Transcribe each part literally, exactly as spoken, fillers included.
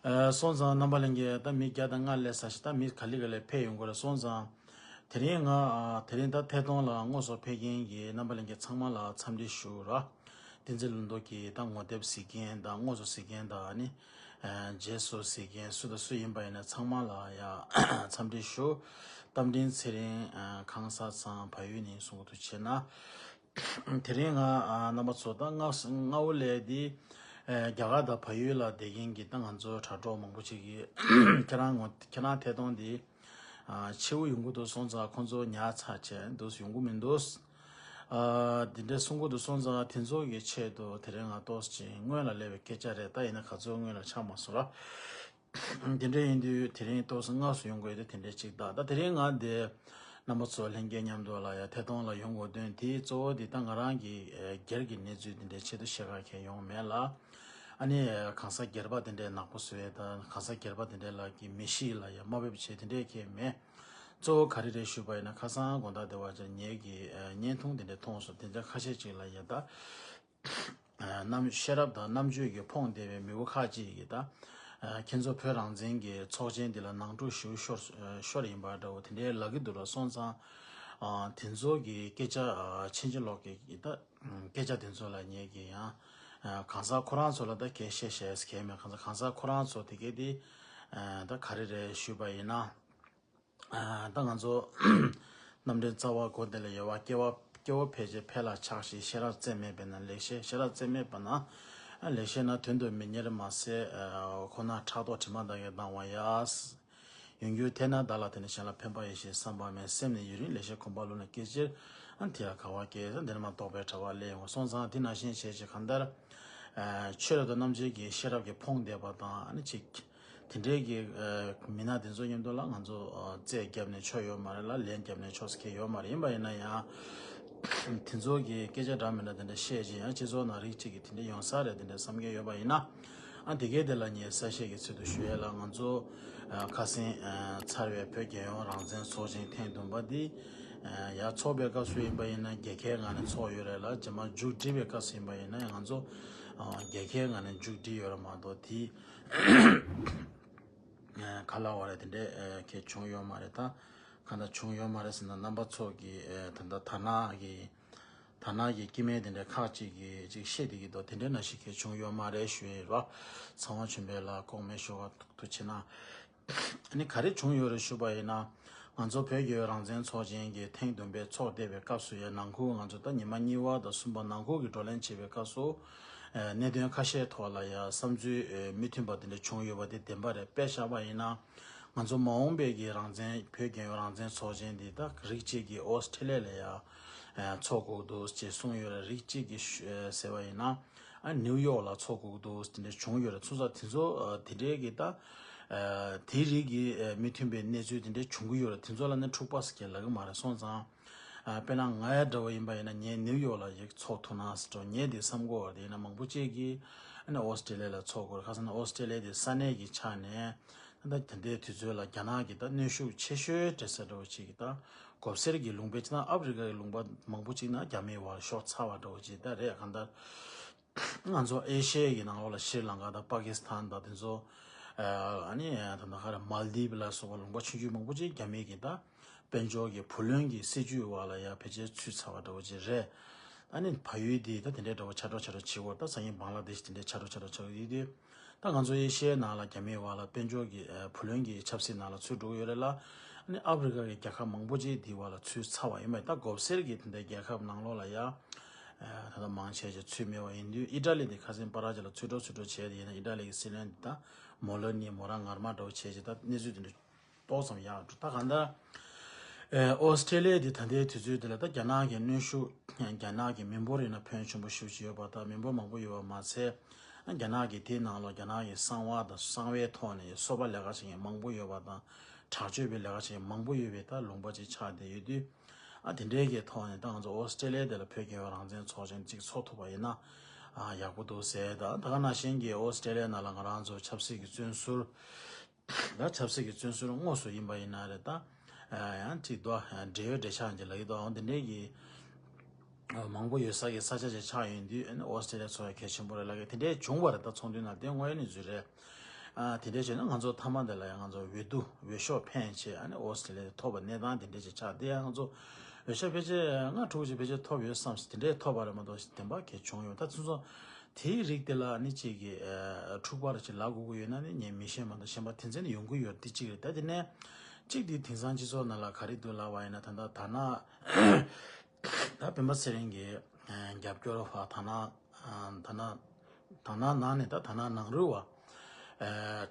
ཨ། སོང་ཙང་རྣམ་པ་ལྷན་རྒྱས་ད་མི་བརྒྱ་དང་ལྔ་སླེབས་ས་ཞིག་ད་མི་ག་ལེ་ག་ལེ་ཕེབས་ཡོང་གི་རེད། སོང་ཙང་དེ་རིང་ང་ཨ་དེ་རིང་ད་ཐད་གཏོང་ལ་དངོས་སུ་ཕེབས་མཁན་གྱི་རྣམ་པ་ལྷན་རྒྱས་ཚང་མ་ལ་འཚམས་འདྲི་ཞུ་ར། བསྟན་འཛིན་ལྷུན་རྡོ་གིས་ད་ངོ་དེབ་གཟིགས་མཁན་དང་དངོས་སུ་གཟིགས་མཁན་དང་ཨ་ནི་ཨ་རྗེས་སུ་གཟིགས་མཁན་སུ་དང་སུ་ཡིན་པ་ཡིན་ན་ཚང་མ་ལ་ཡ་འཚམས་འདྲི་ཞུ། རྟ་མགྲིན་ཚེ་རིང་ཨ་ཁང་གསར་ཚང་བལ་ཡུལ་ནས་གསུང་གི་འདུག་བྱས་ན། དེ་རིང་ང་ཨ་རྣམ་པ་ཚོ་ད་སྔ་སྔ་བོ་ལས་འདི་ཨ་རྒྱ་གར་དང་བལ་ཡུལ་ལ་བསྡད་མཁན་གྱི་ད་ང་ཚོ་དྲ་གྲོགས་མང་པོ་ཅིག་གིས་ཁྱེད་རང་ངོ་ཁྱེད་རང་ཐད་གཏོང་འདི་ཨ་ཕྱི་པོ་ཡོང་གི་འདུག་སོང་ཙང་ཁོང་ཚོ་ཉར་ཚར་བྱས་འདུག་ཡོང་གི་མི་འདུག་ཨ་འདི་འདྲ་གསུང་གི་འདུག་སོང་ཙང་དེ་ཚོ་གི་ཆེད་དུ་དེ་རིང་ང་ཏོག་ཙམ་སྔོན་ལ་སླེབས་པའི་སྐད་ཆ་རེད། ད་ཡིན་ན་ག་ཚོད་སྔོན་ལ་ཆགས་མ་སོང་ར། དེ་འདྲ་ཡིན་དུས་དེ་རིང་ཏོག་ཙམ་སྔ་སུ་ཡོང་དགོས་དེ་དེ་འདྲ་ཅིག་ད་ད་དེ་རིང་ང་འདི་རྣམ་པ་ཚོ་ལྷན་རྒྱས་མཉམ་དུ་ལ་ཡ་ཐད་གཏོང་ལ་ཡོང་དགོས་དོན་དེ་གཙོ་བོ་འདི་ད་ང་རང་གི་ཨ་སྒེར་གྱི་གནས་ཚུལ་དེ་འདྲའི་ཆེད་དུ་བཤད་ག་གལ་ཡོང་མེད་ལ། ཨ་ནི་ཨ་གང་ཟག་སྒེར་པ་དེ་འདྲའི་ནག་པོ་བཟོ་ཡས་དང་གང་ཟག་སྒེར་པ་དེ་འདྲའི་ལ་གི་མི་གཤིས་ལ་ཡ་དམའ་འབེབས་བྱེད་དེ་འདྲའི་གལ་མེད། གཙོ་བོ་ག་རེ་རེད་ཞུས་པ་ཡིན་ན་ཁ་སང་དགོང་དག་དེ་བ་ཅིག་ངེད་ཀྱི་ཨ་བརྙན་ཐུང་དེ་འདྲ་མཐོང་སོང་། དེ་འདྲ་ཁ་ཤས་ཅིག་ལ་ཡ་ད། རྣམ་ཤེས་རབ་དང་རྣམ་དཔྱོད་ཀྱིས་ཕོངས་བསྡད་པའི་མི་བུ་ཁག་ཅིག་གིས་ད་ཁྱེད་ཚོ་བོད་རང་བཙན་གྱི་ཚོགས་ཆེན་འདི་ལ་ནང་འཁྲུག་ཞེ་པོ་ཤོར་ཤོར་ཡིན་པ་འདྲ་བོ་དེ་འདྲའི་ལབ་ཀྱི་འདུག་ལ། སོང་ཙང་དེ་ཚོ་གི་སྐད་ཆ་ཕྱིན་ཅི་ལོག་གི་ད་སྐད་ཆ་དེ་ཚོ་ལ་ངེད་ཀྱིས་ཡང་གང་ཟག་ཁོ་རང་ཚོ་ལ་ད་གལ་བཤད་བཤད་གལ་མེད། གང་ཟག་གང་ཟག་ཁོ་རང་ཚོ་དེ་གས་དེ་ད་ག་རེ་རེད་ཞུས་པ་ཡིན་ན། ད་ང་ཚོ་རྣམ་འདྲེན་རྩ་བ་སྒོ་དེ་ལ་ཡོད་པ། སྐྱེ་བ་སྐྱེ་བོ་ཕལ་ཆེར་ཕལ་ལ་ཆགས་ཤིང་ཤེས་རབ་རྩེ་མེད་པས་ན་ལེགས་བཤད། ཤེས་རབ་རྩེ་མེད་པ་ན་ལེགས་བཤད་ན་དོན་དུ་མི་གཉེར་མ་ཟད། ཁོ་ན་ཕྲག་དོག་དྲི་མ་དག་གིས་ལྡང་བ་ཡ། ཡོན་གྱུར་ཐལ་ན་བདག་ལ་དེ་ནི་གཞན་ལ་ཕན་པ་ཡིན་ཞེས་བསམ་པ་མེད། སེམས་ནི་ཡུན་རིང་ལེགས་བཤད་གོམས་པ་ལོན་ན་སྐད་ཅིག་དེ་ལ་དགའ་བ་སྐྱེ། འདི་ནི་མ་རྟོགས་པའི་གྲྭ་པ་ལས་ཡོང་བ། སོང་ཙང་འདི་ནང་བཞིན་བྱས་ཅིག་གང་ལྟར། ཆོས་རབ་དང་རྣམ་འབྱེད་ཀྱི་ཤེས་རབ་ཀྱིས་ཕོངས་བསྡད་པ་དང་ཨ་ནི་ཅིག་དེ་འདྲའི་གི་མི་སྣ་དེ་ཚོ་མཉམ་དུ་ལ་ང་ཚོ་རྩོད་རྒྱབ་ནས་ཆོ་ཡོད་མ་རེད་ལ། ལན་རྒྱབ་ནས་ཆོ་ཟེར་མཁན་ཡོད་མ་རེད། ཡིན་པ་ཡིན་ན་ཡང་དེ་ཚོ་གི་སྐད་ཆ་འདྲ་མི་འདྲ་དེ་འདྲ་བཤད་ཅིང་ཡང་སྤྱི་ཚོགས་ནང་རིགས་གཅིག་གི་དེ་འདྲ་ཡོང་ས་རེད། དེ་འདྲ་བསམ་མཁན་ཡོད་པ་ཡིན་ན། ཨ་དེ་གའི་དེ་ལ་ངས་གསལ་བཤད་ཀྱི་ཚུལ་དུ་ཞུ་ཡས་ལ། ང་ཚོ་ཁ་སང་ཚར་བའི་བོད་རྒྱལ་ཡོངས་རང་བཙན་ཚོགས་ཆེན་ཐེངས་བདུན་པ་འདི་ཡར་ཚོགས་པའི་སྐབས་སུ་ཡིན་པ་ཡིན་ན་རྒྱལ་ཁའི་ངང་ནས་ཚོགས་ཡོད་རེད་ལ། རྗེས་མ་མཇུག་སྒྲིལ་བའི་སྐབས་སུ་ཡིན་པ་ཡིན་ན་ང་ཚོ་རྒྱལ་ཁའི་ངང་ནས་མཇུག་སྒྲིལ་ཡོད་རེད་མ་གཏོགས་དེ། ག་ལ་བ་རེད། དེ་འདྲའི་གལ་བྱུང་ཡོད་མ་རེད། ད་ག་འདྲ་བྱུང་ཡོད་མ་རེད་ཟེར་ན། རྣམ་པ་ཚོ་གི་ད་ལྟ་དར་ནག་གི་དར་ནག་གི་སྐྱེ་དམན་དེ་འདྲ་ཁག་ཅིག་གིས་ཅིག་བཤད་བསྡད་ཀྱི་འདུག་དེ་འདྲའི་ནང་བཞིན་གལ་བྱུང་ཡོད་མ་རེད་ཞུ་ཡི་རེད། ཚངས་དབང་ཆོས་འཕེལ་ལགས་ལྐོག་མེད་ཤོག་ཁ་ཐུག་ཐུག་བྱེད་ན། ཨ་ནི་ག་རེ་བྱུང་ཡོད་རེད་ཞུས་པ་ཡིན་ན། ང་ཚོ་བོད་ཀྱི་རང་བཙན་ཚོགས་ཆེན་གྱི་ཐེངས་བདུན་པའི་ཚོགས་བསྡད་པའི་སྐབས་སུ་ཡང་ནང་ཁུལ་ང་ཚོ་ད་ཉི་མ་གཉིས་པ་དང་གསུམ་པ་ནང་ཁུལ་གྱི་བགྲོ་གླེང་བྱེད་པའི་སྐབས་སུ། ཨ་གནད་དོན་ཁ་ཤས་ཐོག་ལ་ཡང་བསམ་ཚུལ་ཨ་མི་མཐུན་པ་དེ་འདྲ་བྱུང་ཡོད་པ་དེ་བདེན་པ་རེད། དཔེ་བཞག་པ་ཡིན་ན། ང་ཚོ་མ་འོངས་པའི་གི་རང་བཙན་བོད་རྒྱལ་ཡོངས་རང་བཙན་ཚོགས་ཆེན་འདི་ད་རིགས་གཅིག་གིས་ཨོ་སི་ཁྲི་ལི་ཡ་ལ་ཡང་ཚོགས་དགོས་འདུག་ཅེས་གསུངས་ཡོད་རེད། རིགས་གཅིག་གིས་ཟེར་བ་ཡིན་ན། ཨ་ནིའུ་ཡོག་ལ་ཚོགས་དགོས་འདུག་དེ་འདྲ་བྱུང་ཡོད་རེད། ཚོགས་ས་དེ་ཚོ་དེ་འདྲའི་གི་ད་དེའི་རིགས་ཀྱི་མི་མཐུན་པའི་གནས་ཚུལ་དེ་འདྲ་བྱུང་གི་ཡོད་རེད། དེ་ཚོ་ལ་ནི་འཁྲུག་པ་ཟེར་གྱི་ལབ་གི་མ་རེད། སོང་ཙང་དཔེར་ན་ང་ཡ་འདྲ་བོ་ཡིན་པ་ཡིན་ན་ངས་ནིའུ་ཡོག་ལ་ཡིག་ཚོགས་ཐུབ་ན་ཟེར་འགྲོ་ངས་དེ་བསམ་གོ་བ་དེ་ཡིན་ན་མང་པོ་ཅིག་གིས་ཨ་ནི་ཨོ་སི་ཁྲི་ལི་ཡ་ལ་ཚོགས་དགོས་རེད། ཁ་སང་ན་ཨོ་སི་ཁྲི་ལི་ཡ་དེ་ས་གནས་ཀྱི་ཆ་ནས། ད་དེ་འདྲའི་དུས་ཚོད་ལ་རྒྱ་ནག་གི་ད་གནོན་ཤུགས་ཆེ་ཤོས་འདྲ་ས་འདྲ་བོ་ཅིག་གི་ད་གོབ་སེར་གྱི་ལུང་པའི་ཅིག་ན་ཨབ་རི་ཀ་གི་ལུང་པ་མང་པོ་ཅིག་ན་རྒྱ་མིའི་བར་ཤོར་ཚར་བ་འདྲ་བོ་ཅིག་ད་རེད། གང་ལྟར་ང་ཚོ་ཨེ་ཤི་ཡའི་གི་ནང་ལོགས་ལ་ཤྲི་ལང་ཀ་དང་པ་ཀི་སི་ཐན་དང་དེ་ཚོ་ཨ་ནི་ད་ནང་ཁ་ར་མལ་དིབ་ལ་སོགས་པ་ལུང་པ་ཆུང་ཆུང་མང་པོ་ཅིག་རྒྱ་མིའི་གི་ད་དཔལ་འབྱོར་གྱི་བུ་ལོན་གྱི་སྲིད་ཇུས་འོག་ལ་ཡ་ཕལ་ཆེར་ཚུད་ཚར་བ་འདྲ་བོ་ཅིག་རེད། ཨ་ནི་ཕ་ཡུལ་འདི་ད་དེ་འདྲའི་འདྲ་བོ་ཆ་འགྲོ་ཆ་འགྲོ་བྱེད་དགོས། ད་སང་ཉིན་བང་ལ་དེ་ཤི་དེ་འདྲའི་ཆ་འགྲོ་ཆ་འགྲོ་ཆགས་ཡོད་དུས། ད་ང་ཚོ་ཨེ་ཤི་ཡའི་ནང་ལ་རྒྱ་མིའི་བར་ལ་དཔལ་འབྱོར་གྱི་ཨ་བུ་ལོན་གྱི་ཆབ་སྲིད་ནང་ལ་ཚུད་འགྲོ་གི་ཡོད་རེད་ལ། ཨ་ནི་ཨབ་རི་ཀ་གི་རྒྱལ་ཁབ་མང་པོ་ཅིག་འདི་བར་ལ་ཚུད་ཚར་བ་ཡིན་པས། ད་གོབ་སེར་གྱི་དེ་འདྲའི་རྒྱལ་ཁབ་ནང་ལོགས་ལ་ཡ་ད་ལྟ་མང་ཆེ་ཆེ་ཚུད་མེད་པ་ཡིན་དུས། ཨི་ཏྲ་ལི་དེ་ཁ་སང་པ་ར་ཇི་ལ་ཚུད་འགྲོ་ཚུད་འགྲོ་བྱས་ཏེ་ཡིན་ན། ཨི་ཏྲ་ལི་གི་སྲིད་བློན་འདི་ད་མོ་ལོ་ནི་མོ་རང་ངར་མ་འདྲ་བོ་བྱས་ཅིག་ད་གནས་ཚུལ་དེ་འདྲ་ཏོག་ཙམ་ཡག་འགྲོ། ད་གང་ལྟར་ཨོ་སི་ཁྲི་ལི་ཡ་འདི་ད་ལྟའི་དུས་ཚོད་འདི་ལ་ད་རྒྱ་ནག་གི་གནོན་ཤུགས། རྒྱ་ནག་གི་མི་འབོར་ཡིན་ན་ཕོན་ཆེན་པོ་ཞེ་པོ་ཅིག་ཡོད་པ་དང་། མི་འབོར་མང་པོ་ཡོད་པ་མ་ཚད། རྒྱ་ནག་གི་དེའི་ནང་ལོགས་རྒྱ་ནག་གི་གསང་བ་དང་གསང་བའི་ཐོག་ནས་སོ་པ་ལས་ཀ་བྱེད་མཁན་མང་པོ་ཡོད་པ་དང་། དྲག་སྤྱོད་པའི་ལས་ཀ་བྱེད་མཁན་མང་པོ་ཡོད་པའི་ད་ལུང་པ་ཅིག་ཆགས་བསྡད་ཡོད་དུས། ཨ་དེ་འདྲའི་གི་ཐོག་ནས་ད་ང་ཚོ་ཨོ་སི་ཁྲི་ལི་ཡ་དེ་ལ་བོད་རྒྱལ་ཡོངས་རང་བཙན་ཚོགས་ཆེན་ཅིག་ཚོགས་ཐུབ་པ་ཡིན་ན་ཨ་ཡག་པོ་འདུག་ཟེར། ད་ད་ག་ནང་བཞིན་གྱི་ཨོ་སི་ཁྲི་ལི་ཡ་ནང་ལ་ང་རང་ཚོ་ཆབ་སྲིད་ཀྱི་བཙོན་ཟུར། ད་ཆབ་སྲིད་ཀྱི་བཙོན་ཟུར་དངོས་སུ་ཡིན་པ་ཡིན་ན་རེད། ད་ཡང་ཅིག་ད་འབྲེལ་ཡོད་འབྲེལ་ཆགས་ཀྱི་ལབ་ཀྱི་འདུག་འདི་འདྲའི་གི་མང་པོ་ཡོད་ས་གི་ས་ཆ་ཅིག་ཆགས་ཡོང་དུས། ཨོ་སི་ཁྲི་ལི་ཡ་ཚོ་ཡ་གལ་ཆེན་པོ་རེད་ལབ་ཀྱི། དེ་འདྲའི་བྱུང་བ་རེད། ད་ཚོགས་འདུའི་ནང་དེ་དངོས་ཡོད་གནས་ཚུལ་རེད། ཨ་དེ་འདྲས་བྱས་ན་ང་ཚོ་མཐའ་མ་དེ་ལ་ཡང་ང་ཚོ་འོས་བསྡུ་འོས་ཤོག་འཕེན་བྱས། ཨ་ནི་ཨོ་སི་ཏྲེ་ལི་ཡ་ཐོབ་པ་གནས་སྟངས་དེ་འདྲས་ཅིག་ཆགས། དེ་ཡང་ང་ཚོ་འོས་ཤོག་ཕལ་ཆེར་ལྔ་དྲུག་ཅིག་ཕལ་ཆེར་ཐོབ་ཡོད་བསམ་སོང་། དེ་འདྲས་ཐོབ་པ་རེད་མ་གཏོགས་བདེན་པ་གལ་བྱུང་ཡོད། ད་ཚུན་ཚོད་དེའི་རིགས་དེ་ལ་ཨ་ནི་གཅིག་གི་ཨ་འཁྲུག་པ་རེ་ཅིག་ལབ་དགོས་ཀྱི་ཡོད་ན་ནི་ངས་མི་ཤེས་མ་གཏོགས། གཞན་པ་དེ་ཚོ་ནི་ཡོང་གི་ཡོད་རེད། དེ་གཅིག་རེད། ད་དེ་ནས་གཅིག་དེ་དེང་སང་སྤྱི་ཚོགས་ནང་ལ་ག་རེ་འདུག་ལབ་པ་ཡིན་ན། ད་ལྟ་ད་ན་ད་སྤེན་པ་ཚེ་རིང་གི་ཨ་རྒྱབ་སྐྱོར་བ། ད་ན་ཨ་ད་ན་ད་ན་ནང་ནས་ད་ད་ན་ནང་རུལ་བ། ཨ་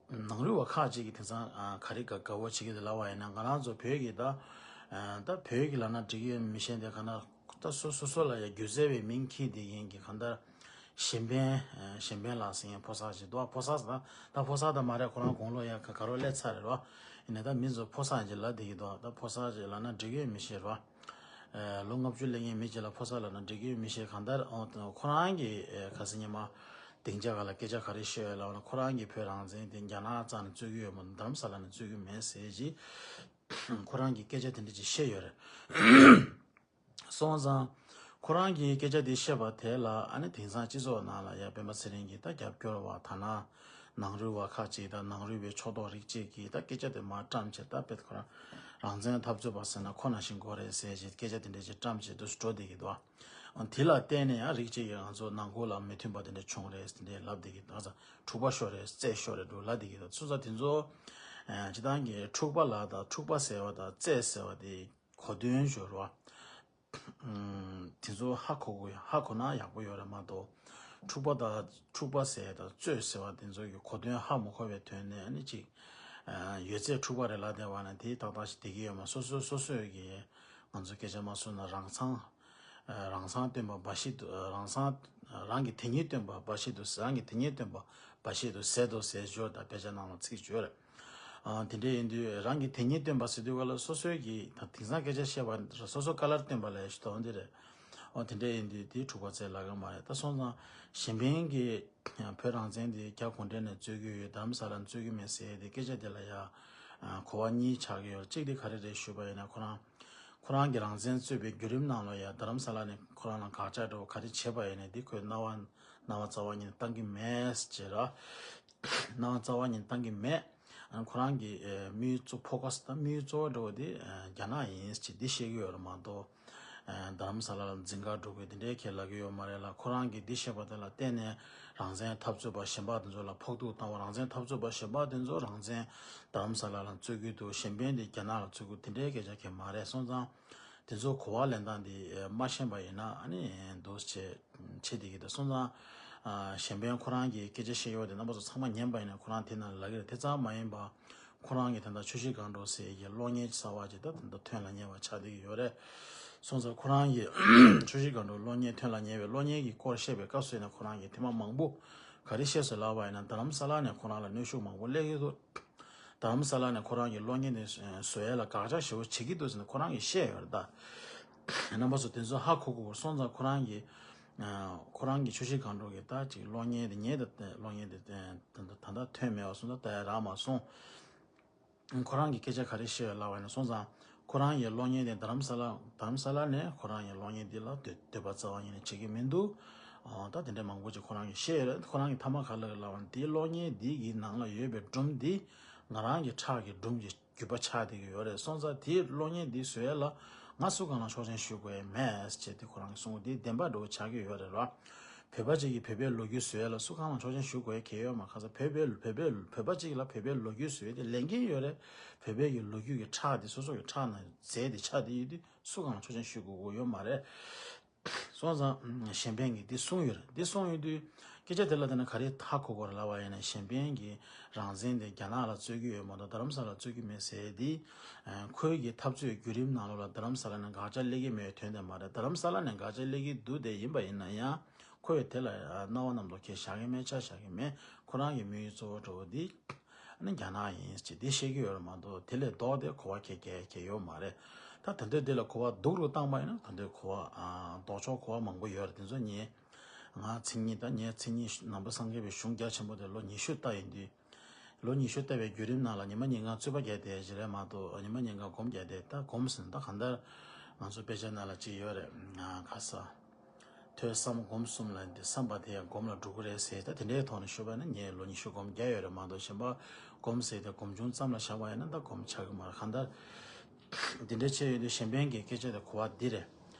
ནང་རུལ་བ་ཁག་ཅིག་གིས་དེང་སང་ཨ་ག་རེ་དགའ་དགའ་བོ་བྱེད་ཀྱི་འདུག་ལབ་པ་ཡིན་ན། ང་རང་ཚོ་བོད་ཀྱི་ད་ཨ་ད་བོད་ཀྱི་ལབ་ན་འགྲིག་གི་ཡོད་མི་ཤེས། དེ་ག་ན་ད་སོ་སོ་སོ་ལ་ཡ་སྒྱུ་རྩལ་བའི་མིང་འཁྱེར་བསྡད་མཁན་གྱི་གང་ལྟར་གཞན་ཕན་ཨ་གཞན་ཕན་ལ་ཟེར་མཁན་ཕོ་གསར་ཅིག་འདུག་ཕོ་གསར་ཟེར་ན་ད་ཕོ་གསར་ད་མ་རེད། ཁོ་རང་དགུང་ལོ་ཡ་ག་ག་རོ་སླེབས་ཚར་རེད་རོ། ཡིན་ནའི་ད་མི་ཚོ་ཕོ་གསར་ཅིག་ལབ་བསྡད་ཀྱི་འདུག་ད་ཕོ་གསར་ཅིག་ལབ་ན་འགྲིག་གི་ཡོད་མི་ཤེས་རོ། ཨ་ལོ་ལྔ་བཅུ་སླེབས་མཁན་མི་ཅིག་ལ་ཕོ་གསར་ལབ་ན་འགྲིག་གི་ཡོད་མི་ཤེས། གང་ལྟར་ཨོ་ཁོ་རང་གི་ཨ་ག་ཟེར་ཉི་མ་སྡིངས་ཆ་སྒང་ལ་སྐད་ཆ་ག་རེ་བཤད་ཡོད་ལབ་ན། ཁོ་རང་གིས་བོད་རང་བཙན་དེ་རྒྱ་ནག་རྩ་ནས་རྩོད་ཀྱི་ཡོད་མ་གཏོགས་རྡ་རམ་ས་ལ་ནས་རྩོད་ཀྱི་མེད་ཟེར་གྱི། ཁོ་རང་གིས་སྐད་ཆ་དེ་འདྲ་ཅིག་བཤད་ཡོད་རེད། སོང་ཙང་ཁོ་རང་གིས་སྐད་ཆ་དེ་བཤད་པ་དེ་ལ་ཨ་ནི་དེང་སང་སྤྱི་ཚོགས་ནང་ལ་ཡ་སྤེན་པ་ཚེ་རིང་གི་ད་རྒྱབ་སྐྱོར་བ། ད་ན་ནང་རུལ་བ་ཁག་ཅིག་དང་ནང་རུལ་བའི་ཕྱོགས་གཏོགས་རིགས་གཅིག་གིས་ད་སྐད་ཆ་དེ་མར་བཀྲམས་བྱས། ད་དཔེ་ཁོ་རང་རང་བཙན་འཐབ་རྩོད་པ་ཟེར་ན་ཁོ་ནང་བཞིན་དགོས་རེད་ཟེར་བྱས་སྐད་ཆ་དེ་འདྲ་ཅིག་བཀྲམས་བྱས་འདུག་སེ་འགྲོ་བསྡད་ཀྱི་འདུག་ཨ་དེ་ལ་བརྟེན་ནས་ཡང་རིགས་གཅིག་གིས་ང་ཚོ་ནང་ཁུལ་ལ་མི་མཐུན་པ་དེ་འདྲ་བྱུང་རེད་ཟེར་དེ་འདྲ་ལབ་བསྡད་ཀྱི་འདུག་ཨ་ཙི་འཁྲུག་པ་ཤོར་རེད། རྩོད་ཤོར་རེད་འདུག་ལབ་བསྡད་ཀྱི་འདུག་སོང་ཙང་དེ་ཚོ་ཨ་སྤྱིར་བཏང་གི་འཁྲུག་པ་ལབ་དང་འཁྲུག་པ་ཟེར་བ་དང་རྩོད་ཟེར་བ་དེ་གོ་དོན་སྦྱོར་བ། ཨམ་དེ་ཚོ་ཧ་གོ་དགོས། ཧ་གོ་ན་ཡག་པོ་ཡོད་རེད་མ་གཏོགས། འཁྲུག་པ་དང་འཁྲུག་པ་ཟེར་དང་རྩོད་ཟེར་བ་དེ་ཚོ་གི་གོ་དོན་ཧ་མ་གོ་བའི་དོན་ནས་ཨ་ནི་ཅིག་ཨ་ཡོད་ཚད་འཁྲུག་པ་རེད་ལབ་བསྡད་པ་ན་དེ་ཏག་ཏག་ཞིག་བསྡད་ཀྱི་ཡོད་མ། སོ་སོ་སོ་སོས་ཀྱི་ང་ཚོ་སྐད་ཆ་མ་གསུངས་ན་རང་མཚང་ཨ་རང་མཚང་སྟོན་པ་འབའ་ཞིག་འདུག་ཨ་རང་མཚང་རང་གི་དེ་ཉིད་སྟོན་པ་འབའ་ཞིག་འདུག་རང་གི་དེ་ཉིད་སྟོན་པ་འབའ་ཞིག་འདུག་ཟེར་འདུག་ཟེར་སྦྱོར་དང་དཔེ་ཆ་ནང་ལ་ཚིག་བརྗོད་རེད། ཨ་དེ་འདྲ་ཡིན་དུས་རང་གི་དེ་ཉིད་སྟོན་པ་ཟེར་དུས་ག་ལ་སོ་སོའི་གི་ད་དེང་སང་སྐད་ཆ་བཤད་པ་སོ་སོ་ཀ་ལར་སྟོན་པ་ལ་ཡ་ཞུ་དོན་འདི་རེད། ཨོ་དེ་འདྲ་ཡིན་དུས་དེ་འཁྲུག་པ་རྩོད་ལབ་ཀྱི་མ་རེད། ད་སོང་ཙང་གཞན་ཕན་གྱི་བོད་རང་བཙན་དེ་རྒྱ་གུང་ཁྲན་ནས་རྩོད་ཀྱི་ཡོད། རྡ་རམ་ས་ལ་ནས་རྩོད་ཀྱི་མེད་ཟེར་དེ་སྐད་ཆ་དེ་ལ་ཡ་ཨ་གོ་བ་གཉིས་ཆགས་ཀྱི་ཡོད། གཅིག་དེ་ག་རེ་རེད་ཞུས་པ་ཡིན་ན། ཁོ་རང་ཁོ་རང་གི་རང་བཙན་རྩོད་པའི་བརྒྱུད་རིམ་ནང་ལ་ཡ་རྡ་རམ་ས་ལ་ནས་ཁོ་རང་ལ་དགག་བྱ་འདྲ་བོ་ག་རེ་བྱས་པ་ཡིན་ནའི་དེ་ཁོས་རྣ་བ་རྣ་བ་རྩ་བ་ཉིད་ནས་བཏང་གི་མེད་ཅེས་ར། རྣ་བ་རྩ་བ་ཉིད་ནས་བཏང་གི་མེད། ཨ་ཁོ་རང་གི་ཨ་དམིགས་ཡུལ་གཙོ་ཕོ་ཁ་སི་དང་དམིགས་ཡུལ་གཙོ་བོ་འདྲ་བོ་དེ་ཨ་རྒྱ་ནག་ཡིན་ཅེས་འདི་བཤད་ཀྱི་ཡོད་རེད་མ་གཏོགས། ཨ་རྡ་རམ་ས་ལ་ལ་འཛིང་ག་འགྲོ་དགོས་དེ་འདྲའི་ཁས་ལབ་ཀྱི་ཡོད་མ་རེད་ལ། ཁོ་རང་གིས་འདི་བཤད་པ་དེ་ལ་བརྟེན་ནས་རང་བཙན་འཐབ་རྩོད་པ་གཞན་པ་དེ་ཚོ་ལ་ཕོག་ཐུག་བཏང་བ། རང་བཙན་འཐབ་རྩོད་པ་གཞན་པ་དེ་ཚོ་རང་བཙན་རྡ་རམ་ས་ལ་ལ་རྩོད་ཀྱི་འདུག་གཞན་ཕན་དེ་རྒྱ་ནག་ལ་རྩོད་ཀྱི་དེ་འདྲའི་སྐད་ཆ་གང་ཡང་མ་རེད། སོང་ཙང་དེ་ཚོ་གོ་བ་ལེན་སྟངས་དེ་མ་ཤེས་པ་ཡིན་ན་ཨ་ནི་འདུག་སེ་བྱེད་བྱེད་བསྡད་ཀྱི་འདུག་སོང་ཙང་ཨ་གཞན་ཕན་ཁོ་རང་གི་སྐད་ཆ་བཤད་ཡོད་དེ་རྣམ་པ་ཚོ་ཚང་མ་ཉན་པ་ཡིན་ན་ཁོ་རང་དེ་ནང་ལ་ལབ་ཀྱི་རེད། དེ་ཙམ་མ་ཡིན་པ་ཁོ་རང་གི་ད་ལྟ་ཆུ་བཞི་སྒང་དྲུག་ཟེར་གྱི་གློག་བརྙན་གསར་བ་ཅིག་ད་ད་ལྟ་ཐོན་ལ་ཉེ་བ་ཆགས་བསྡད་ཀྱི་ཡོད་རེད། སོང་ཙང་ཁོ་རང་གི་ཆུ་བཞི་སྒང་དྲུག་གློག་བརྙན་ཐོན་ལ་ཉེ་བའི་གློག་བརྙན་གྱི་སྐོར་བཤད་པའི་སྐབས་སུ་ཡིན་ན་ཁོ་རང་གིས་ཐེངས་མ་མང་པོ་ག་རེ་བཤད་སོང་ལབ་པ་ཡིན་ན། རྡ་རམ་ས་ལ་ནས་ཁོ་རང་ལ་གནོན་ཤུགས་མང་པོ་སླེབས་ཀྱི་འདུག་རྡ་རམ་ས་ལ་ནས་ཁོ་རང་གི་གློག་བརྙན་དེ་བཟོ་ཡས་ལ་དགག་བྱ་ཞེ་པོ་བྱེད་ཀྱི་འདུག་ཟེར་ནས་ཁོ་རང་གིས་བཤད་ཡོད་རེད་ད། རྣམ་པ་ཚོ་དེ་ཚོ་ཧ་གོ་དགོས། སོང་ཙང་ཁོ་རང་གིས་ཨ་ཁོ་རང་གི་ཆུ་བཞི་སྒང་དྲུག་གི་ད་ཅིག་གློག་བརྙན་དེ་ཉན་ད་གློག་བརྙན་དེ་ད་ད་ད་ཐོན་མེད་པ་སོང་ཙང་ལྟ་ཡ་རག་མ་སོང་། ཁོ་རང་གིས་སྐད་ཆ་ག་རེ་བཤད་ཡོད་ལབ་པ་ཡིན་ན། སོང་ཙང་ཁོ་རང་གི་གློག་བརྙན་དེ་རྡ་རམ་ས་ལ་རྡ་རམ་ས་ལ་ནས་ཁོ་རང་གི་གློག་བརྙན་འདི་ལ་འདོད་འདོད་པ་རྩ་བ་ཉིད་ནས་བྱེད་ཀྱི་མི་འདུག་ཨ་ད་དེ་འདྲ་མང་པོ་ཅིག་ཁོ་རང་གིས་བཤད་ཡོད་རེད། ཁོ་རང་གིས་ཐ་མ་ག་ལབ་ལབ་པ་ཡིན་ན། དེའི་གློག་བརྙན་འདི་གི་ནང་ལ་ཡོད་པའི་སྒྲུང་འདི་ང་རང་གི་ཁྲག་གི་སྒྲུང་གི་བརྒྱུད་པ་ཆགས་བསྡད་ཀྱི་ཡོད་རེད། སོང་ཙང་དེའི་གློག་བརྙན་འདི་བཟོ་ཡས་ལ་ང་སུ་གང་ལ་ཆོག་མཆན་ཞུ་དགོས་ཡས་མེད་ཅེས་དེ་ཁོ་རང་གིས་གསུངས། དེ་བདེན་པ་འདྲ་བོ་ཆགས་ཀྱི་ཡོད་རེད་ར། བོད་པ་གཅིག་གིས་བོད་པའི་ལོ་རྒྱུས་བཟོ་ཡས་ལ་སུ་གང་ལ་ཆོག་མཆན་ཞུ་དགོས་ཡས་གང་ཡང་ཡོད་མ་རེད། ཁ་སང་བོད་པའི་བོད་པའི་བོད་པ་གཅིག་ལ་བོད་པའི་ལོ་རྒྱུས་བཟོ་ཡས་དེ་ལས་འགན་ཡོད་རེད། བོད་པའི་གི་ལོ་རྒྱུས་ཀྱི་ཁྲག་དེ་སོ་སོ་གི་ཁྲག་ནང་རྫས་དེ་ཆགས་བསྡད་ཡོད་དུས་སུ་གང་ལ་ཆོག་མཆན་ཞུ་དགོས་ཀྱི་ཡོད་མ་རེད། སོང་ཙང་གཞན་ཕན་གྱིས་འདི་གསུངས་ཡོད་རེད། འདི་གསུངས་ཡོད་དུས་སྐད་ཆ་དེ་ལ་བལྟས་ན་ག་རེ་ཧ་གོ་དགོས་རེད་ལབ་པ་ཡིན་ན། གཞན་ཕན་གྱིས་རང་བཙན་དེ་རྒྱ་ནག་ལ་རྩོད་ཀྱི་ཡོད་མ་གཏོགས་རྡ་རམ་ས་ལ་རྩོད་ཀྱི་མེད་ཟེར་དེ། ཁོའི་གི་འཐབ་རྩོད་བརྒྱུད་རིམ་ནང་ལོགས་ལ་རྡ་རམ་ས་ལ་ནས་དགག་བྱ་སླེབས་ཀྱི་མེད་དོན་དེ་མ་རེད། རྡ་རམ་ས་ལ་ནས་དགག་བྱ་སླེབས་ཀྱི་འདུག་དེ་ཡིན་པ་ཡིན་ན་ཡང་ཁོས་དེ་ལ་རྣ་བ་རྣམ་རྟོག་ཁྱེར་བཞག་གི་མེད། ཆ་བཞག་གི་མེད། ཁོ་རང་གི་དམིགས་ཡུལ་གཙོ་བོ་འདྲ་བོ་འདི་ཨ་ནི་རྒྱ་ནག་ཡིན་ཅེས་འདི་བཤད་ཀྱི་ཡོད་རེད་མ་གཏོགས་དེ་ལས་ལྡོག་སྟེ་གོ་བ་ཁྱེར་གྱི་ཡོད་མ་རེད། ད་ད་འདོད་དེ་ལ་གོ་བ་སྡུག་རུ་བཏང་པ་ཡིན་ན་ད་འདོད་གོ་བ་ཨ་ལྡོག་ཕྱོགས་གོ་བ་མང་པོ་ཡོད་རེད། དེ་ཚོ་ངས་ང་མཚན་ཉིད་ད་ངས་མཚན་ཉིད་ནང་པ་སངས་རྒྱས་པའི་གཞུང་རྒྱ་ཆེན་པོ་དེ་ལོ་ཉི་ཤུ་ལྟ་ཡིན་དུས། ལོ་ཉི་ཤུ་ལྟ་བའི་བརྒྱུད་རིམ་ནང་ལ་ཉི་མ་ཉིན་གང་རྩོད་པ་རྒྱག་བསྡད་ཞིག་རེད་མ་གཏོགས། ཉི་མ་ཉིན་གང་སྒོམ་རྒྱག་བསྡད། ད་སྒོམ་ཟེར་ན་ད་གང་ལྟར་ང་ཚོ་དཔེ་ཆ་ནང་ལ་ཅིག་ཡོད་རེད། ཨ་ག་ས། ཐོས་བསམ་སྒོམ་གསུམ་ལ་འདི་བསམ་པ་དེ་ཡང་སྒོམ་ལ་འགྲོ་གི་རེད་ཟེར། ད་དེ་འདྲའི་ཐོག་ནས་ཞུས་པ་ན་ངས་ལོ་ཉི་ཤུ་སྒོམ་བརྒྱབ་ཡོད་རེད་མ་གཏོགས་གཞན་པ་སྒོམ་ཟེར་ཏེ་སྒོམ་ཆུང་ཙམ་ལ་བཞག་པ་ཡིན་ན་ད་སྒོམ་ཆགས་གི་མ་རེད། གང་ལྟར་དེ་འདྲ་བྱས་ཡོད་དུས་གཞན་ཕན་གྱི་སྐད་ཆ་དེ་གོ་བ་འདི་རེད།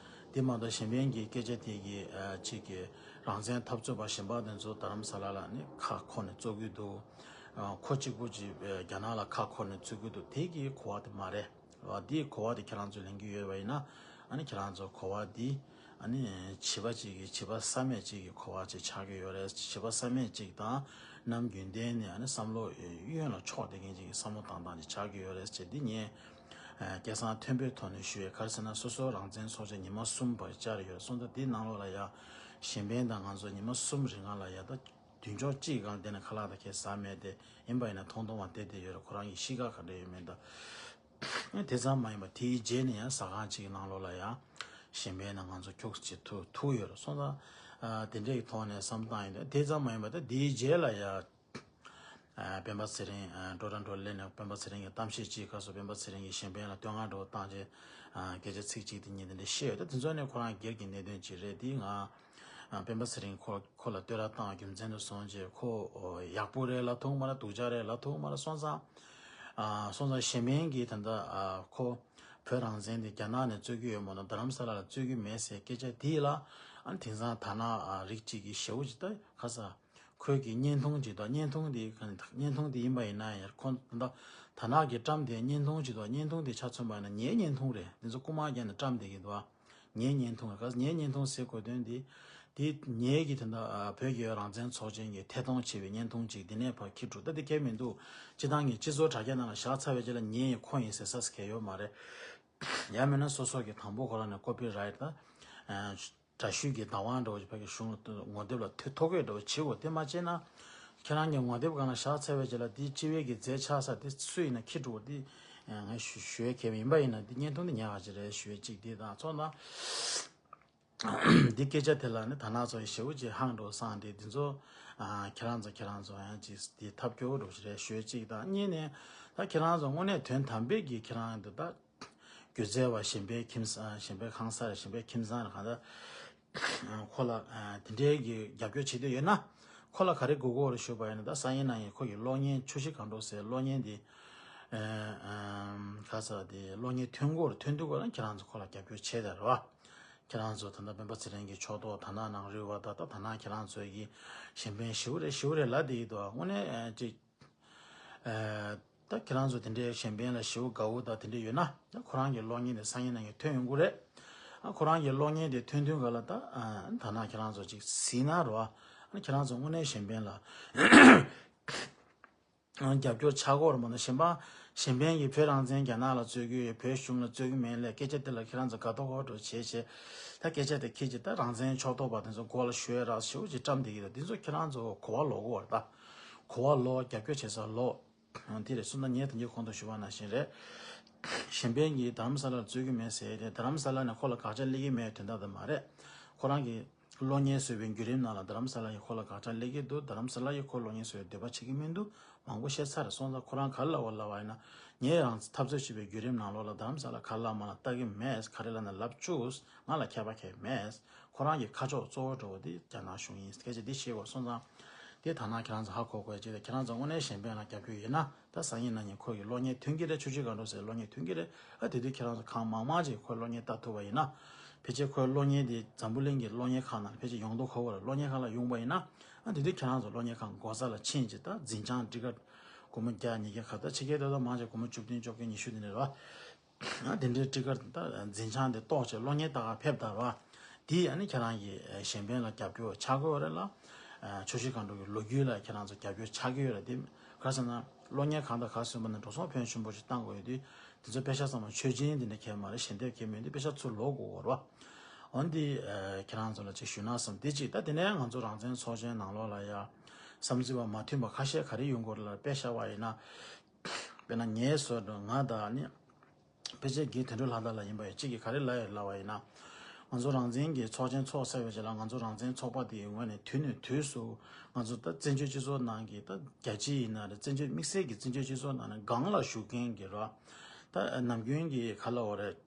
དེ་མ་གཏོགས་གཞན་ཕན་གྱི་སྐད་ཆ་དེ་གི་ཨ་གཅིག་གི་རང་བཙན་འཐབ་རྩོད་པ་གཞན་པ་དེ་ཚོ་རྡ་རམ་ས་ལ་ལ་ནི་ཁ་འཁོར་ནས་བཙུགས་ཀྱི་འདུག་ཨ་ཁོ་གཅིག་པུ་གཅིག་ཨ་རྒྱ་ནག་ལ་ཁ་འཁོར་ནས་བཙུགས་ཀྱི་འདུག་དེ་གི་གོ་བ་དེ་མ་རེད། འདིའི་གོ་བ་དེ་ཁྱེད་རང་ཚོས་ལེན་གྱི་ཡོད་པ་ཡིན་ན། ཨ་ནི་ཁྱེད་རང་ཚོ་གོ་བ་འདི་ཨ་ནི་བྱིས་པ་གཅིག་གིས་བྱིས་པ་བསམ་མེད་གཅིག་གི་གོ་བ་ཅིག་ཆགས་ཀྱི་ཡོད་རེད། བྱིས་པ་བསམ་མེད་གཅིག་དང་ནམ་རྒྱུན་ལྡན་ནས་ཨ་ནི་བསམ་བློ་གཡོན་ལ་ཕྱོགས་བསྡད་མཁན་གཅིག་གི་བསམ་བློ་བཏང་སྟངས་ཅིག་ཆགས་ཀྱི་ཡོད་རེད་ཅེས་འདི་ངས་ཨ་སྐལ་བཟང་མཐོན་པོའི་ཐོག་ནས་ཞུ་ཡས། ག་རེ་ཟེར་ན་སོ་སོ་རང་བཙན་ཚོགས་ཆེན་ཉི་མ་གསུམ་བར་བཅར་ཡོད་སོང་ཙང་འདིའི་ནང་ལོགས་ལ་ཡ་གཞན་ཕན་དང་ང་ཚོ་ཉི་མ་གསུམ་རིང་ལ་ཡ་ད་མདུན་ཅོག་གཅིག་སྒང་བསྡད་ནས་ཁ་ལག་དང་ཁེ་ཟ་མེད་དེ་ཡིན་པ་ཡིན་ན་ཐོང་ཐོང་བ་བསྡད་བསྡད་ཡོད་རེད། ཁོ་རང་གི་གཤིས་ཀ་ག་འདྲ་ཡོད་མེད་ད། དེ་ཙམ་མ་ཡིན་པ་དེའི་རྗེས་ནས་ཡང་ཟ་ཁང་གཅིག་གི་ནང་ལོགས་ལ་ཡང་གཞན་ཕན་ནང་ང་ཚོ་ཁྱུག་ཙམ་ཐུག་ཐུག་ཡོད་རེད་སོང་ཙང་། ཨ་དེ་འདྲའི་ཐོག་ནས་བསམ་སྟངས་ཡིན་ད། དེ་ཙམ་མ་ཡིན་པ་ད་དེའི་རྗེས་ལ་ཡང་ཨ་སྤེན་པ་ཚེ་རིང་ཨ་འགྲོ་ར་འགྲོ་སླེབས་ནས་སྤེན་པ་ཚེ་རིང་གི་གཏམ་བཤད་ཅིག་སྐབས་སུ་སྤེན་པ་ཚེ་རིང་གིས་གཞན་ཕན་ལ་བསྟོད་བསྔགས་འདྲ་བོ་བཏང་རྗེས་ཨ་སྐད་ཆ་ཚིག་གཅིག་དེ་གཉིས་དེ་འདྲ་བཤད་ཡོད་ད། དེ་ཚོ་ནི་ཁོ་རང་སྒེར་གྱི་གནད་དོན་ཅིག་རེད། དེ་ང་ཨ་སྤེན་པ་ཚེ་རིང་ཁོ་ཁོ་ལ་བསྟོད་ར་བཏང་རྒྱུ་མཚན་དུ་སོང་རྗེས་ཁོ་ཨོ་ཡག་པོ་རེད་ལབ་ཐུབ་མ་རེད། སྡུག་ཅག་རེད་ལབ་ཐུབ་མ་རེད་སོང་ཙང་། ཨ་སོང་ཙང་གཞན་ཕན་གྱིས་ད་ལྟ་ཨ་ཁོ་བོད་རང་བཙན་དེ་རྒྱ་ནག་ནས་རྩོད་ཀྱི་ཡོད་མ་གཏོགས་རྡ་རམ་ས་ལ་ལ་རྩོད་ཀྱི་མེད་ཟེར་སྐད་ཆ་དེ་ལ་ཨ་དེང་སང་དར་ནག་ཨ་རིགས་གཅིག་གི་ཞེ་པོ་ཅིག་ད་ཁ་ས་ཁོས་ཀྱི་བརྙན་ཐུང་ཅིག་དང་བརྙན་ཐུང་དེ་ག་བརྙན་ཐུང་དེ་ཡིན་པ་ཡིན་ན་ཡང་ཁོ་ད་ལྟ་དར་ནག་གི་བཀྲམ་དེ་བརྙན་ཐུང་ཅིག་དང་བརྙན་ཐུང་དེ་ཆ་མཚོན་པ་ཡིན་ན་ངའི་བརྙན་ཐུང་རེད། དེ་ཚོ་རྐུ་མ་བརྒྱབ་ནས་བཀྲམ་བསྡད་ཀྱི་འདུག་ཨ། ངའི་བརྙན་ཐུང་རེད། ངའི་བརྙན་ཐུང་ཟེར་དགོས་དོན་འདི། འདི་ངའི་གི་དེ་འདྲ་ཨ་བོད་ཀྱི་རང་བཙན་ཚོགས་ཆེན་གྱི་ཐད་གཏོང་བྱས་པའི་བརྙན་ཐུང་ཅིག་འདི་ནས་ཕར་ཁྱེར་འགྲོ་ད་འདི་གལ་མི་འདུག་སྤྱི་བཏང་གི་སྤྱི་ཚོགས་དྲ་རྒྱ་ནང་ལ་བཞག་ཚར་བའི་རྗེས་ལ་ངའི་ཁོ་ཡིན་ཟེར་ས་གལ་ཡོད་མ་རེད། ཡང་མིན་ན་སོ་སོ་གི་དང་པོ་ཁོ་རང་ནས་ཀོ་པི་རའེ་ཊི་ད། ཨ་འདྲ་བཤུས་ཀྱི་བདག་དབང་འདྲ་བོ་ཞིག་ཕ་གི་གཞུང་ལ་ངོ་དེབ་ལ་ཐོ་ཐོ་གོས་འདྲ་བོ་བྱེད་དགོས། དེ་མ་བྱས་ན། ཁྱེད་རང་གི་ངོ་དེབ་སྒང་ལ་བཞག་ཚར་བའི་རྗེས་ལ་འདི་སྤྱི་བའི་གི་རྫས་ཆགས་ས་དེ་སུ་ཡིན་ན་ཁྱེར་འགྲོ་དགོས། འདི་ངས་ཞུ་ཞུ་ཡས་གལ་ཡིན་པ་ཡིན་ན་འདི་བརྙན་ཐུང་འདི་ཉར་བ་ཅིག་རེད་ཞུ་ཡས་གཅིག་འདི་དང་ཚོགས་ན། འདི་སྐད་ཆ་དེ་ལ་ནི་ད་ནག་ཚོ་ཡི་ཞེ་པོ་ཅིག་ཧང་འགྲོ་སང་དེ་འདི་ཚོ། ཨ་ཁྱེད་རང་ཚོ་ཁྱེད་རང་ཚོ་ཡང་ཅིག་འདི་ཐབས་སྐྱོ་བོ་འགྲོ་ཞིག་རེད་ཞུ་ཡས་གཅིག་དང་གཉིས་ནས། ད་ཁྱེད་རང་ཚོ་དངོས་གནས་དོན་དམ་པའི་གི་ཁྱེད་རང་འདི་ད། སྒྱུ་རྩལ་བ་གཞན་པའི་ཁྱིམ་ས་གཞན་པའི་ཁང་ས་རེད། གཞན་པའི་ཁྱིམ་ཚང་རེད། གང་ལྟར་ཁོ་ལ་དེ་འདྲའི་གི་རྒྱབ་སྐྱོར་བྱེད་འདོད་ཡོད་ན། ཁོ་ལ་ག་རེ་དགོས་ཀྱི་ཡོད་རེད་ཞུས་པ་ཡིན་ན་ད་སང་ཉིན་གནངས་ཉིན་ཁོ་གི་གློག་བརྙན་ཆུ་བཞི་སྒང་དྲུག་ཟེར་གློག་བརྙན་འདི། ག་ས་དེ་གློག་བརྙན་ཐོན་གྱི་ཡོད་རེད། ཐོན་དུས་སྒང་ལ་ཁྱེད་རང་ཚོ་ཁོ་ལ་རྒྱབ་སྐྱོར་བྱེད་དང་རེད་བ། ཁྱེད་རང་ཚོ་ད་ལྟ་སྤེན་པ་ཚེ་རིང་གི་ཕྱོགས་གཏོགས་ད་ནག་ནང་རུལ་བ་ད་ད་ད་ནག་ཁྱེད་རང་ཚོ་གི་གཞན་ཕན་ཞེ་པོ་རེད་ཞེ་པོ་རེད་ལབ་བསྡད་ཀྱི་འདུག་དངོས་གནས་ཅིག་ཨ་ད་ཁྱེད་རང་ཚོ་དེ་འདྲའི་གཞན་ཕན་ལ་ཞེ་པོ་དགའ་བོ་དང་དེ་འདྲ་ཡོད་ན། ད་ཁོ་རང་གི་གློག་བརྙན་དེ་སང་ཉིན་གནངས་ཉིན་ཐོན་ཡོང་གི་རེད། ཨ་ཁོ་རང་གི་གློག་བརྙན་དེ་ཐོན་དུས་སྒང་ལ་ད་ཨ་ད་ནག་ཁྱེད་རང་ཚོ་ཅིག་གཟིགས་ན་རོ། ཨ་ཁྱེད་རང་ཚོ་དངོས་གནས་གཞན་ཕན་ལ་རྒྱབ་སྐྱོར་ཆགས་ཀྱི་ཡོད་རེད་མ་གཏོགས་གཞན་པ། གཞན་ཕན་གྱིས་བོད་རང་བཙན་རྒྱ་ནག་ལ་རྩོད་ཀྱི་ཡོད། བོད་གཞུང་ལ་རྩོད་ཀྱི་མེད་ལབ་སྐད་ཆ་དེ་ལ་ཁྱེད་རང་ཚོ་དགའ་ཏོག་ཏོག་འདྲ་བོ་བྱས་བྱས། ད་སྐད་ཆ་དེ་ཁྱེད་ཀྱིས་ད་རང་བཙན་ཕྱོགས་གཏོགས་པ་དེ་ཚོ་མགོ་ལ་གཞུ་ཡས་ར་ཞེ་པོ་ཅིག་བཀྲམ་བསྡད་ཀྱི་རེད། དེ་ཚོ་ཁྱེད་རང་ཚོ་གོ་བ་ལོག་གི་ཡོད་རེད་ད། གོ་བ་ལོག་རྒྱབ་སྐྱོར་བྱེད་ས་ལོག་དེ་རེད་སོང་ཙང་ངས་ད་གིན་གོང་དུ་ཞུས་པ་ནང་བཞིན་རེད། གཞན་ཕན་གྱིས་རྡ་རམ་ས་ལར་རྩོད་ཀྱི་མེད་ཟེར་ཏེ་རྡ་རམ་ས་ལ་ནས་ཁོ་ལ་དགག་བྱ་སླེབས་ཀྱི་མེད་དོན་དག་དེ་མ་རེད། ཁོ་རང་གིས་གློག་བརྙན་བཟོས་པའི་བརྒྱུད་རིམ་ནང་ལ་རྡ་རམ་ས་ལ་ཡིས་ཁོ་ལ་དགག་བྱ་སླེབས་ཀྱི་འདུག་རྡ་རམ་ས་ལ་ཡིས་ཁོ་གློག་བརྙན་བཟོ་བའི་འདོད་པ་བྱེད་ཀྱི་མི་འདུག་མང་པོ་བཤད་ཚར་རེད། སོང་ཙང་ཁོ་རང་ག་རེ་ལབ་པ་ལབ་པ་ཡིན་ན། ངས་རང་འཐབ་རྩོད་བྱེད་པའི་བརྒྱུད་རིམ་ནང་ལོགས་ལ་རྡ་རམ་ས་ལ་ག་རེ་ལབ་མ་ལབ་ལྟ་གི་མེད། ག་རེ་ལབ་ན་ལབ་བཅུག་ང་ལ་ཁྱད་པར་གང་ཡང་མེད། ཁོ་རང་གི་ཁ་ཕྱོགས་གཙོ་བོ་འགྲོ་བ་དེ་རྒྱ་ནག་གཞུང་ཡིན། སྐད་ཆ་འདི་བཤད་དགོས་སོང་ཙང་། དེ་ད་ནང་ཁྱེད་རང་ཚོ་ཧ་གོ་དགོས་ཅིག་དང་ཁྱེད་རང་ཚོ་དངོས་གནས་གཞན་ཕན་ལ་རྒྱབ་སྐྱོར་ཡོད་ན། ད་སང་ཉིན་གནངས་ཉིན་ཁོ་གི་གློག་བརྙན་ཐོན་གྱི་རེད། ཆུ་བཞི་སྒང་དྲུག་ཟེར་གློག་བརྙན་ཐོན་གྱི་རེད། ཨ་དེ་དུས་ཁྱེད་རང་ཚོ་གང་མང་མང་ཅིག་ཁོའི་གློག་བརྙན་ལྟ་ཐུབ་པ་ཡིན་ན། ཕལ་ཆེར་ཁོའི་གློག་བརྙན་དེ་འཛམ་བུ་གླིང་གི་གློག་བརྙན་ཁང་ནང་ཕལ་ཆེར་ཡོང་མདོག་ཁ་པོ་རེད། གློག་བརྙན་ཁང་ལ་ཡོང་པ་ཡིན་ན། ཨ་དེ་དུས་ཁྱེད་རང་ཚོ་གློག་བརྙན་ཁང་སྒོ་རྩ་ལ་ཕྱིན་ཅིག་ད་འཛིན་བྱང་ཊི་ཀེ་ཊི་སྒོར་མོ་བརྒྱ་ཉིས་བརྒྱ་ག་ད་ཕྱི་རྒྱལ་ད་ད་མང་ཆེ་སྒོར་མོ་བཅུ་བདུན་བཅོ་བརྒྱད་ཉི་ཤུ་དེ་འདྲ་རེད་བ། ཨ་དེ་འདྲའི་ཊི་ཀེ་ཊི་ད་འཛིན་བྱང་དེ་གཏོགས་བྱས་གློག་བརྙན་ལྟ་ག་ཕེབས་དང་ར། དེ་ཨ་ནི་ཁྱེད་རང་གི་གཞན་ཕན་ལ་རྒྱབ་སྐྱོར་ཆགས་ཀྱི་ཡོད་རེད་ལ། ཆུ་བཞི་སྒང་དྲུག་གི་ལོ་རྒྱུས་ལ་ཁྱེད་རང་ཚོ་རྒྱབ་སྐྱོར་ཆགས་ཀྱི་ཡོད་རེད་དེ། ག་རེ་ཟེར་ན་གློག་བརྙན་གང་དང་ག་ཟེར་བ་ན་འགྲོ་སོང་ཕོན་ཆེན་པོ་ཞིག་བཏང་དགོས་ཡོད་དུས། དེ་ཚོ་པེ་ཤག་ཚང་མ་མཆོད་སྦྱིན་དེ་འདྲ་གས་མ་རེད། ཞལ་འདེབས་གས་མེད་དུས་པེ་ཤག་ཚུར་ལོག་དགོས་ཡོད་རེད་བ། འོན་ཏེ་ཁྱེད་རང་ཚོ་ལ་ཅིག་ཞུ་ན་བསམ་དེ་གཅིག་ད་དེ་ནས་ང་ཚོ་རང་བཙན་ཚོགས་ཆེན་ནང་ལོགས་ལ་ཡ་བསམ་ཚུལ་བ་མ་མཐུན་པ་ཁ་ཤས་ག་རེ་ཡོང་གི་ཡོད་རེད་ལ་དཔེ་བཞག་པ་ཡིན་ན། དཔེར་ན་ངའི་བཟོ་འདྲ་ང་དང་ནི། ཕལ་ཆེར་རྒན་དོན་གྲུབ་ལྷ་དར་ལགས་ཡིན་པ་ཡིན་གཅིག་གིས་ག་རེ་ལབ་ཡོད་ལབ་པ་ཡིན་ན། ང་ཚོ་རང་བཙན་གྱི་ཚོགས་ཆེན་ཚོགས་ཚར་བའི་རྗེས་ལ་ང་ཚོ་རང་བཙན་ཚོགས་པ་དེའི་ངོས་ནས་དུས་ནས་དུས་སུ་ང་ཚོ་ད་བཙན་བྱོལ་སྤྱི་ཚོགས་ནང་གི་ད་རྒྱ་སྤྱི་ཡིན་ན་རེད། བཙན་བྱོལ་དམིགས་བསལ་གྱི་བཙན་བྱོལ་སྤྱི་ཚོགས་ནང་ནས་སྒང་ལ་བཞུགས་མཁན་གྱི་ར། ད་ནམ་རྒྱུན་གྱི་ག་ལབ་དགོས་རེད།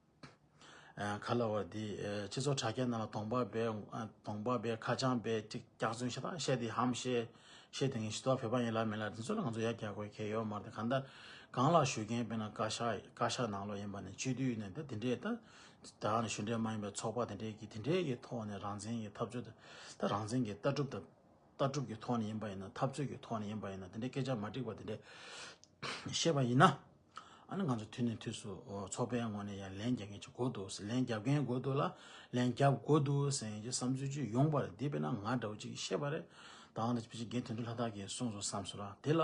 ཨ་ག་ལ་བ་དེ་ཨ་སྤྱི་ཚོགས་དྲ་རྒྱ་ནང་ལ་གདོང་པ་སྦས་ཨ་གདོང་པ་སྦས་ཁ་བྱང་སྦས་ཅིག་སྐྱག་རྫུན་ཤ་སྟག་བཤད་དེ་ཧམ་བཤད་བཤད་དེ་ངས་ཞི་དོ་བོད་པ་ཡིན་ལ་མིན་ལ་དེ་ཚོ་ལ་ང་ཚོ་ཡ་རྒྱག་དགོས་གལ་ཡོད་མ་རེད། གང་ལྟར་གང་ལ་ཞུགས་མཁན་དཔེར་ན་བཀའ་ཤག་བཀའ་ཤག་ནང་ལོགས་ཡིན་པ་ནས་སྤྱི་འཐུས་ཡིན་ནས་ད་དེ་འདྲས་ད་ད་ནས་གཞུང་འབྲེལ་མ་ཡིན་པའི་ཚོགས་པ་དེ་འདྲས་ཀྱི་དེ་འདྲས་ཀྱི་ཐོག་ནས་རང་བཙན་གྱི་འཐབ་རྩོད་ད་རང་བཙན་གྱི་ལྟ་གྲུབ་ད་ལྟ་གྲུབ་ཀྱི་ཐོག་ནས་ཡིན་པ་ཡིན་ན་འཐབ་རྩོད་ཀྱི་ཐོག་ནས་ཡིན་པ་ཡིན་ན་དེ་འདྲའི་སྐད་ཆ་མ་འགྲིག་པ་དེ་འདྲས་བཤད་པ་ཡིན་ན། ཨ་ནི་ང་ཚོ་དུས་ནས་དུས་སུ་ཚོགས་པའི་ངོས་ནས་ཡང་ལན་རྒྱག་མཁན་ཅིག་དགོས་འདུག་ལན་རྒྱབ་མཁན་དགོས་འདུག་ལ་ལན་རྒྱབ་དགོས་འདུག་ཟེར་མཁན་གྱི་བསམ་ཚུལ་ཅིག་ཡོང་པ་རེད། འདི་དཔེར་ན་ང་འདྲ་བོ་ཅིག་བཤད་པ་རེད། ད་ང་ཚོ་ཕལ་ཆེར་རྒན་དོན་གྲུབ་ལྷ་དར་གྱིས་གསུངས་སོང་བསམ་སོང་ར། དེ་ལ་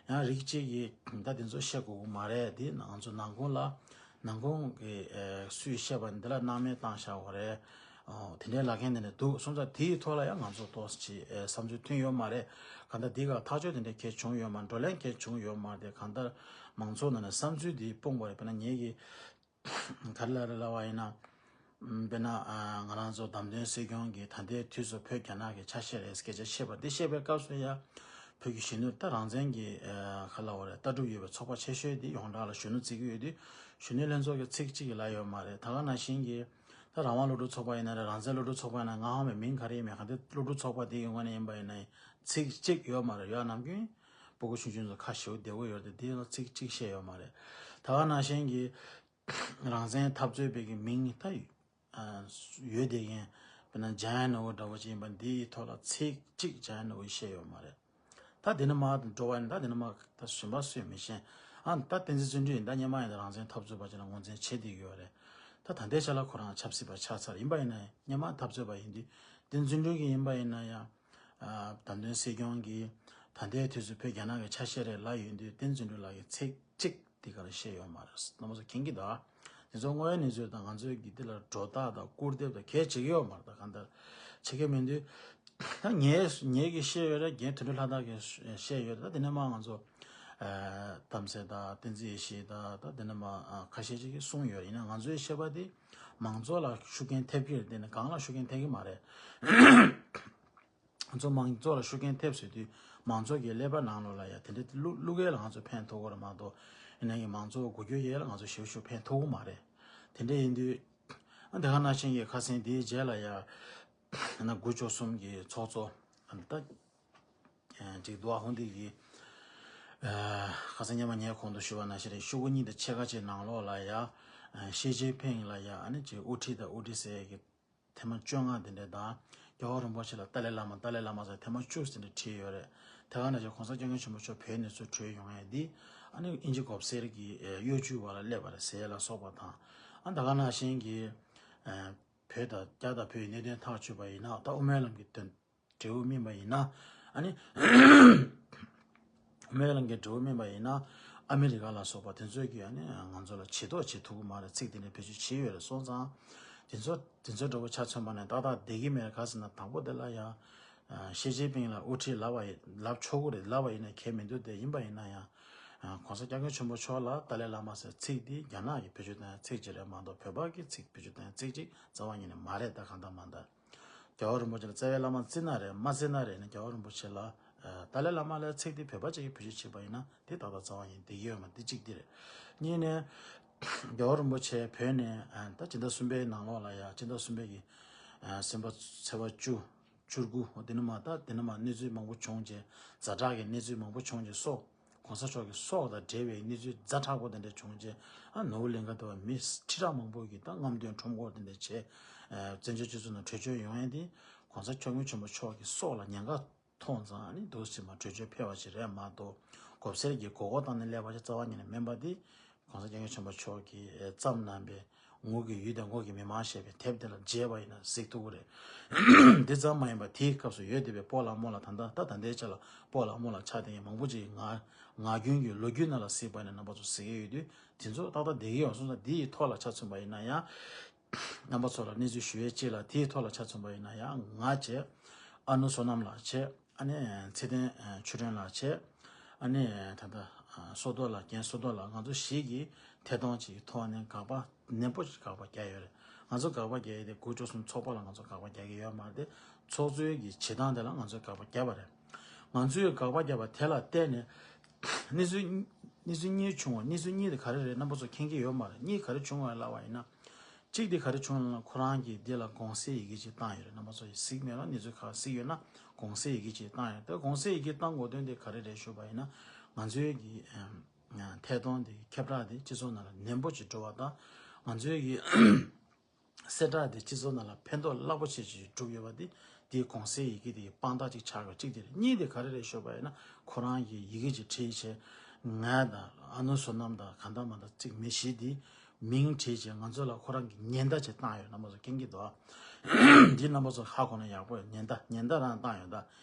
ཡང་རིགས་གཅིག་གིས་ད་དེ་ཚོ་བཤད་དགོས་ཀྱི་མ་རེད། དེ་ང་ཚོ་ནང་ཁུལ་ལ་ནང་ཁུལ་གྱི་ཨ་སུས་བཤད་པ་འདི་ལ་སྣང་མེད་བཏང་བཞག་པ་རེད། ཨོ་དེ་འདྲའི་ལབ་མཁན་དེ་འདྲ་འདུག་སོང་ཙང་དེའི་ཐོག་ལ་ཡང་ང་ཚོ་ཏོག་ཙམ་ཅིག་ཨེ་བསམ་ཚུལ་མཐུན་ཡོད་མ་རེད། གང་ལྟར་འདི་ག་ཐག་གཅོད་དེ་འདྲ་གལ་བྱུང་ཡོད་མ་རེད། བགྲོ་གླེང་གལ་བྱུང་ཡོད་མ་རེད། གང་ལྟར་མང་ཚོགས་ནང་ནས་བསམ་ཚུལ་འདི་སྤུངས་པ་རེད། དཔེར་ན་ངེད་ཀྱི་ག་རེ་ལབ་རེད་ལབ་པ་ཡིན་ན། ཨམ་དཔེར་ན་ཨ་ང་རང་ཚོ་བདམས་ཐོན་སྲིད་སྐྱོང་གི་ད་ལྟའི་དུས་སུ་བོད་རྒྱ་ནག་གི་ཆ་ཤས་རེད་སྐད་ཆ་བཤད་པ་འདི་བཤད་པའི་སྐབས་སུ་ཡང་བོད་ཀྱི་གཞོན་ནུ་ད་རང་བཙན་གྱི་ཨ་ག་ལབ་པ་རེད། ལྟ་གྲུབ་ཡོད་པའི་ཚོགས་པ་ཆེ་ཤོས་འདི་ཡོངས་གྲགས་ལ་གཞོན་ནུ་བརྩི་གི་ཡོད་དུས་གཞོན་ནུ་ལྷན་ཚོགས་ཀྱི་ཚིག་གཅིག་གིས་ལབ་ཡོད་མ་རེད། ད་ག་ནང་བཞིན་གྱི་ད་རང་དབང་སློབ་ཕྲུག་ཚོགས་པ་ཡིན་ན་རེད། རང་བཙན་སློབ་ཕྲུག་ཚོགས་པ་ཡིན་ན་ང་ཧང་བའི་མིང་ག་རེ་ཡིན་མིན་ག་འདི་སློབ་ཕྲུག་ཚོགས་པ་འདི་གི་ངོས་ནས་ཡིན་པ་ཡིན་ན་ཚིག་གཅིག་ཡོད་མ་རེད། ཡོད་ནམ་རྒྱུན་སྤུ་གུ་ཆུང་ཆུང་ཚོ་ཁ་ཞེ་པོ་བདེ་པོ་ཡོད་རེད། འདི་ལ་ཚིག་གཅིག་བཤད་ཡོད་མ་རེད། ད་ག་ནང་བཞིན་གྱི་རང་བཙན་འཐབ་རྩོད་པའི་གི་མིང་ད་ཡོད་བསྡད་མཁན་དཔེར་ན་ཇ་ཡ་ནོ་བོ་འདྲ་བོ་ཅིག་ཡིན་པ་འདིའི་ཐོག་ལ་ཚིག་གཅིག་ཇ་ཡ་ནོ་བོ་བཤད་ཡོད་མ་རེད། ད་འདི་ནས་མར་འགྲོ་བ་ཡིན་ད་འདི་ནས་མར་ད་གཞན་པ་སུས་མི་ཤེས། ཨ་ད་བསྟན་འཛིན་བརྩོན་འགྲུས་ཡིན་ད་སྔོན་མ་ཡིན་ད་རང་བཙན་འཐབ་རྩོད་པ་ཅིག་ལ་ངོས་འཛིན་བྱེད་བསྡད་ཀྱི་ཡོད་རེད། ད་ད་ལྟའི་ཆ་ལ་ཁོ་རང་ཆབ་སྲིད་པ་ཆགས་ཚར་ཡིན་པ་ཡིན་ན་སྔོན་མ་འཐབ་རྩོད་པ་ཡིན་དུས་བསྟན་འཛིན་བརྩོན་འགྲུས་ཀྱི་ཡིན་པ་ཡིན་ན་ཡང་ཨ་བདམས་ཐོན་སྲིད་སྐྱོང་གིས་ད་ལྟའི་དུས་སུ་བོད་རྒྱ་ནག་གི་ཆ་ཤས་རེད་ལབ་ཡོང་དུས་བསྟན་འཛིན་བརྩོན་འགྲུས་ལགས་ཀྱིས་ཚིག་གཅིག་འདི་ག་ལ་བཤད་ཡོད་མ་རེད། རྣམ་པ་ཚོ་མཁྱེན་གྱི་འདུག་དེ་ཚོ་དངོས་ཡོད་གནས་ཚུལ་དང་ང་ཚོའི་གི་འདི་ལ་སྒྲོ་བཏགས་དང་སྐུར་འདེབས་དང་གལ་བྱེད་ཀྱི་ཡོད་མ་རེད། ད་གང་ལྟར་བྱེད་ཀྱི་མི་འདུག་ད་ངས་ངས་ཀྱི་བཤད་ཡོད་རེད། རྒན་དོན་གྲུབ་ལྷ་དར་གྱིས་བཤད་ཡོད་རེད། ད་དེ་ནས་མ་ང་ཚོ་ཨ་རྟ་མགྲིན་དང་བསྟན་འཛིན་ཡེ་ཤེས་དང་ད་དེ་ནས་མ་ཨ་ཁ་ཤས་ཅིག་གིས་གསུངས་ཡོད་རེད། ཡིན་ན་ང་ཚོའི་བཤད་པ་དེ་མང་ཚོགས་ལ་ཤུགས་རྐྱེན་ཐེབས་ཀྱི་རེད། དེ་ནས་གང་ལ་ཤུགས་རྐྱེན་ཐེབས་ཀྱི་མ་རེད། ང་ཚོ་མང་ཚོགས་ལ་ཤུགས་རྐྱེན་ཐེབས་ཟེར་དུས་མང་ཚོགས་ཀྱི་ཀླད་པ་ནང་ལོགས་ལ་ཡ་དེ་འདྲ་བླུག་བླུག་ཡས་ལ་ང་ཚོ་ཕན་ཐོགས་ཀྱི་རེད་མ་གཏོགས་ཡིན་ན་ཡང་མང་ཚོགས་འགུལ་སྐྱོད་ཡས་ལ་ང་ཚོ་ཞེ་པོ་ཞིག་ཕན་ཐོགས་ཀྱི་མ་རེད། དེ་འདྲ་ཡིན་དུས་ཨ་དེ་ག་ནང་བཞིན་གྱི་ཁ་སང་དེའི་རྗེས་ལ་ཡ་ན་དགུ་བཅུ་གསུམ་གྱི་ཚོགས་གཙོ་ཨ་ད་ཅིག་འདུག་ཨ་ཧོང་དེ་གི་ཁ་སང་སྔོན་མ་ངས་གོང་དུ་ཞུས་པ་ནང་བཞིན་རེད། ཤོག་གུ་གཉིས་དང་ཕྱེད་ཀ་ཅིག་ནང་ལོགས་ལ་ཡ་ཞི་ཅིན་ཕིང་ལ་ཡ་ཨ་ནི་ཅིག་དབུ་ཁྲིད་དང་དབུ་ཁྲིད་ཟེར་ཡས་ཀྱི་ཐེངས་མ་བཅོ་ལྔ་དེ་འདྲ་དང་རྒྱལ་བ་རིན་པོ་ཆེ་ལ་ཏཱ་ལའི་བླ་མ་ཏཱ་ལའི་བླ་མ་ཟེར་ཐེངས་མ་བཅུ་ཟིན་འདྲ་བྲིས་ཡོད་རེད། དེ་ག་ནང་བཞིན་གོང་ས་སྐྱབས་མགོན་ཆེན་པོ་མཆོག་བོད་ནས་ཚུར་བྲོས་ཡོང་ཡས་འདི་ཨ་ནི་དབྱིན་ཇི་གོ་བ་སེར་གྱི་གཡོ་ཇུས་བར་ལ་སླེབས་པ་རེད་ཟེར་ཡས་ལ་སོགས་པ་དང་ཨ་ད་ག་ནང་བཞིན་གྱི་བོད་དང་རྒྱ་དང་བོད་ཀྱི་གནད་དོན་ཐག་གཅོད་པ་ཡིན་ན་ད་དབུ་མའི་ལམ་གྱི་དོན་འབྲས་བུ་སྨིན་པ་ཡིན་ན་ཨ་ནི། སྨོན་ལམ་གྱི་འབྲས་བུ་སྨིན་པ་ཡིན་ན་ཨ་མི་རི་ཀ་ལ་སོགས་པ་དེ་ཚོས་ཀྱིས་ཨ་ནི་ང་ཚོ་ལ་བྱེད་དོགས་བྱེད་ཐུབ་ཀྱི་མ་རེད། ཚིག་དེ་འདྲ་བེད་སྤྱོད་བྱས་ཡོད་རེད། སོང་ཙང་དེ་ཚོ་དེ་ཚོ་འདྲ་བོ་ཆ་མཚོན་པ་ནས་ཏག་ཏག་བསྡད་ཀྱི་མེད་རེད། ག་ཟེར་ན་དང་པོ་དེ་ལ་ཡ་ཞི་ཅིན་ཕིང་ལ་དབུ་ཁྲིད་ལབ་པ་ཡིན་ལབ་ཆོག་གི་རེད། ལབ་པ་ཡིན་ན་ཁྱད་མི་འདུག་དེ་ཡིན་པ་ཡིན་ན་ཡང་གོང་ས་སྐྱབས་མགོན་ཆེན་པོ་མཆོག་ལ་ཏཱ་ལའི་བླ་མ་ཟེར་ཚིག་དེ་རྒྱ་ནག་གིས་བེད་སྤྱོད་བཏང་ཡ་ཚིག་ཅིག་རེད་མ་གཏོགས་བོད་པ་གིས་ཚིག་བེད་སྤྱོད་བཏང་ཡ་ཚིག་ཅིག་རྩ་བ་ཉིད་ནས་མ་རེད། ད་གང་ལྟར་མ་ལྟར། རྒྱལ་བ་རིན་པོ་ཆེ་ལ་རྩ་བའི་བླ་མ་བརྩི་ན་རེད་མ་བརྩི་ན་རེད་ནས་རྒྱལ་བ་རིན་པོ་ཆེ་ལ་ཨ་ཏཱ་ལའི་བླ་མ་ལབ་ཚིག་དེ་བོད་པ་གཅིག་གིས་བེད་སྤྱོད་བྱས་པ་ཡིན་ན་དེ་ཏག་ཏག་རྩ་བ་ཡིན་བསྡད་ཀྱི་ཡོད་མ་རེད། དེ་གཅིག་དེ་རེད། གཉིས་ནས་རྒྱལ་བ་རིན་པོ་ཆེ་བོད་ནས་ཨ་ད་སྤྱི་ཟླ་གསུམ་པའི་ནང་ལོགས་ལ་ཡ་སྤྱི་ཟླ་གསུམ་པའི་གི་ཨ་སེམས་པ་ཚེས་པ་བཅུ་བཅུ་དགུ་འོ་དེ་ནས་མ་ད་དེ་ནས་མ་གནས་ཚུལ་མང་པོ་བྱུང་རྗེས་ཛ་དྲག་གི་གནས་ཚུལ་མང་པོ་བྱུང་རྗེས་སོགས། གོང་ས་མཆོག་གི་སྲོག་དང་འབྲེལ་བའི་གནས་ཚུལ་ཛ་དྲག་པོ་དེ་འདྲ་བྱུང་རྗེས་ཨ་ནོར་བུ་གླིང་ག་དེ་བ་མི་ཁྲི་ཕྲག་མང་པོ་གིས་ད་རྔམ་སྟོན་ཁྲོམ་སྐོར་དེ་འདྲ་བྱས་ཨ་བཙན་བྱོལ་སྤྱི་ཚོགས་ནང་བྲོས་བྱོལ་ཡོང་ཡས་དེ་གོང་ས་སྐྱབས་མགོན་ཆེན་པོ་མཆོག་གི་སྲོག་ལ་ཉེན་ཁ་མཐོང་ཙང་ཨ་ནི་འདུག་སེ་མ་བྲོས་བྱོལ་ཕེབས་པ་ཞིག་རེད་མ་གཏོགས་གོ་བ་སེར་གྱི་མགོ་སྐོར་བཏང་ནས་སླེབས་པ་ཞིག་རྩ་བ་ཉིད་ནས་མིན་པ་དེ་གོང་ས་སྐྱབས་མགོན་ཆེན་པོ་མཆོག་གིས་བརྩམས་གནང་པའི་ངོ་གི་ཡུལ་དང་ངོ་གི་མི་མང་ཞེས་པའི་དེབ་དེ་ལ་མཇལ་བ་ཡིན་ན་གཟིགས་ཐུབ་ཀྱི་རེད། འདི་ཙམ་མ་ཡིན་པར་དེའི་སྐབས་སུ་ཡོད་བསྡད་པའི་སྤོ་ལགས་རྨོ་ལགས་ད་ལྟ་ད་ད་ལྟའི་ཆ་ལ་སྤོ་ལགས་རྨོ་ལགས་ཆགས་བསྡད་མཁན་མང་པོ་ཅིག་ངག་ངག་རྒྱུན་གྱི་ལོ་རྒྱུས་ནང་ལ་གཟིགས་པ་ཡིན་ན་རྣམ་པ་ཚོ་གཟིགས་ཀྱི་ཡོད་དུས་དེ་ཚོ་ཏག་ཏག་བསྡད་ཀྱི་ཡོད་སོང་ཙང་འདི་ཡི་ཐོག་ལ་ཆ་མཚོན་པ་ཡིན་ན་ཡང་རྣམ་པ་ཚོ་ལ་གནས་ཚུལ་ཞུ་ཡས་ཅིག་ལ་དེའི་ཐོག་ལ་ཆ་མཚོན་པ་ཡིན་ན་ཡང་ང་བྱས་ཨ་ནུ་བསོད་ནམས་ལགས་བྱས། ཨ་ནི་ཚེ་བརྟན་ཆོས་སྒྲོན་ལགས་བྱས། ཨ་ནི་ད་ལྟ་བསོད་རྡོར་ལགས་རྒན་བསོད་རྡོར་ལགས་ང་ཚོ་བཞི་གིས་ཐད་གཏོང་གཅིག་གི་ཐོག་ནས་དགག་པ་ནན་པོ་ཞིག་དགག་པ་རྒྱག་ཡོད་རེད། ང་ཚོ་དགག་པ་རྒྱག་ཡས་དེ་དགུ་བཅུ་གསུམ་ཚོགས་པ་ལ་ང་ཚོ་དགག་པ་རྒྱག་གི་ཡོད་མ་རེད་དེ། ཚོགས་གཙོའི་གི་བྱེད་སྟངས་དེ་ལ་ང་ཚོས་དགག་པ་བརྒྱབ་པ་རེད། ང་ཚོས་དགག་པ་བརྒྱབ་པ་དེ་ལ་བརྟེན་ནས་གནས་ཚུལ་གནས་ཚུལ་གཉིས་བྱུང་བ་གནས་ཚུལ་གཉིས་དེ་ག་རེ་རེད་རྣམ་པ་ཚོ་མཁྱེན་གྱི་ཡོད་མ་རེད། གཉིས་ག་རེ་བྱུང་བ་ལབ་པ་ཡིན་ན། གཅིག་དེ་ག་རེ་བྱུང་ལབ་ན། ཁོ་རང་གིས་འདི་ལ་དགོངས་སེལ་ཡི་གེ་ཅིག་བཏང་ཡོད་རེད། རྣམ་པ་ཚོ་ཡིས་གཟིགས་མེད་ལ། གནས་ཚུལ་ཁག་གཟིགས་ཡོད་ན། དགོངས་སེལ་ཡི་གེ་ཅིག་བཏང་ཡོད། ད་དགོངས་སེལ་ཡི་གེ་བཏང་དགོས་དོན་དེ་ག་རེ་རེད་ཞུས་པ་ཡིན་ན། ང་ཚོའི་གི་ཨམ། ཐད་གཏོང་དེ་ཁྱབ་བསྒྲགས་དེ་སྤྱི་ཚོགས་ནང་ལ་ནན་པོ་ཅིག་འགྲོ་བ་དང་། ང་ཚོའི་གི་གསལ་བསྒྲགས་དེ་སྤྱི་ཚོགས་ནང་ལ་ཕན་ཐོགས་རླབས་པོ་ཆེ་ཅིག་བསྒྲུབས་ཡོད་པ་དེ། དེའི་དགོངས་སེལ་ཡི་གེ་དེ་དཔང་རྟགས་ཅིག་ཆགས་ཡོད། གཅིག་དེ་རེད། གཉིས་དེ་ག་རེ་རེད་ཞུས་པ་ཡིན་ན། ཁོ་རང་གིས་ཡི་གེ་ཅིག་བྲིས་བྱས། ང་དང་ཨ་ནུ་བསོད་ནམས་དང་གང་ལྟར་མ་ལྟར་གཅིག་མི་བཞི་དེ་མིང་བྲིས་བྱས། ང་ཚོ་ལ་ཁོ་རང་གིས་ཉེན་བརྡ་ཅིག་བཏང་ཡོད། རྣམ་པ་ཚོ་མཁྱེན་གྱི་འདུག་ཨ། འདི་རྣམ་པ་ཚོ་ཧ་གོ་ན་ཡག་པོ་ཡོད། ཉེན་བརྡ་ཉེན་བརྡ་རང་བཏང་ཡོད། ད་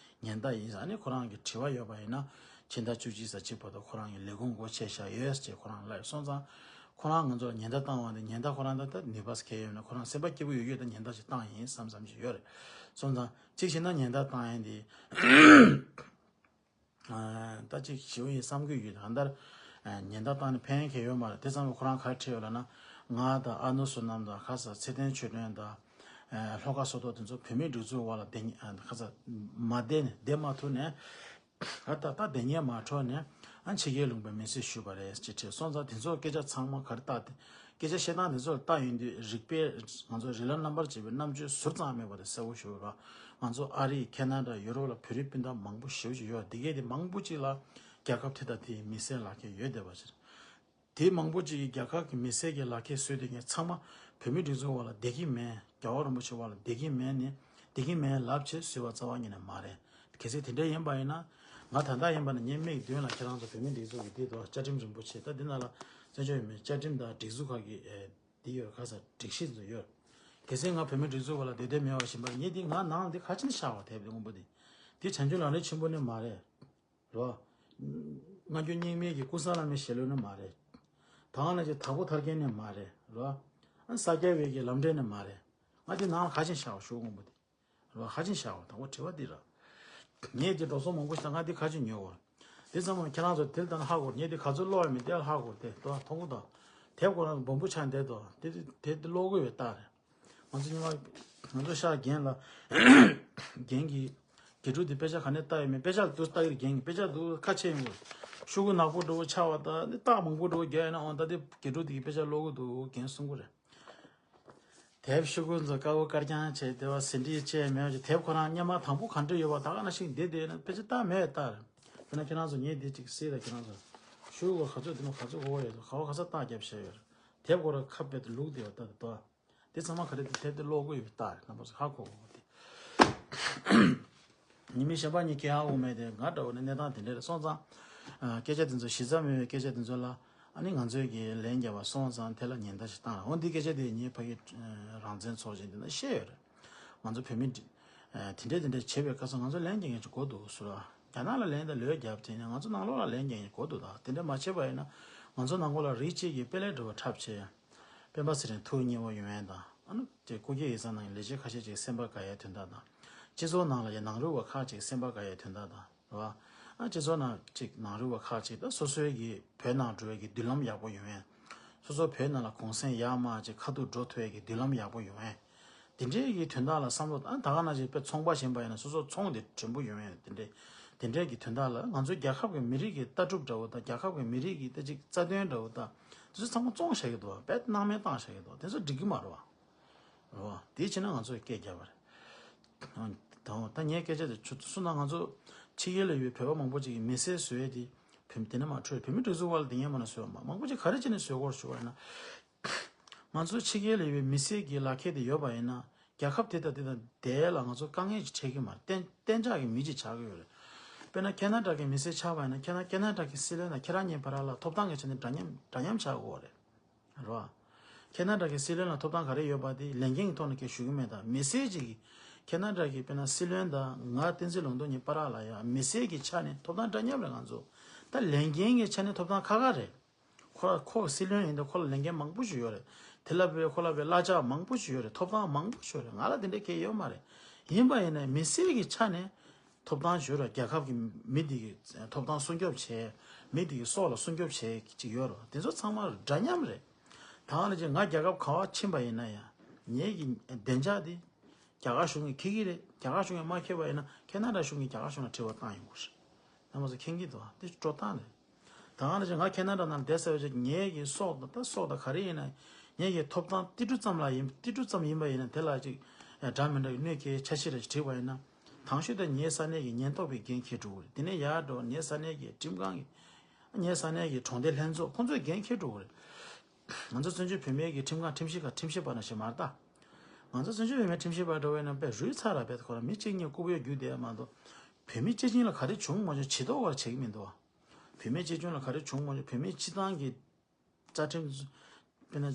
ཉེན་བརྡ་ཡིན་ཟེར། ཨ་ནི་ཁོ་རང་གི་དྲི་བ་ཡོད་པ་ཡིན་ན། ཕྱི་ཟླ་བཅུ་གཅིག་ཙམ་ཅིག་བར་དུ་ཁོ་རང་གི་ལས་ཁུངས་སྒོ་ཕྱེ་བཞག་ཡོད་ཅེས་ཁོ་རང་ལབ་ཡོད། སོང་ཙང་ཁོ་རང་ང་ཚོ་ལ་ཉེན་བརྡ་བཏང་བ་དེ། ཉེན་བརྡ་ཁོ་རང་ད་ལྟ་ནུས་པ་གང་ཡོད་ན། ཁོ་རང་སེམས་པ་སྐྱིད་པོ་ཡོད་ཡོད་ད་ཉེན་བརྡ་ཅིག་བཏང་ཡིན་བསམ་བསམ་ཅིག་ཡོད་རེད། སོང་ཙང་གཅིག་བྱས་ན་ཉེན་བརྡ་བཏང་ཡིན་དེ། ཨ། ད་ཅིག་ཞེ་པོ་ཡིན་བསམ་གྱི་ཡོད། གང་ལྟར་ཨ། ཉེན་བརྡ་བཏང་ནས་ཕན་གྱི་ཡོད་མ་རེད། དེ་ཙམ་གྱིས་ཁོ་རང་ག་རེ་བྲིས་ཡོད་ལབ་ན། ང་དང་ཨ་ནུ་བསོད་ནམས་དང་། ཁ་ས་ཚེ་བརྟན་ཆོས་སྒྲོན་དང་། ཨ། ལྷོ་ཁ་བསོད་སྟོབས། དེ་ཚོ་བོད་མིའི་སྒྲིག་འཛུགས་འོག་ལ་བསྡད་མཁན། ཨ། ཁ་ས་མ་བསྡད་ནས་བསྡད་མ་ཐུབ་ནས། ཨ། ད་ད་བསྡད་མཁན་མ་འཕྲོད་ནས། ཨ། ཕྱི་རྒྱལ་ལུང་པའི་མི་སེར་ཞུས་པ་རེད་ཅེས་བྲིས། སོང་ཙང་དེ་ཚོ་སྐད་ཆ་ཚང་མ་ག་རེ་བཏགས་ཏེ། སྐད་ཆ་བཤད་སྟངས་དེ་ཚོ་ལ་བལྟ་ཡོང་དུས། རིག་པའི་ང་ཚོ་རིགས་ལམ་རྣམ་པར་འབྱེད་པའི་རྣམ་དཔྱོད་ཟུར་ཙམ་མེད་པ་དེ་གསལ་པོ་ཞུ་རོགས། ང་ཚོ་ཨ་རི། ཁེ་ན་ཌ། ཡུ་རོབ་ལ་བོད་རིགས་སྤུན་ཟླ་མང་པོ་ཞེ་པོ་ཅིག་ཡོད། འདི་གས་དེ་མང་པོ་ཅིག་ལ་རྒྱལ་ཁབ་དེ་དང་དེའི་མི་སེར་ལག་ཁྱེར་ཡོད་བསྡད་པ་ཞིག་རེད། དེ་མང་པོ་ཅིག་གིས་རྒྱལ་ཁབ་ཀྱི་མི་སེར་གྱི་ལག་ཁྱེར་བཟོས་བསྡད་མཁན་ཚང་མ་བོད་མིའི་སྒྲིག་འཛུགས་འོག་ལ་བསྡད་ཀྱི་མེད། རྒྱལ་བ་རིན་པོ་ཆེ་འོག་ལ་བསྡད་ཀྱི་མེད་ནས། བསྡད་ཀྱི་མེད་ལབ་བྱས་བཟོས་པ་རྩ་བ་ཉིད་ནས་མ་རེད། གལ་སྲིད་དེ་འདྲ་ཡིན་པ་ཡིན་ན། ང་ད་ལྟ་ཡིན་པ་ན་ངའི་མིག་མདུན་ལ་ཁྱེད་རང་ཚོ་བོད་མིའི་སྒྲིག་འཛུགས་ཀྱི་འདི་དོ། བཅའ་ཁྲིམས་རིན་པོ་ཆེ། ད་འདི་ནང་ལ་བཙན་བྱོལ་བོད་མིའི་བཅའ་ཁྲིམས་དང་སྒྲིག་འཛུགས་ཁག་གི་ཨེ། འདི་ཡོད། ཁ་ས་སྒྲིག་གཞི་ཚོ་ཡོད། གལ་སྲིད་ང་བོད་མིའི་སྒྲིག་འཛུགས་འོག་ལ་བསྡད་འདོད་མེད་པ་ཞིག་ཡིན་པ་ན། ངས་འདི་ང་ནང་ལ་འདི་ག་ཅིག་ནས་བཞག་པ། དེབ་འདི་སྔོན་པོ་འདི། འདི་བྱང་ཆུབ་ལམ་རིམ་ཆེན་པོ་ནས་མ་རེད། རོ། སྔ་འགྱུར་རྙིང་མའི་གི་ཀུན་བཟང་བླ་མའི་ཞལ་ལུང་ནས་མ་རེད། ད་ག་ནང་བཞིན་དྭགས་པོ་ཐར་རྒྱན་ནས་མ་རེད། རོ། ཨ། ས་སྐྱ་པའི་གི་ལམ་འབྲས་ནས་མ་རེད། ང་འདི་ནང་ལ་ག་ཅིག་བཞག་པ། ཤོག་བུ་སྔོན་པོ་འདི། རོ། ག་ཅིག་བཞག་པ། དང་པོ་དྲི་བ་འདི་ར། ངས་འདི་འགྲོ་སོང་མང་པོ་ཞིག་ད་ང་འདི་ག་ཅིག་ཉོས་པ། འདི་ཚང་མ་ཁྱེད་རང་ཚོ་དེ་ལྟ་ན་ཧ་གོ། ངས་འདི་ག་ཚོད་ཀློག་ཡོད་མེད་དེ་ལ་ཧ་གོ། དེ་དོ་མཐོང་གི་དོ། དེབ་ཁོ་རང་སྦོམ་པོ་ཆགས་འདུག་དོ། དེ་དེ་དེ་ཀློག་གི་ཡོད་རྟགས་རེད། ང་ཚོ་ཉི་མ། ང་ཚོ་ཤག་རྒན་ལ། རྒན་གྱིས་དགེ་ཕྲུག་དེ་དཔེ་ཆ་ག་ནས་ལྟ་ཡོད་མེད། དཔེ་ཆ་འདུག་ལྟ་གི་རེད། རྒན་གྱིས་དཔེ་ཆ་འདུག་ཁ་ཕྱེ་ཡོང་གི་རེད། ཤོག་གུ་ནག་པོ་འདྲ་བོ་ཆགས་པ་དང་། འདི་རྟགས་མང་པོ་འདྲ་བོ་རྒྱག་ཡོད་ན། འོ་ད་འདི་དགེ་ཕྲུག་དེ་གིས་དཔེ་ཆ་ཀློག་གི་འདུག་རྒན་གསུང་གི་རེད། དེབ་ཤོག་གུ་ཚོ་དཀར་པོ་དཀར་རྐྱང་བྱས། དེ་བ་ཟིན་བྲིས་བཅས་མེད་པ་ཅིག། དེབ་ཁོ་རང་སྔོན་མ་དང་པོ་ག་འདྲ་ཡོད་པ་ད་ག་ནང་བཞིན་བསྡད་བསྡད་ན་དཔེ་ཆ་རྟགས་མེད་རྟགས་རེད། དཔེར་ན་ཁྱེད་རང་ཚོ་ངས་འདི་ཅིག་གཟིགས་དང་། ཁྱེད་རང་ཚོ་ཤོག་གུ་ག་ཚོད་འདུག་ན། ག་ཚོད་གོ་བ་ཡོད་འདུག་ག་བ་ག་ས་རྟགས་རྒྱབ་བཞག་ཡོད་རེད། དེབ་ཁོ་རང་ཁ་དཔེ་དེ་བླུགས་བསྡད་པ་ལྟ་དེ་དོ། དེ་ཚང་མ་ག་རེ་དེ་དེབ་དེ་ཀློག་དགོས་ཡོད་པའི་རྟགས་རེད། རྣམ་པ་ཚོ་ཧ་གོ་དགོས་པ་དེ། ཉི་མའི་གཞན་པ་གཉིས་ཀྱི་ཧ་གོ་མེད་དེ། ང་འདྲ་བོ་ནི་གནས་སྟངས་དེ་འདྲ་རེད། སོང་ཙང་ཨ། སྐད་ཆ་དེ་ཚོ་གཞི་རྩ་མེད་པའི་སྐད་ཆ་དེ་ཚོ་ལ། ཨ་ནི་ང་ཚོས་ཀྱི་ལན་རྒྱབ་པ་སོང་ཙང་དེ་ལ་ཉེན་བརྡ་ཞིག་བཏང་ར། འོ་འདི་སྐད་ཆ་དེ་ངས་ཕ་གི་རང་བཙན་ཚོགས་ཆེན་དེ་ན་བཤད་ཡོད་རེད། ང་ཚོ་བོད་མི་འདི་ཨ། དེ་འདྲས་དེ་འདྲས་བྱེད་པའི་སྐབས་སུ་ང་ཚོ་ལན་རྒྱག་མཁན་ཅིག་དགོས་འདུག་ཟེར་བ། རྒྱ་ནག་ལ་ལན་དང་ལོས་རྒྱབ་དེ་ནས་ང་ཚོ་ནང་ལོགས་ལ་ལན་རྒྱག་མཁན་དགོས་འདུག་ད་དེ་འདྲས་མ་བྱས་པ་ཡིན་ན། ང་ཚོ་ནང་ཁུལ་ལ་རིགས་གཅིག་གི་དཔེ་ལེགས་འགྲོ་བ་འཁྲབ་བྱས། སྤེན་པ་ཚེ་རིང་ཐུགས་མཉེས་པོ་ཡོང་ཡས་དང་། ཨ་ནི་དེ་སྐུ་སྒེར་ཡིག་ཚང་ནང་ལས་བྱེད་ཁ་ཤས་ཅིག་སེམས་པ་དགའ་ཡས་དོན་དག་དང་། སྤྱི་ཚོགས་ནང་ལ་ཡང་ནང་རུལ་བ་ཁག་ཅིག་སེམས་པ་དགའ་ཡས་དོན་དག་དང་། རེད་བ། ཨ། སྤྱི་ཚོགས་ནང་ཅིག་ནང་རུལ་བ་ཁག་ཅིག་ད་སོ་སོའི་གི་བོད་ནང་འགྲོ་བའི་གི་མདུན་ལམ་ཡག་པོ་ཡོང་ཡས། སོ་སོ་བོད་ནང་ལ་གུང་སེང་ཡར་མར་ཅིག་ཁ་ཐུག་འགྲོ་ཐུབ་ཡས་གི་མདུན་ལམ་ཡག་པོ་ཡོང་ཡས། དེ་འདྲའི་གི་དོན་དག་ལ་བསམ་བློ། ཨ། ད་ག་ནང་བཞིན་དཔེ་ཚོང་པ་བཞིན་པ་ཡིན་ན་སོ་སོ་ཚོང་དེ་བྲིན་པོ་ཡོང་ཡས། དེ་འདྲའི་དེ་འདྲའི་གི་དོན་དག་ལ་ང་ཚོའི་རྒྱལ་ཁབ་ཀྱི་མི་རིགས་ཀྱི་ལྟ་གྲུབ་འདྲ་བོ་དང་། རྒྱལ་ཁབ་ཀྱི་མི་རིགས་ཀྱི་ད་ཅིག་རྩ་དོན་འདྲ་བོ་དང་། དེ་ཚོ་ཚང་མ་བཙོང་བཞག་གི་འདུག་བ། དཔེ་སྣང་མེད་བཏང་བཞག་གི་འདུག་དེ་ཚོ་འགྲིག་གི་མ་རེད་བ། རེད་བ། དེ་བྱས་ན་ང་ཚོས་སྐད་རྒྱབ་པ་རེད། ད་འོ་ད་ངའི་སྐད་ཆ་དེ་ཆུ་སུ་ན། ང་ཚོ་ཕྱི་རྒྱལ་ལ་ཡོད་བོད་པ་མང་པོ་ཅིག་གིས་མི་སེར་བཟོས་ཏེ། བོད་དེ་ནས་མ་འཕྲོས། བོད་མི་སྒྲིག་འཛུགས་བར་ལ་དེ་ངས་མ་ན་བཟོས་པ་མ། མང་པོ་ཅིག་ག་རེ་བྱས་ནས་བཟོས་སྐོར་ཞུ་བ་ཡིན་ན། ང་ཚོ་ཕྱི་རྒྱལ་ལ་ཡོད་པའི་མི་སེར་གྱི་ལག་ཁྱེར་དེ་ཡོད་པ་ཡིན་ན། རྒྱལ་ཁབ་དེ་དང་དེ་དང་དེ་ལ་ང་ཚོ་དཀའ་ངལ་ཅིག་འཕྲད་ཀྱི་མ་རེད། གཏན་གཏན་འཇགས་ཀྱི་མི་ཅིག་ཆགས་ཀྱི་ཡོད་རེད། དཔེར་ན་ཁེ་ན་ཌ་གི་མི་སེར་ཆགས་པ་ཡིན་ན། ཁེ་ན་ཁེ་ན་ཌ་གི་སྲིད་བློན་དང་ཁྱེད་རང་གཉིས་བར་ལ་ཐོབ་ཐང་གི་ཆ་ནས་འདྲ་མཉམ་འདྲ་མཉམ་ཆགས་ཀྱི་ཡོད་རེད། རེད་བ། ཁེ་ན་ཌ་གི་སྲིད་བློན་ལ་ཐོབ་ཐང་ག་རེ་ཡོད་པ་དེ་ལས་འགན་གྱི་ཐོག་ནས་ཁྱེད་ཞུ་གི་མེད། ད་མི་སེར་ཅིག་གིས་ཁེ་ན་ཌ་གི་དཔེར་ན་སྲིད་བློན་དང་ང་བསྟན་འཛིན་ལུང་རྟོགས་གཉིས་བར་ལ་ཡང་མི་སེར་གྱི་ཆ་ནས་ཐོབ་ཐང་འདྲ་མཉམ་རེད། ང་ཚོ་ད་ལས་འགན་གྱི་ཆ་ནས་ཐོབ་ཐང་ཁག་ཁག་རེད། ཁོ་ཁོ་སྲིད་བློན་ཡིན་དུས་ཁོ་ལ་ལས་འགན་མང་པོ་ཞིག་ཡོད་རེད། དེ་ལ་དཔེ་ཁོ་ལ་དཔེ་གླ་ཆ་མང་པོ་ཞིག་ཡོད་རེད། ཐོབ་ཐང་མང་པོ་ཞིག་ཡོད་རེད། ང་ལ་དེ་འདྲ་གང་ཡང་ཡོད་མ་རེད། ཡིན་པ་ཡིན་ནའི་མི་སེར་གྱི་ཆ་ནས་ཐོབ་ཐང་ཞུ་ར། རྒྱལ་ཁབ་ཀྱི་མི་དེ་གི་ཐོབ་ཐང་སྲུང་སྐྱོབ་བྱས། མི་དེ་གི་སྲོག་ལ་སྲུང་སྐྱོབ་བྱས་ཅིག་ཡོད་ར། དེ་ཚོ་ཚང་མ་འདྲ་མཉམ་རེད། ད་ག་ནང་བཞིན་ང་རྒྱལ་ཁབ་ག་བ་ཕྱིན་པ་ཡིན་ན་ཡང་། ངེད་ཀྱི་བདེ་འཇགས་དེ་རྒྱ་གར་གཞུང་གིས་འཁྱེར་གྱི་རེད། རྒྱ་གར་གཞུང་གིས་མ་འཁྱེར་བ་ཡིན་ན་ཁེ་ན་ཌ་གཞུང་གིས་རྒྱ་གར་གཞུང་ལ་དྲི་བ་བཏང་ཡོང་གི་རེད། རྣམ་པ་ཚོ་མཁྱེན་གྱི་འདུག་དེ་འགྲོ་སྟངས་རེད། ད་ག་ནང་བཞིན་ང་ཁེ་ན་ཌ་ནང་བསྡད་ཟེར་བ་ཅིག་ངེད་ཀྱི་སྲོག་དང་། ད་སྲོག་དང་ག་རེ་ཡིན་ན། ངེད་ཀྱི་ཐོབ་ཐང་ཏི་ཏི་ཙམ་ལ་ཡིན་ཏི་ཏི་ཙམ་ཡིན་པ་ཡིན་ན་དེ་ལ་ཅིག་འདྲ་མི་འདྲ་གི་གནོད་སྐྱེལ་འཆར་གཞི་རེ་ཞིག་བྲིས་པ་ཡིན་ན། དང་ཤོས་དེ་ངའི་ས་གནས་ཀྱི་ཉེན་རྟོག་པའི་འགན་འཁྱེར་འགྲོ་གི་རེད། དེ་ནས་ཡར་འགྲོ་ངའི་ས་གནས་ཀྱི་ཁྲིམས་ཁང་གི། ངའི་ས་གནས་ཀྱི་གྲོང་སྡེ་ལྷན་ཚོགས་ཁོང་ཚོས་འགན་འཁྱེར་འགྲོ་གི་རེད། ང་ཚོ་བཙན་བྱོལ་བོད་མིའི་གི་ཁྲིམས་ཁང་ཁྲིམས་ཞིབ་ཁང་ཁྲིམས་ཞིབ་པ་ནང་བཞིན་མ་རེད་ད། ང་ཚོ་བཙན་བྱོལ་བོད་མིའི་ཁྲིམས་ཞིབ་པ་འགྲོ་བས་ན་དཔེ་རུལ་ཚར་ར་བས། ཁོ་རང་མི་གཅིག་གཉིས་ལྐུགས་པའི་རྒྱུ་དེ་མ་གཏོགས། བོད་མི་སྤྱི་བྱིངས་ལ་ག་རེ་བྱུང་མ་བྱུང་བྱེད་དོ་བར་བྱེད་ཀྱི་མི་འདུག་བ། བོད་མི་སྤྱི་བྱིངས་ལ་ག་རེ་བྱུང་མ་བྱུང་། བོད་མི་སྤྱི་བཏང་གི་རྩ་ཁྲིམས། དཔེར་ན།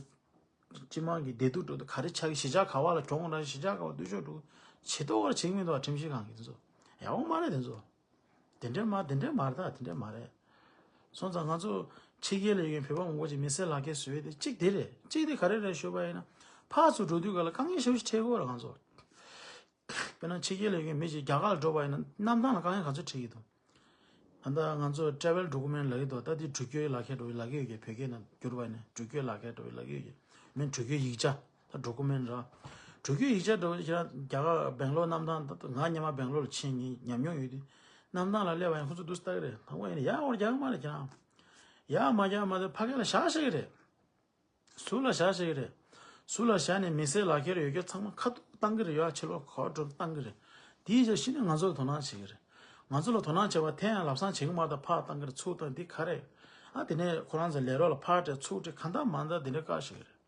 སྤྱི་དམངས་ཀྱི་བདེ་སྡུག་འགྲོ་དུས་ག་རེ་ཆགས་ཀྱི། གཞིས་ཆགས་ག་བ་ལ་གྱོང་རག་གཞིས་ཆགས་ག་བ་སྡུག་ཤོས་འགྲོ་བྱེད་དོ་བར་བྱེད་ཀྱི་མི་འདུག་བ། ཁྲིམས་ཞིབ་ཁང་གི་དེ་ཚོ་ཡག་པོ་མ་རེད། དེ་ཚོ་དེ་འདྲས་མ་དེ་འདྲས་མ་རེད་ད། དེ་འདྲས་མ་རེད། སོང་ཙང་ང་ཚོ་ཕྱི་རྒྱལ་ལ་ཡོད་མཁན་བོད་པ་མང་པོ་ཅིག་མི་སེར་ལག་ཁྱེར་བཟོ་ཡས་དེ་གཅིག་དེ་རེད། གཅིག་དེ་ག་རེ་རེད་ཞུས་པ་ཡིན་ན། ཕར་ཚུར་འགྲོ་དུས་ག་ལ་དཀའ་ངལ་ཞེ་པོ་ཞིག་འཕྲད་ཀྱི་ཡོད་རེད་ང་ཚོ། དཔེར་ན་ཕྱི་རྒྱལ་ལ་ཡོད་མཁན་མི་ཞིག་རྒྱ་གར་ལ་འགྲོ་བ་ཡིན་ན་གནམ་ཐང་ལ་དཀའ་ངལ་ག་ཚོད་འཕྲད་ཀྱི་འདུག་ད་ལྟ་ང་ཚོ་travel document ལབ་ཀྱི་འདུག་ད་དེ་འགྲུལ་སྐྱོད་ལག་ཁྱེར་འདྲ་བོ་ལབ་ཀྱི་ཡོད་ཀྱི། བོད་སྐད་ནང་བསྒྱུར་བ་ཡིན་ན་འགྲུལ་སྐྱོད་ལག་ཁྱེར་འདྲ་བོ་ལབ་ཀྱི་ཡོད་ཀྱི། མིན་འགྲུལ་སྐྱོད་ཡིག་ཆ། ད་document ར། འགྲུལ་སྐྱོད་ཡིག་ཆ་འདྲ་བོ་ཁྱེད་རང་རྒྱ་གར་སྦེང་ལོར་གནམ་ཐང་། ད་ང་སྔོན་མ་སྦེང་ལོར་ལ་ཕྱིན་ནས་ཉམས་མྱོང་ཡོད་དུས། གནམ་ཐང་ལ་སླེབས་པ་ཡིན་ཁོ་ཚོ་འདུག་སེ་ལྟ་གི་རེད། དང་པོ་ཡིན་ན་ཡར་འོར་རྒྱག་གི་མ་རེད་ཁྱེད་རང་། ཡར་མ་རྒྱག་མ་ཚད་ཕ་གི་ལ་བཞག་བཞག་གི་རེད། ཟུར་ལ་བཞག་བཞག་གི་རེད། ཟུར་ལ་བཞག་ནས་མི་སེར་ལག་ཁྱེར་ཡོད་རྒྱུ་ཚང་མ་ཁ་ཐུག་བཏང་གི་རེད། ཡར་ཕྱི་ལོགས་ག་པར་འགྲོ་བཏང་གི་རེད། དེའི་རྗེས་གཞི་ནས་ང་ཚོ་ལ་དོ་སྣང་བྱེད་ཀྱི་རེད། ང་ཚོ་ལ་དོ་སྣང་བྱེད་པ་དེ་ཡང་ལམ་སང་བྱེད་ཀྱི་མ་རེད། ད་ཕར་བཏང་གི་རེད། ཚུར་བཏང་། འདི་ག་རེད། ཨ་དེ་ནས་ཁོ་རང་ཚོ་ལས་རོགས་ལ་ཕར་སྤྲད་ཚུར་སྤྲད་གང་ལྟར་མ་ལྟར་འདི་འདྲ་བཀག་བཞག་གི་རེད།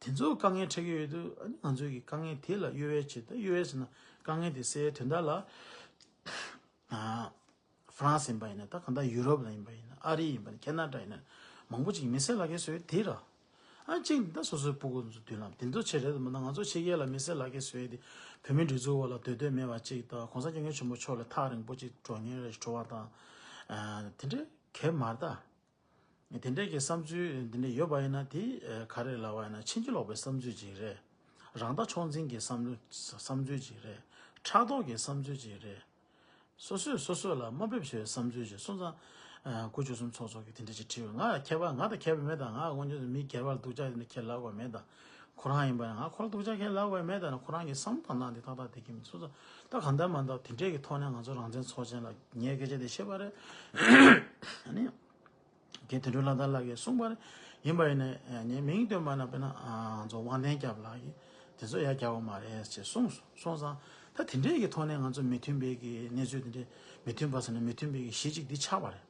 དེ་ཚོ་དཀའ་ངལ་འཕྲད་ཀྱི་ཡོད་དུས། ཨ་ནི་ང་ཚོའི་གི་དཀའ་ངལ་དེ་ལ་གཡོལ་བའི་ཆེད་དུ། གཡོལ་བའི་ཟེར་ན་དཀའ་ངལ་དེ་སེལ་དོན་དག་ལ། ཨ། ཧྥ་རན་སི་ཡིན་པ་ཡིན་ན། ད་གང་ལྟར་ཡུ་རོབ་ལ་ཡིན་པ་ཡིན་ན། ཨ་རི་ཡིན་པ་ཡིན་ན། ཁེ་ན་ཌ་ཡིན་ན། མང་པོ་ཅིག་མི་སེར་ལག་ཁྱེར་བཟོ་ཡས་དེ་ར། ཨ་གཅིག་ད་སོ་སོའི་སྤུ་གུ་ཚོ་མདུན་ལམ་དེ་ཚོ་ཆེད་རེད་མ་གཏོགས། ང་ཚོ་ཕྱི་རྒྱལ་ལ་མི་སེར་ལག་ཁྱེར་བཟོ་ཡས་དེ་བོད་མིའི་སྒྲིག་འཛུགས་འོག་ལ་སྡོད་འདོད་མེད་པ་ཅིག་དང་། གོང་ས་སྐྱབས་མགོན་ཆེན་པོ་མཆོག་ལ་ཐག་རིང་པོ་ཅིག་འགྲོ་མཁན་རེ་འགྲོ་བ་དང་། ཨ་དེ་འདྲའི་གལ་མ་རེད་ད། དེ་འདྲའི་གི་བསམ་ཚུལ་འདི་འདྲ་ཡོད་པ་ཡིན་ན། དེ་ཨ་ག་རེ་ལབ་པ་ཡིན་ན། ཕྱིན་ཅི་ལོག་པའི་བསམ་ཚུལ་ཅིག་རེད། རང་ལྟ་མཆོག་འཛིན་གྱི་བསམ་བློ་བསམ་ཚུལ་ཅིག་རེད། ཕྲག་དོག་གི་བསམ་ཚུལ་ཅིག་རེད། སོ་སོས་སོ་སོ་ལ་དམའ་འབེབས་བྱེད་པའི་བསམ་ཚུལ་ཅིག་སོང་ཙང་། ཨ་དགུ་བཅུ་གསུམ་ཚོགས་གཙོ་གིས་དེ་འདྲ་ཅིག་བྲིས་པ། ང་ཁྱད་པར་ང་དང་ཁྱད་པར་མེད་ད། ང་དངོས་གནས་མི་སྒེར་བ་ལ་སྡུག་ཅག་དེ་འདྲ་ཁས་ལབ་དགོས་མེད་ད། ཁོ་རང་ཡིན་པ་ཡིན་ན་ང་ཁོ་ལ་སྡུག་ཅག་ཁས་ལབ་དགོས་མེད་ད། ཁོ་རང་གི་བསམ་བློ་དང་ནང་དེ་ཏག་ཏག་བསྡད་ཀྱི་མི་འདུག་སོང་ཙང་། ད་གང་ལྟར་མ་ལྟར་དེ་འདྲས་ཀྱི་ཐོག་ནས་ང་ཚོ་རང་བཙན་ཚོགས་ཆེན་ལ་ངས་སྐད་ཆ་དེ་བཤད་པ་རེད། ཨ་ནི། རྒན་དོན་གྲུབ་ལྷ་དར་ལགས་ཀྱིས་གསུངས་པ་རེད། ཡིན་པ་ཡིན་ནའི་ངས་མིང་བཏོན་པ་ན། དཔེར་ན་ང་ཚོ་དབང་ལྡན་སྐྱབས་ལགས་ཀྱིས་དེ་ཚོ་ཡར་རྒྱག་པ་མ་རེད་ཅེས་གསུངས་སོང་ཙང་། ད་དེ་འདྲས་ཀྱི་ཐོག་ནས་ང་ཚོ་མི་མཐུན་པའི་གི་གནས་ཚུལ་དེ་འདྲས། མི་མཐུན་པ་ཟེར་ན་མི་མཐུན་པའི་གི་གཞི་གཅིག་འདི་ཆགས་པ་རེད།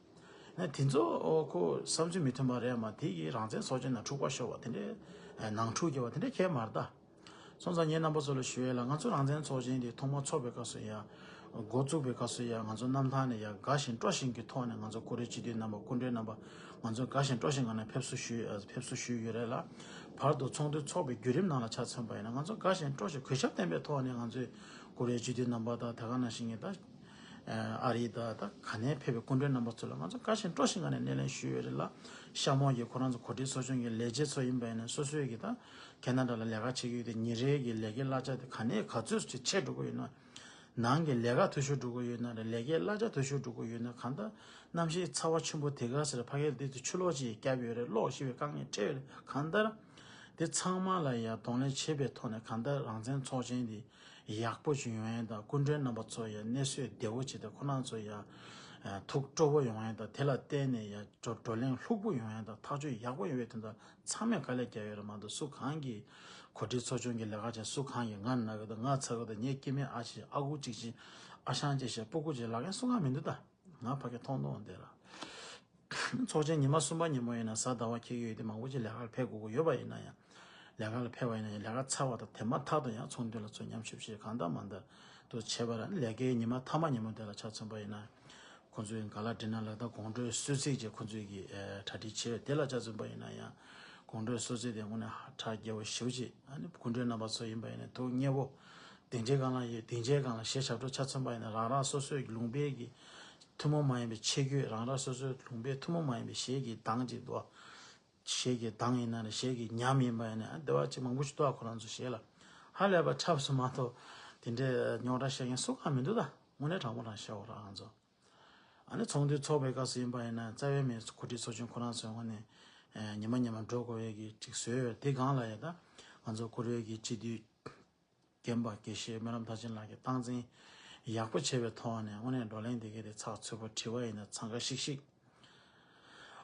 ན་དེ་ཚོ་ཁོ་བསམ་ཚུལ་མི་མཐུན་པ་རེད་མ། དེ་གི་རང་བཙན་ཚོགས་ཆེན་ནང་འཁྲུག་པ་ཤོར་བ་དེ་འདྲས། ནང་འཁྲུག་བརྒྱབ་པ་དེ་འདྲས་གལ་མ་རེད་ད། སོང་ཙང་ངས་རྣམ་པ་ཚོ་ལ་ཞུ་ཡས་ལ། ང་ཚོ་རང་བཙན་ཚོགས་ཆེན་དེ་ཐོག་མར་ཚོགས་པའི་སྐབས་སུ་ཡ། འགོ་བཙུགས་པའི་སྐབས་སུ་ཡ། ང་ཚོ་གནམ་ཐང་ནས་ཡ་དགའ་ཞིང་སྤྲོ་ཞིང་གི་ཐོག་ནས་ང་ཚོ་བཀུར་འོས་སྤྱི་འཐུས་རྣམ་པ། སྐུ་མགྲོན་རྣམ་པ། ང་ཚོ་དགའ་ཞིང་སྤྲོ་ཞིང་ངང་ནས་ཕེབས་བསུ་ཞུས། ཕེབས་བསུ་ཞུས་ཡོད་རེད་ལ། བར་དུ་ཚོགས་འདུ་འཚོགས་པའི་བརྒྱུད་རིམ་ནང་ལ་ཆ་མཚོན་པ་ཡིན་ན། ང་ཚོ་དགའ་ཞིང་སྤྲོ་ཞིང་གུས་ཞབས་ལྡན་པའི་ཐོག་ནས་ང་ཚོས་བཀུར་འོས་སྤྱི་འཐུས་རྣམ་པ་དང་། དེ་ག་ནང་བཞིན་གྱི་ད་ཨ་རི་དང་ད་ག་ནས་ཕེབས་པའི་སྐུ་མགྲོན་རྣམ་པ་ཚོ་ལ་ང་ཚོ་དགའ་ཞིང་སྤྲོ་ཞིང་ངང་ནས་སྣེ་ལེན་ཞུས་ཡོད་རེད་ལ། གཤམ་འོག་གི་ཁོ་རང་ཚོ་གོ་སྒྲིག་ཚོགས་ཆུང་གི་ལས་བྱེད་ཚོ་ཡིན་པ་ཡིན་ན། སོ་སོའི་གི་ད་ཁེ་ན་ཌ་ལ་ལས་ཀ་བྱེད་ཀྱི་ཡོད་དུས། ཉིན་རེའི་གི་ལས་ཀའི་གླ་ཆ་དེ་ག་ནས་ག་ཚོད་ཅིག་ཆད་འགྲོ་གི་ཡོད་ན། ནང་གི་ལས་ཀ་འཐུས་ཤོར་འགྲོ་གི་ཡོད་ན་རེད། ལས་ཀའི་གླ་ཆ་འཐུས་ཤོར་འགྲོ་གི་ཡོད་ན། གང་ལྟར་གནམ་གཤིས་ཚ་བ་ཆེན་པོ་དེ་ག་ཟེར། ཕ་གིར་དེ་དུས་ཆུ་ལོག་ཅིག་བརྒྱབ་ཡོད་རེད། གློག་ཤི་བའི་དཀའ་ངལ་འཕྲད་ཡོད་རེད། གང་ལྟར་དེ་ཚང་མ་ལ་ཡ་གདོང་ལེན་བྱེད་པའི་ཐོག་ནས། གང་ལྟར་རང་བཙན་ཚོགས་ཆེན་དེ་ཡག་པོ་ཞིག་ཡོང་ཡ་དང་། སྐུ་མགྲོན་རྣམ་པ་ཚོ་ཡ་གནས་བཟོད་བདེ་བོ་བྱེད་དེ། ཁོ་རང་ཚོ་ཡ་ཐུགས་སྤྲོ་པོ་ཡོང་ཡ་དང་། དེ་ལ་བརྟེན་ནས་ཡ་བགྲོ་བགྲོ་གླེང་ལྷུག་པོ་ཡོང་ཡ་དང་། ཐག་གཅོད་ཡག་པོ་ཡོང་བའི་དོན་དག་ཚང་མས་དཀའ་ལས་བརྒྱབ་ཡོད་རེད་མ་གཏོགས། སུ་གང་གིས་གོ་སྒྲིག་ཚོགས་ཆུང་གི་ལས་ཀ་བྱས། སུ་གང་གིས་ང་ན་གི་འདུག་ང་ཚ་གི་འདུག་ངའི་སྐྱེ་དམན་ཨ་ཅེ་ཨ་ཁུ་གཅིག་བྱས། ཨ་ཞང་གཅིག་བྱས། སྤུ་གུ་གཅིག་ལབ་མཁན་སུ་གང་མི་འདུག་ད་ང་ཕ་གི་མཐོང་མཐོང་དེ་ར། ཚོགས་ཆེན་ཉི་མ་གསུམ་པ་ཉིན་མོ་ཡིན་ན་གཟའ་ཟླ་བ་འཁེལ་གྱི་ཡོད་དུས། མང་པོ་ཅིག་ལས་ཀར་ཕེབས་དགོས་ཀྱི་ཡོད་པ་ཡིན་ན་ཡང་། ལས་ཀ་ལ་ཕེབས་པ་ཡིན་ན་ཡང་ལས་ཀ་ཚར་བ་དང་དེ་མ་ཐག་ཏུ་ཡང་ཚོགས་འདུ་ལ་ཚུར་མཉམ་ཞུགས་བྱས། གང་ལྟར་མ་ལྟར་དུ་བྱས་པ་ར། ལས་ཀའི་ཉི་མ་མཐའ་མ་ཉིན་མོ་དེ་ལ་ཆ་མཚོན་པ་ཡིན་ན། ཁོང་ཚོས་ག་ལ་འདྲི་ན་ལ་ད་དགོང་དྲོའི་གསོལ་ཚིགས་ཀྱི་ཁོང་ཚོས་ཀྱི་ཨེ་གྲ་སྒྲིག་བྱས་པ་དེ་ལ་ཆ་མཚོན་པ་ཡིན་ན་ཡང་། དགོང་དྲོའི་གསོལ་ཚིགས་དེ་དངོས་གནས་ཧ་ཅང་རྒྱས་པོ་ཞེ་པོ་ཅིག་ཨ་ནི་སྐུ་མགྲོན་རྣམ་པ་ཚོ་ཡིན་པ་ཡིན་ན་ཐུགས་མཉེས་པོ། སྡིངས་ཆའི་སྒང་ལ་ཡོད། སྡིངས་ཆའི་སྒང་ལ་གཞས་ཞབས་བྲོ་ཆ་མཚོན་པ་ཡིན་ན། རང་རང་སོ་སོའི་ལུང་པའི་གི་ཐུན་མོང་མ་ཡིན་པའི་ཆས་གོས། རང་རང་སོ་སོའི་ལུང་པའི་ཐུན་མོང་མ་ཡིན་པའི་གཞས་ཀྱི་གདངས་ཅིག་འདུག་གཞས་ཀྱི་གདངས་ཡིན་ན་རེད། གཞས་ཀྱི་ཉམས་ཡིན་པ་ཡིན་ན། ཨ་དེ་བ་ཅིག་མང་པོ་ཞིག་འདུག་ཨ་ཁོ་རང་ཚོ་གཞས་ལ་ཧ་ལས་པ་འཁྲབ་སོང་མ་གཏོགས། དེ་འདྲའི་རྙོག་དྲ་བཤད་མཁན་སུ་གང་མི་འདུག་ད་དངོས་གནས་དྲང་པོ་དྲང་བཤད་འོ་ར་ང་ཚོ། ཨ་ནི་ཚོགས་འདུ་ཚོགས་པའི་སྐབས་སུ་ཡིན་པ་ཡིན་ན། རྩ་བའི་མི་གོ་སྒྲིག་ཚོགས་ཆུང་ཁོ་རང་ཚོའི་ངོས་ནས་ཨེ་ཉི་མ་ཉི་མ་འགྲོ་དགོས་པའི་གི་ཅིག་བཟོས་ཡོད། དེ་སྒང་ལ་ཡ་ད་ང་ཚོ་བཀུར་འོས་ཀྱི་སྤྱི་འཐུས་རྒན་པ་དགེ་བཤེས་སྨོན་ལམ་མཐར་ཕྱིན་ལགས་ཀྱིས་སྟངས་འཛིན་ཡག་པོ་བྱས་པའི་ཐོག་ནས། དངོས་གནས་བགྲོ་གླེང་དེ་གའི་དེ་ཚགས་ཚུད་པོ། དྲི་བ་ཡིན་ན་འཚང་ཁ་ཤིག་ཤིག་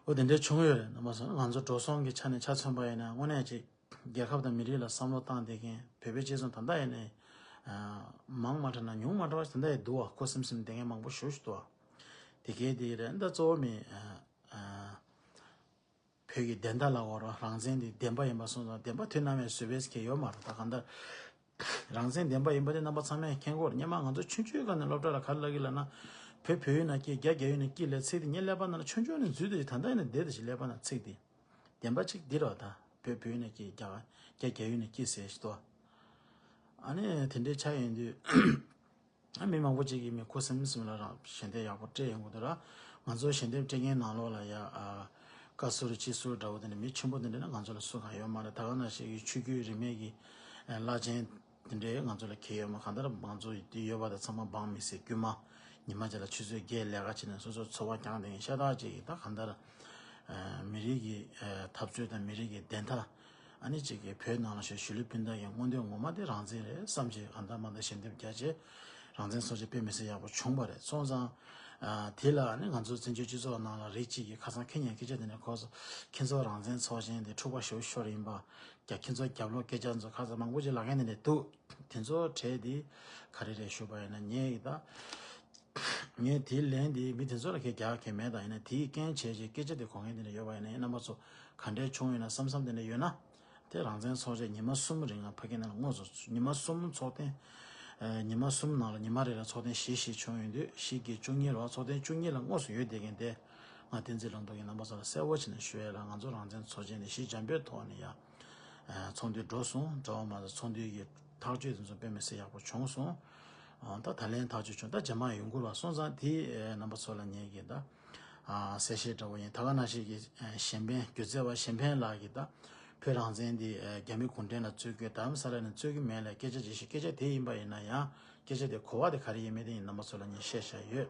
འོ་དེ་འདྲའི་བྱུང་ཡོད་རེད། རྣམ་པ་ཚོ། ང་ཚོ་འགྲོ་སོང་གི་ཆ་ནས་ཆ་མཚོན་པ་ཡིན་ན། དངོས་གནས་ཅིག་རྒྱལ་ཁབ་དང་མི་རིགས་ལ་བསམ་བློ་བཏང་བསྡད་མཁན་བོད་པའི་སྤྱི་ཚོགས་ད་ལྟ་ཡིན་ནའི་མང་མ་དྲགས་ན་ཉུང་མ་དྲགས་ད་ལྟ་ཡང་འདུག་བ། ཁུ་སིམ་སིམ་བསྡད་མཁན་མང་པོ་ཞེ་པོ་ཞིག་འདུག་བ། དེ་གའི་དེ་རེད། ད་གཙོ་བོ་མི་བོད་ཀྱི་བདེན་མཐའ་ལ་འོར་བ། རང་བཙན་དེ་བདེན་པ་ཡིན་པ་སོང་ཙང་། བདེན་པ་དུས་ནམ་ཡང་བཟོད་པའི་སྐལ་ཡོད་མ་རེད། ད་གང་ལྟར་རང་བཙན་བདེན་པ་ཡིན་པ་དེ་རྣམ་པ་ཚང་མས་མཁྱེན་གྱི་ཡོད་རེད། སྔོན་མ་ང་ཚོ་ཆུང་ཆུང་སྒང་ནས་སློབ་གྲྭ་ལ་ག་རེ་ལབ་ཀྱི་ལབ་ན། བོད་བོད་ཡིན་ན་སྐྱིད། རྒྱ་རྒྱ་ཡིན་ན་སྐྱིད་ལབ་ཚིག་དེ་ངས་ཀླད་པ་ནང་ལ་ཆུང་ཆུང་ནས་འཛུལ་བསྡད་ཅིག་ད་ལྟ་ཡིན་ན་བསྡད་བསྡད་ཅིག་ཀླད་པ་ནང་ཚིག་དེ། བདེན་པ་གཅིག་འདི་རེད་བ། ད་བོད་བོད་ཡིན་ན་སྐྱིད། རྒྱ་རྒྱ་རྒྱ་ཡིན་ན་སྐྱིད་ཟེར་ཞིག་འདུག་ཨ་ནི་དེ་འདྲའི་ཆ་ཡིན་དུས། ཨ། མི་མང་པོ་ཅིག་གིས་མི་ཁུ་སིམ་སིམ་ལ་རང་ཞལ་འདེབས་ཡག་པོ་སྤྲད་ཡོང་གི་འདུག་ར། ང་ཚོ་ཞལ་འདེབས་སྤྲད་མཁན་ནང་ལོགས་ལ་ཡ། ཨ། བཀའ་ཟུར་སྤྱི་ཟུར་འདྲ་བོ་དེ་འདྲ་མི་ཆེན་པོ་དེ་འདྲ་ནི་ང་ཚོ་ལ་སུ་གང་ཡོད་མ་རེད། ད་ག་ནང་བཞིན་གྱི་ཆོས་བརྒྱུད་རིས་མེད་ཀྱི་བླ་ཆེན་དེ་འདྲས་ང་ཚོ་ལ་གལ་ཡོད་མ། གང་ལྟར་ང་ཚོ་ཡོད་པ་དང་ཚང་མ་འབངས་མི་སེར་དཀྱུས་མ། ཉི་མ་གཅིག་ལ་ཆུ་ཚོད་བརྒྱད་ལས་ཀ་བྱས་ནས་སོ་སོ་འཚོ་བ་བསྐྱངས་བསྡད་མཁན་ཤ་སྟག་ཅིག་གིས། ད་གང་ལྟར་མི་རིགས་ཀྱི་འཐབ་རྩོད་དང་མི་རིགས་ཀྱི་བདེན་མཐའ། ཨ་ནི་གཅིག་གིས་བོད་ནང་ལ་ཞེ་གཞིས་ལུས་སྤུན་ཟླ་ཡི་མངོན་འདོད་ངོ་མ་དེ་རང་བཙན་རེད་བསམ་བྱས། ཨ། ད་མ་ད་ཞལ་འདེབས་རྒྱ་ཆེ། རང་བཙན་ཚོགས་ཆེན་དཔེ་མི་སྲིད་ཡག་པོ་བྱུང་བ་རེད། སོང་ཙང་། ཨ། དེ་ལ་ཨ་ནི་ང་ཚོ་བཙན་བྱོལ་སྤྱི་ཚོགས་ནང་ལ་རིགས་གཅིག་གིས་ཁ་སང་ཁེ་ཉན་སྐད་ཆ་དེ་འདྲ་གོ་སོང་། ཁྱེད་ཚོ་རང་བཙན་ཚོགས་ཆེན་དེ་འཁྲུག་པ་ཞེ་པོ་ཤོར་ཡིན་པ། རྒྱ། ཁྱེད་ཚོ་རྒྱབ་ལོགས་སྐད་ཆ་ཚོ་ཁ་སང་མང་པོ་ཅིག་ལབ་མཁན་དེ་འདྲ་འདུག་དེ་ཚོ་གྲས་དེ་ག་རེ་རེད་ཞུས་པ་ཡིན་ན། ངས་ད། ངས་དེའི་ལན་དེ་མི་དེ་ཚོ་ལ་གའི་རྒྱག་གི་མེད། ད་ཡིན་ན་དེའི་རྐྱེན་བྱས་བྱས་སྐད་ཆ་དེ་གོ་མཁན་དེ་འདྲ་ཡོད་པ་ཡིན་ན། ཡིན་རྣམ་པ་ཚོ་ག་འདྲས་བྱུང་ཡོད་ན་བསམ་བསམ་དེ་འདྲ་ཡོད་ན། དེ་རང་བཙན་ཚོགས་ཆེན་ཉི་མ་གསུམ་རིང་ལ་ཕ་གི་ནང་ལ་དངོས་སུ། ཉི་མ་གསུམ་ཚོགས་ཐེངས། ཨ། ཉི་མ་གསུམ་ནང་ལ་ཉི་མ་རེ་ལ་ཚོགས་ཐེངས་བཞི་བཞི་བྱུང་ཡོད་དུས། བཞི་གི་བཅུ་གཉིས་རེད་བ། ཚོགས་ཐེངས་བཅུ་གཉིས་ལ་དངོས་སུ་ཡོད་བསྡད་མཁན་དེ། ང་བསྟན་འཛིན་ལྷུན་གྲུབ་ཀྱིས་རྣམ་པ་ཚོ་ལ་གསལ་པོ་བྱས་ནས་ཞུ་ཡས་ལ། ང་ཚོ་རང་བཙན་ཚོགས་ཆེན་དེ་ཞི་འཇམ་པོའི་ཐོག་ནས་ཡ། ཨ། ཚོགས་འདུ་འགྲོ་སོང་། འགྲོ་བ་མ་ཟད་ཚོགས་འདུའི་གི་ཐག་གཅོད་དེ་ཚོ་དཔེ་མི་སྲིད་ཡག་པོ་བྱུང་སོང་། ཨ། ད་ད་ལན་ཐག་གཅོད་བྱུང་། ད་རྗེས་མ་ཡོང་དགོས་པ་སོང་ཙང་དེ། ཨ། རྣམ་པ་ཚོ་ལ་ངས་གི་ད། ཨ། གསལ་བཤད་འདྲ་བོ་ཡིན། ད་ག་ནང་བཞིན་གྱི། ཨ། གཞན་ཕན་སྒྱུ་རྩལ་བ་གཞན་ཕན་ལགས་ཀྱིས་ད་བོད་རང་བཙན་འདི། ཨ། རྒྱ་མི་གུང་ཁྲན་ལ་རྩོད་དགོས། རྡ་རམ་ས་ལ་ནས་རྩོད་ཀྱི་མེད་ལབ་སྐད་ཆ་ཅིག་བཤད། སྐད་ཆ་དེ་ཡིན་པ་ཡིན་ན་ཡང་། སྐད་ཆ་དེ་གོ་བ་དེ་ག་རེ་ཡིན་མིན་དེ་ཡིན་རྣམ་པ་ཚོ་ལ་ངས་བཤད་བཞག་ཡོད།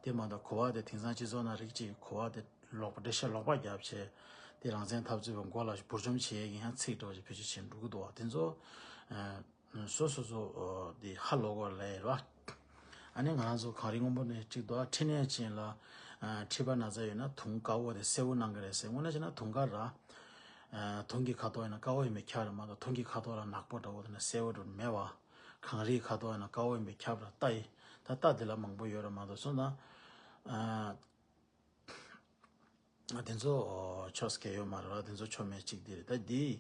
དེ་མ་གཏོགས་གོ་བ་དེ་དེང་སང་སྤྱི་ཚོགས་ནང་རིགས་གཅིག་གི་གོ་བ་དེ་ལོག་པ། འགྲེལ་བཤད་ལོག་པ་བརྒྱབ་བྱས། དེ་རང་བཙན་འཐབ་རྩོད་པའི་མགོ་ལ་འབུར་འཇོམས་བྱེད་ཡས་ཀྱི་ཡང་ཚིག་འདྲ་བོ་ཅིག་བེད་སྤྱོད་བྱས་འགྲོ་གི་འདུག་བ། དེ་ཚོ། ཨ། སོ་སོ་སོ། ཨ། དེ་ཧ་ལོག་གོ་ལས་ར། ཨ་ནི་ང་རང་ཚོ་གངས་རི་སྔོན་པོ་ནས་གཅིག་འདུག་ཨ། མཁྲིས་ནད་ཅན་ལ། ཨ། མཁྲིས་པ་ན་ཚ་ཡོད་ན་དུང་དཀར་པོ་དེ་སེར་པོ་གནང་གི་རེད་ཟེར། དངོས་གནས་བྱས་ན་དུང་དཀར་ར། ཨ། དུང་གི་ཁ་དོག་ཡིན་ན་དཀར་པོ་ཡིན་པས་ཁྱབ་ར་མ་གཏོགས། དུང་གི་ཁ་དོག་ལ་ནག་པོ་འདྲ་བོ་དེ་ན་སེར་པོ་འདྲ་བོ་མེད་པ། གངས་རིའི་ཁ་དོག་ཡིན་ན་དཀར་པོ་ཡིན་པས་ཁྱབ་ར། རྟ་ཡི། ད་རྟ་དེ་ལ་མང་པོ་ཡོད་ར་མ་གཏོགས། སོང་ཙང་། ཨ། དེ་ཚོ་ཆོ་སྐད་ཡོད་མ་རེད་བ། དེ་ཚོ་ཆོ་མེད་གཅིག་དེ་རེད། ད་འདི་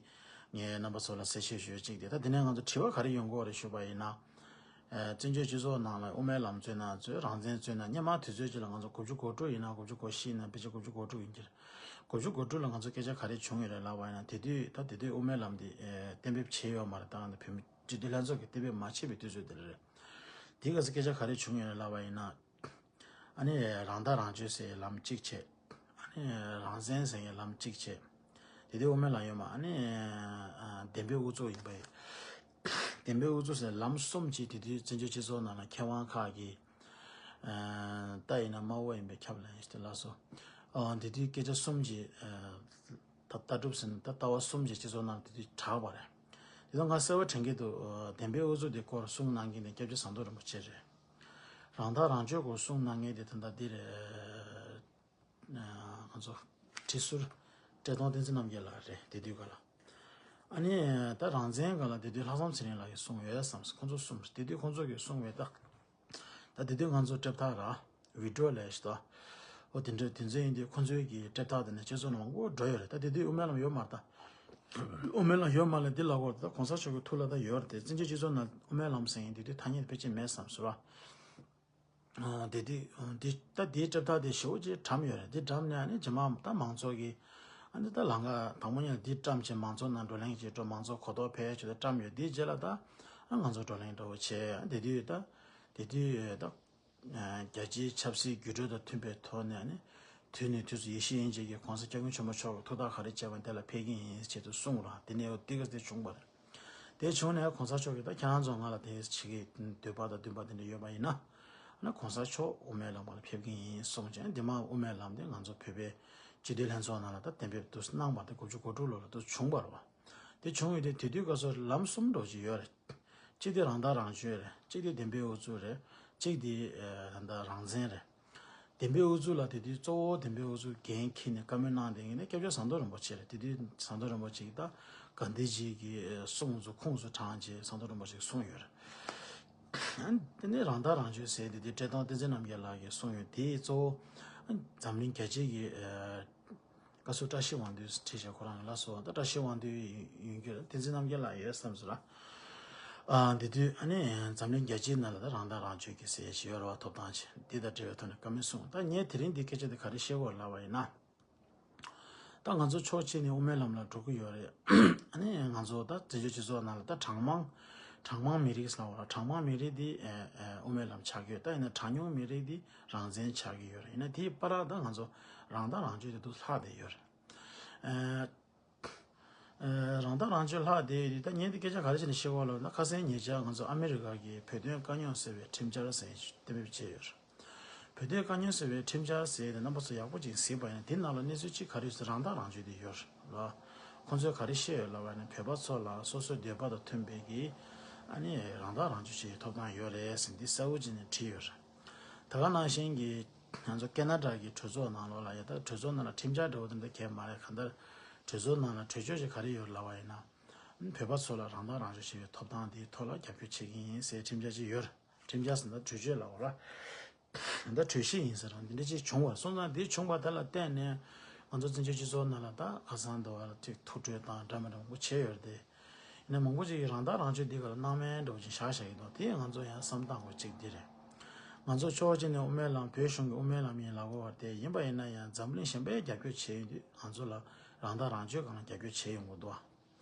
ངས་རྣམ་པ་ཚོ་ལ་གསལ་བཤད་ཞུ་གཅིག་དེ། ད་དེ་ནས་ང་ཚོ་དྲི་བ་ག་རེ་ཡོང་གི་ཡོད་རེད་ཞུས་པ་ཡིན་ན། ཨ། བཙན་བྱོལ་སྤྱི་ཚོགས་ནང་ལ་དབུ་མའི་ལམ་རྩོད་ན་རྩོད། རང་བཙན་རྩོད་ན། སྔོན་མ་དུས་ཚོད་ཅིག་ལ་ང་ཚོ་དགུ་བཅུ་གོ་དྲུག་ཡིན་ན། དགུ་བཅུ་གོ་བཞི་ཡིན་ན། ཕལ་ཆེར་དགུ་བཅུ་གོ་དྲུག་ཡིན་གྱི་རེད། དགུ་བཅུ་གོ་དྲུག་ལ་ང་ཚོ་སྐད་ཆ་ག་རེ་བྱུང་ཡོད་རེད་ལབ་པ་ཡིན་ན། དེ་དུས། ད་དེ་དུས་དབུ་མའི་ལམ་འདི། ཨ། གཏན་འབེབས་བྱས་ཡོད་མ་རེད། ད་ང་ཚོ་བོད་མི་སྤྱི་འཐུས་ལྷན་ཚོགས་ཀྱིས་གཏན་འབེབས་མ་བྱས་པའི་དུས་ཚོད་དེ་རེད། དེའི་སྐབས་སུ་སྐད་ཆ་ག་རེ་བྱུང་ཡོད་རེད་ལབ་པ་ཡིན་ན། ཨ་ནི་རང་ཐག་རང་གཅོད་ཟེར་ཡའི་ལམ་གཅིག་བྱས། ཨ་ནི་རང་བཙན་ཟེར་ཡའི་ལམ་གཅིག་བྱས། དེ་དུས་དབུ་མའི་ལམ་ཡོད་མ། ཨ་ནི། ཨ། བདེན་པའི་དབུ་ཚུགས་ཡིན་པ་ཡིན། བདེན་པའི་དབུ་ཚུགས་ཟེར་ལམ་གསུམ་གྱིས་དེ་དུས་བཙན་བྱོལ་སྤྱི་ཚོགས་ནང་ལ་མཁས་དབང་ཁག་གིས། ཨ། རྟ་ཡིན་ན་དམར་པོ་ཡིན་པས་ཁྱབ་ལབ་ཡིན་ཞེས་དེ་ལབ་སོང་། ཨ། དེ་དུས་སྐད་ཆ་གསུམ་གྱིས། ཨ། ད་ལྟ་གྲུབ་ཟིན། ད་ལྟ་བ་གསུམ་གྱིས་སྤྱི་ཚོགས་ནང་དེ་དུས་གྲགས་པ་རེད། དེ་དུས་ང་གསལ་པོ་དྲན་གྱི་འདུག་ཨ། བདེན་པའི་དབུ་ཚུགས་དེ་སྐོར་གསུང་གནང་མཁན་དེ་སྐྱབས་རྗེ་ཟམ་གདོང་རིན་པོ་ཆེ་རེད། རང་ཐག་རང་གཅོད་སྐོར་གསུང་གནང་མཁན་དེ་ད་ལྟ་འདི་རེད། ཨ། ང་ཚོ་ཁྲི་ཟུར་བཀྲས་མཐོང་བསྟན་འཛིན་རྣམ་རྒྱལ་ལགས་རེད། དེ་དུས་སྐབས་ལ། ཨ་ནི་ད་རང་བཙན་སྒང་ལ་དེ་དུས་ལྷག་བསམ་ཚེ་རིང་ལགས་ཀྱིས་གསུངས་ཡོད་བསམ། ཁོང་ཚོ་གསུམ་རེད། དེ་དུས་ཁོང་ཚོ་གིས་གསུངས་པའི། ད། ད་དེ་དུས་ང་ཚོ་སྐྲ་བཏགས་ར། བི་ཌི་ཡོ་ལས་ཤི་ད། འོ་དེ་འདྲ་དེ་ཚོ་ཡིན་དུས་ཁོང་ཚོའི་གི་སྐྲ་བཏགས་དེ་ནས་སྤྱི་ཚོགས་ནང་མང་པོ་འགྲོ་ཡོད་རེད། ད་དེ་དུས་དབུ་མའི་ལམ་ཡོད་མ་རེད་ད། དབུ་མའི་ལམ་ཡོད་མ་རེད། འདི་ལབ་དགོས་རེད། ད་གོང་ས་མཆོག་གི་ཐུགས་ལ་ད་ཡོད་རེད་དེ། བཙན་བྱོལ་སྤྱི་ཚོགས་ནང་དབུ་མའི་ལམ་ཟེར་མཁན་དེ་དུས་ཐ་སྙད་ཕལ་ཆེར་མེད་བསམ་སོང་ར། ཨ། དེ་དུས། ཨ། འདི་ད་འདིའི་སྐྲ་བཏགས་དེ་ཞེ་པོ་ཅིག་བཀྲམ་ཡོད་རེད། འདི་བཀྲམ་ནས་ཨ་ནི་རྗེས་མ་ད་མང་ཚོགས་ཀྱིས། ཨ་ནི་ད་ལམ་ཁ་དང་པོ་ཉིད་ལ་འདི་བཀྲམ་བྱས་མང་ཚོགས་ནང་བགྲོ་གླེང་བྱེད་འགྲོ། མང་ཚོགས་གོ་རྟོགས་འཕེལ་ཆེད་དུ་བཀྲམ་ཡོད། དེའི་རྗེས་ལ་ད། ཨ། ང་ཚོ་བགྲོ་གླེང་འདྲ་བོ་བྱས། ཨ། དེ་དུས་ད། དེ་དུས་ད། ཨ། རྒྱལ་སྤྱིའི་ཆབ་སྲིད་འགྱུར་འགྲོས་དང་མཐུན་པའི་ཐོག་ནས་ཨ་ནི། དུས་ནས་དུས་སུ་ཡེ་ཤེས་དབྱིངས་ཅན་གྱིས་གོང་ས་སྐྱབས་མགོན་ཆེན་པོ་མཆོག་གི་ཐུགས་ཐག་ག་རེ་བཅད་པ་དེ་ལ་ཕེབས་ཀྱི་ཡིན་ཞེས་དུ་གསུངས་ར། དེ་ནས་འོ་དེ་ག་དེ་བྱུང་བ་རེད། དེ་བྱུང་ནས་གོང་ས་མཆོག་གིས་ད་ཁྱེད་རང་ཚོ་ང་ལ་དེ་བྱེད་ཀྱི་འདོད་པ་དང་འདུན་པ་དེ་འདྲ་ཡོད་པ་ཡིན་ན། ཨ་ནི་གོང་ས་མཆོག་དབུ་མའི་ལམ་ཁ་ལ་ཕེབས་ཀྱི་ཡིན་གསུངས་བྱས། འདི་མ་དབུ་མའི་ལམ་དེ་ང་ཚོ་བོད་པའི་སྤྱི་འཐུས་ལྷན་ཚོགས་ནང་ལ་ད་གཏན་འབེབས་དུ་གནང་བ་དེ་དགུ་བཅུ་གོ་དྲུག་ལོ་ལ་དུ་བྱུང་བ་རེད་བ། དེ་བྱུང་ཡོད་དུས་དེ་དུས་སྐབས་སུ་ལམ་གསུམ་འདྲ་བོ་ཅིག་ཡོད་རེད། གཅིག་དེ་རང་ཐག་རང་གཅོད་རེད། གཅིག་དེ་བདེན་པའི་དབུ་ཚུགས་རེད། གཅིག་དེ། ཨ། ད་ལྟ་རང་བཙན་རེད། བདེན་པའི་དབུ་ཚུགས་ལ་དེ་དུས་གཙོ་བོ་བདེན་པའི་དབུ་ཚུགས་འགན་འཁྱེར་ནས་བཀའ་མོལ་གནང་བསྡད་མཁན་ནི་སྐྱབས་རྗེ་ཟམ་གདོང་རིན་པོ་ཆེ་རེད། དེ་དུས་ཟམ་གདོང་རིན་པོ་ཆེ་གིས་ད་གྷན་དྷི་ཇི་གི་གསུང་ཚོ་ཁུངས་སུ་དྲངས་བྱས་ཟམ་གདོང་རིན་པོ་ཆེ་གིས་གསུངས་ཡོད་རེད། དེ་ནས་རང་ཐག་རང་གཅོད་ཟེར་དེ་དུས་བཀྲས་མཐོང་བསྟན་འཛིན་རྣམ་རྒྱལ་ལགས་ཀྱིས་གསུངས་ཡོད། དེ་གཙོ་བོ་འཛམ་གླིང་རྒྱལ་སྤྱི་གི་བཀའ་ཟུར་བཀྲ་ཤིས་དབང་འདུས་ཁྲིད་བྱས་ཁོ་རང་ལ་སོགས་ད་བཀྲ་ཤིས་དབང་འདུས་ཡིན་རྒྱུ་བསྟན་འཛིན་རྣམ་རྒྱལ་ལགས་ཡོད་བསམ་ཟེར་ལ། ཨ་འདི་དུས་ཨ་ནི་འཛམ་གླིང་རྒྱལ་སྤྱིའི་ནང་ལ་ད་རང་ཐག་རང་གཅོད་ཀྱི་ཟེར་ཞིག་ཡོད་རེད་བ། ཐོབ་ཐང་ཆེ་འདི་དང་འབྲེལ་བའི་ཐོག་ནས་བཀའ་མོལ་གསུངས། ད་ངས་དེ་རིང་འདི་སྐད་ཆ་འདི་ག་རེ་བཤད་དགོས་ལབ་པ་ཡིན་ན། ད་ང་ཚོ་ཕྱོགས་གཅིག་ནས་དབུ་མའི་ལམ་ལ་འགྲོ་གི་ཡོད་རེད། ཨ་ནི་ང་ཚོ་ད་བཙན་བྱོལ་སྤྱི་ཚོགས་ནང་ལ་ད་གྲངས་མང་གྲངས་མང་མི་རིགས་ལབ་པ་ལ་གྲངས་མང་མི་རིགས་འདི་ཨ་ཨ་དབུ་མའི་ལམ་ཆགས་ཀྱི་ཡོད། ད་ཡིན་ན་གྲངས་ཉུང་མི་རིགས་འདི་རང་བཙན་ཆགས་ཀྱི་ཡོད་རེད། ཡིན་ན་དེའི་བར་ལ་ད་ང་ཚོ་རང་ཐག་རང་གཅོད་དེ་འདུག་ལྷག་བསྡད་ཡོད་རེད། ཨ་ཨ་རང་ཐག་རང་གཅོད་ལྷག་བསྡད་ཡོད་དུས་ད་ངས་འདི་སྐད་ཆ་ག་རེ་བྱས་ནས་བཤད་དགོས་ལབ་ན། ཁ་སང་ཉེ་ཆར་ང་ཚོ་ཨ་མི་རི་ཀ་གི་བོད་དོན་དཀའ་རྙོག་སེལ་བའི་ཁྲིམས་འཆར་ཟེར་གཏན་འབེབས་བྱས་ཡོད་རེད། བོད་དོན་དཀའ་རྙོག་སེལ་བའི་ཁྲིམས་འཆར་ཟེར་དེ་རྣམ་པ་ཚོ་ཡག་པོ་ཅིག་གཟིགས་པ་ཡིན་ན་དེ་ནང་ལ་གནས་ཚུལ་གཅིག་ག་རེ་ཡོད་ཟེར་རང་ཐག་རང་གཅོད་དེ་ཡོད་རེད་ལ། ཁོང་ཚོས་ག་རེ་བཤད་ཡོད་ལབ་པ་ཡིན་ན་བོད་པ་ཚོ་ལ་སོ་སོའི་འདོད་པ་དང་མཐུན་པའི་གི་ཨ་ནི་རང་ཐག་རང་གཅོད་བྱེད་ཡའི་ཐོབ་ཐང་ཡོད་རེད་ཟེར་འདི་གསལ་པོ་བྱས་ནས་བྲིས་ཡོད་རེད། ད་ག་ནང་བཞིན་གྱི་ང་ཚོ་ཁེ་ན་ཌ་གི་གྲོས་ཚོགས་ནང་ལོགས་ལ་ཡ་ད་གྲོས་ཚོགས་ནང་ལ་ཁྲིམས་འཆར་འདྲ་བོ་དེ་འདྲ་གས་མ་རེད། གང་ལྟར་གྲོས་ཚོགས་ནང་ལ་གྲོས་ཆོད་ཅིག་ག་རེ་ཡོད་ལབ་པ་ཡིན་ན། བོད་པ་ཚོ་ལ་རང་ཐག་རང་གཅོད་བྱེད་པའི་ཐོབ་ཐང་དེའི་ཐོག་ལ་རྒྱབ་སྐྱོར་བྱེད་ཀྱི་ཡིན་ཟེར་ཁྲིམས་འཆར་ཅིག་ཡོད་རེད། ཁྲིམས་འཆར་ཟེར་ན་གྲོས་ཆོད་ལབ་དགོས་ར། ད་གྲོས་གཞི་ཡིན་ཟེར་ར་འདི་འདྲ་ཅིག་བྱུང་བ་སོང་ཙང་། འདི་བྱུང་བ་དེ་ལ་བརྟེན་ནས་ང་ཚོ་བཙན་བྱོལ་སྤྱི་ཚོགས་ནང་ལ་ད་ཁ་སང་འདི་བ་ལ་ཅིག་ཐུགས་སྤྲོ་དང་འདྲ་མི་འདྲ་མང་པོ་བྱས་ཡོད་རེད་དེ། ཡིན་ན་མང་པོ་ཅིག་གིས་རང་ཐག་རང་གཅོད་འདི་ག་ལ་སྣང་མེད་འདྲ་བོ་ཅིག་བཞག་བཞག་གི་འདུག་དེ་ང་ཚོ་ཡང་བསམ་བཏང་དགོས་གཅིག་འདི་རེད། ང་ཚོ་ཕྱོགས་གཅིག་ནས་དབུ་མའི་ལམ་བོད་གཞུང་གི་དབུ་མའི་ལམ་ཡིན་ལབ་དགོས་པ་དེ་ཡིན་པ་ཡིན་ན་ཡང་འཛམ་གླིང་གཞན་པས་རྒྱབ་སྐྱོར་བྱས་ཡོད་དུས་ང་ཚོ་ལ་རང་ཐག་རང་གཅོད་སྒང་ལ་རྒྱབ་སྐྱོར་བྱས་ཡོང་གི་འདུག་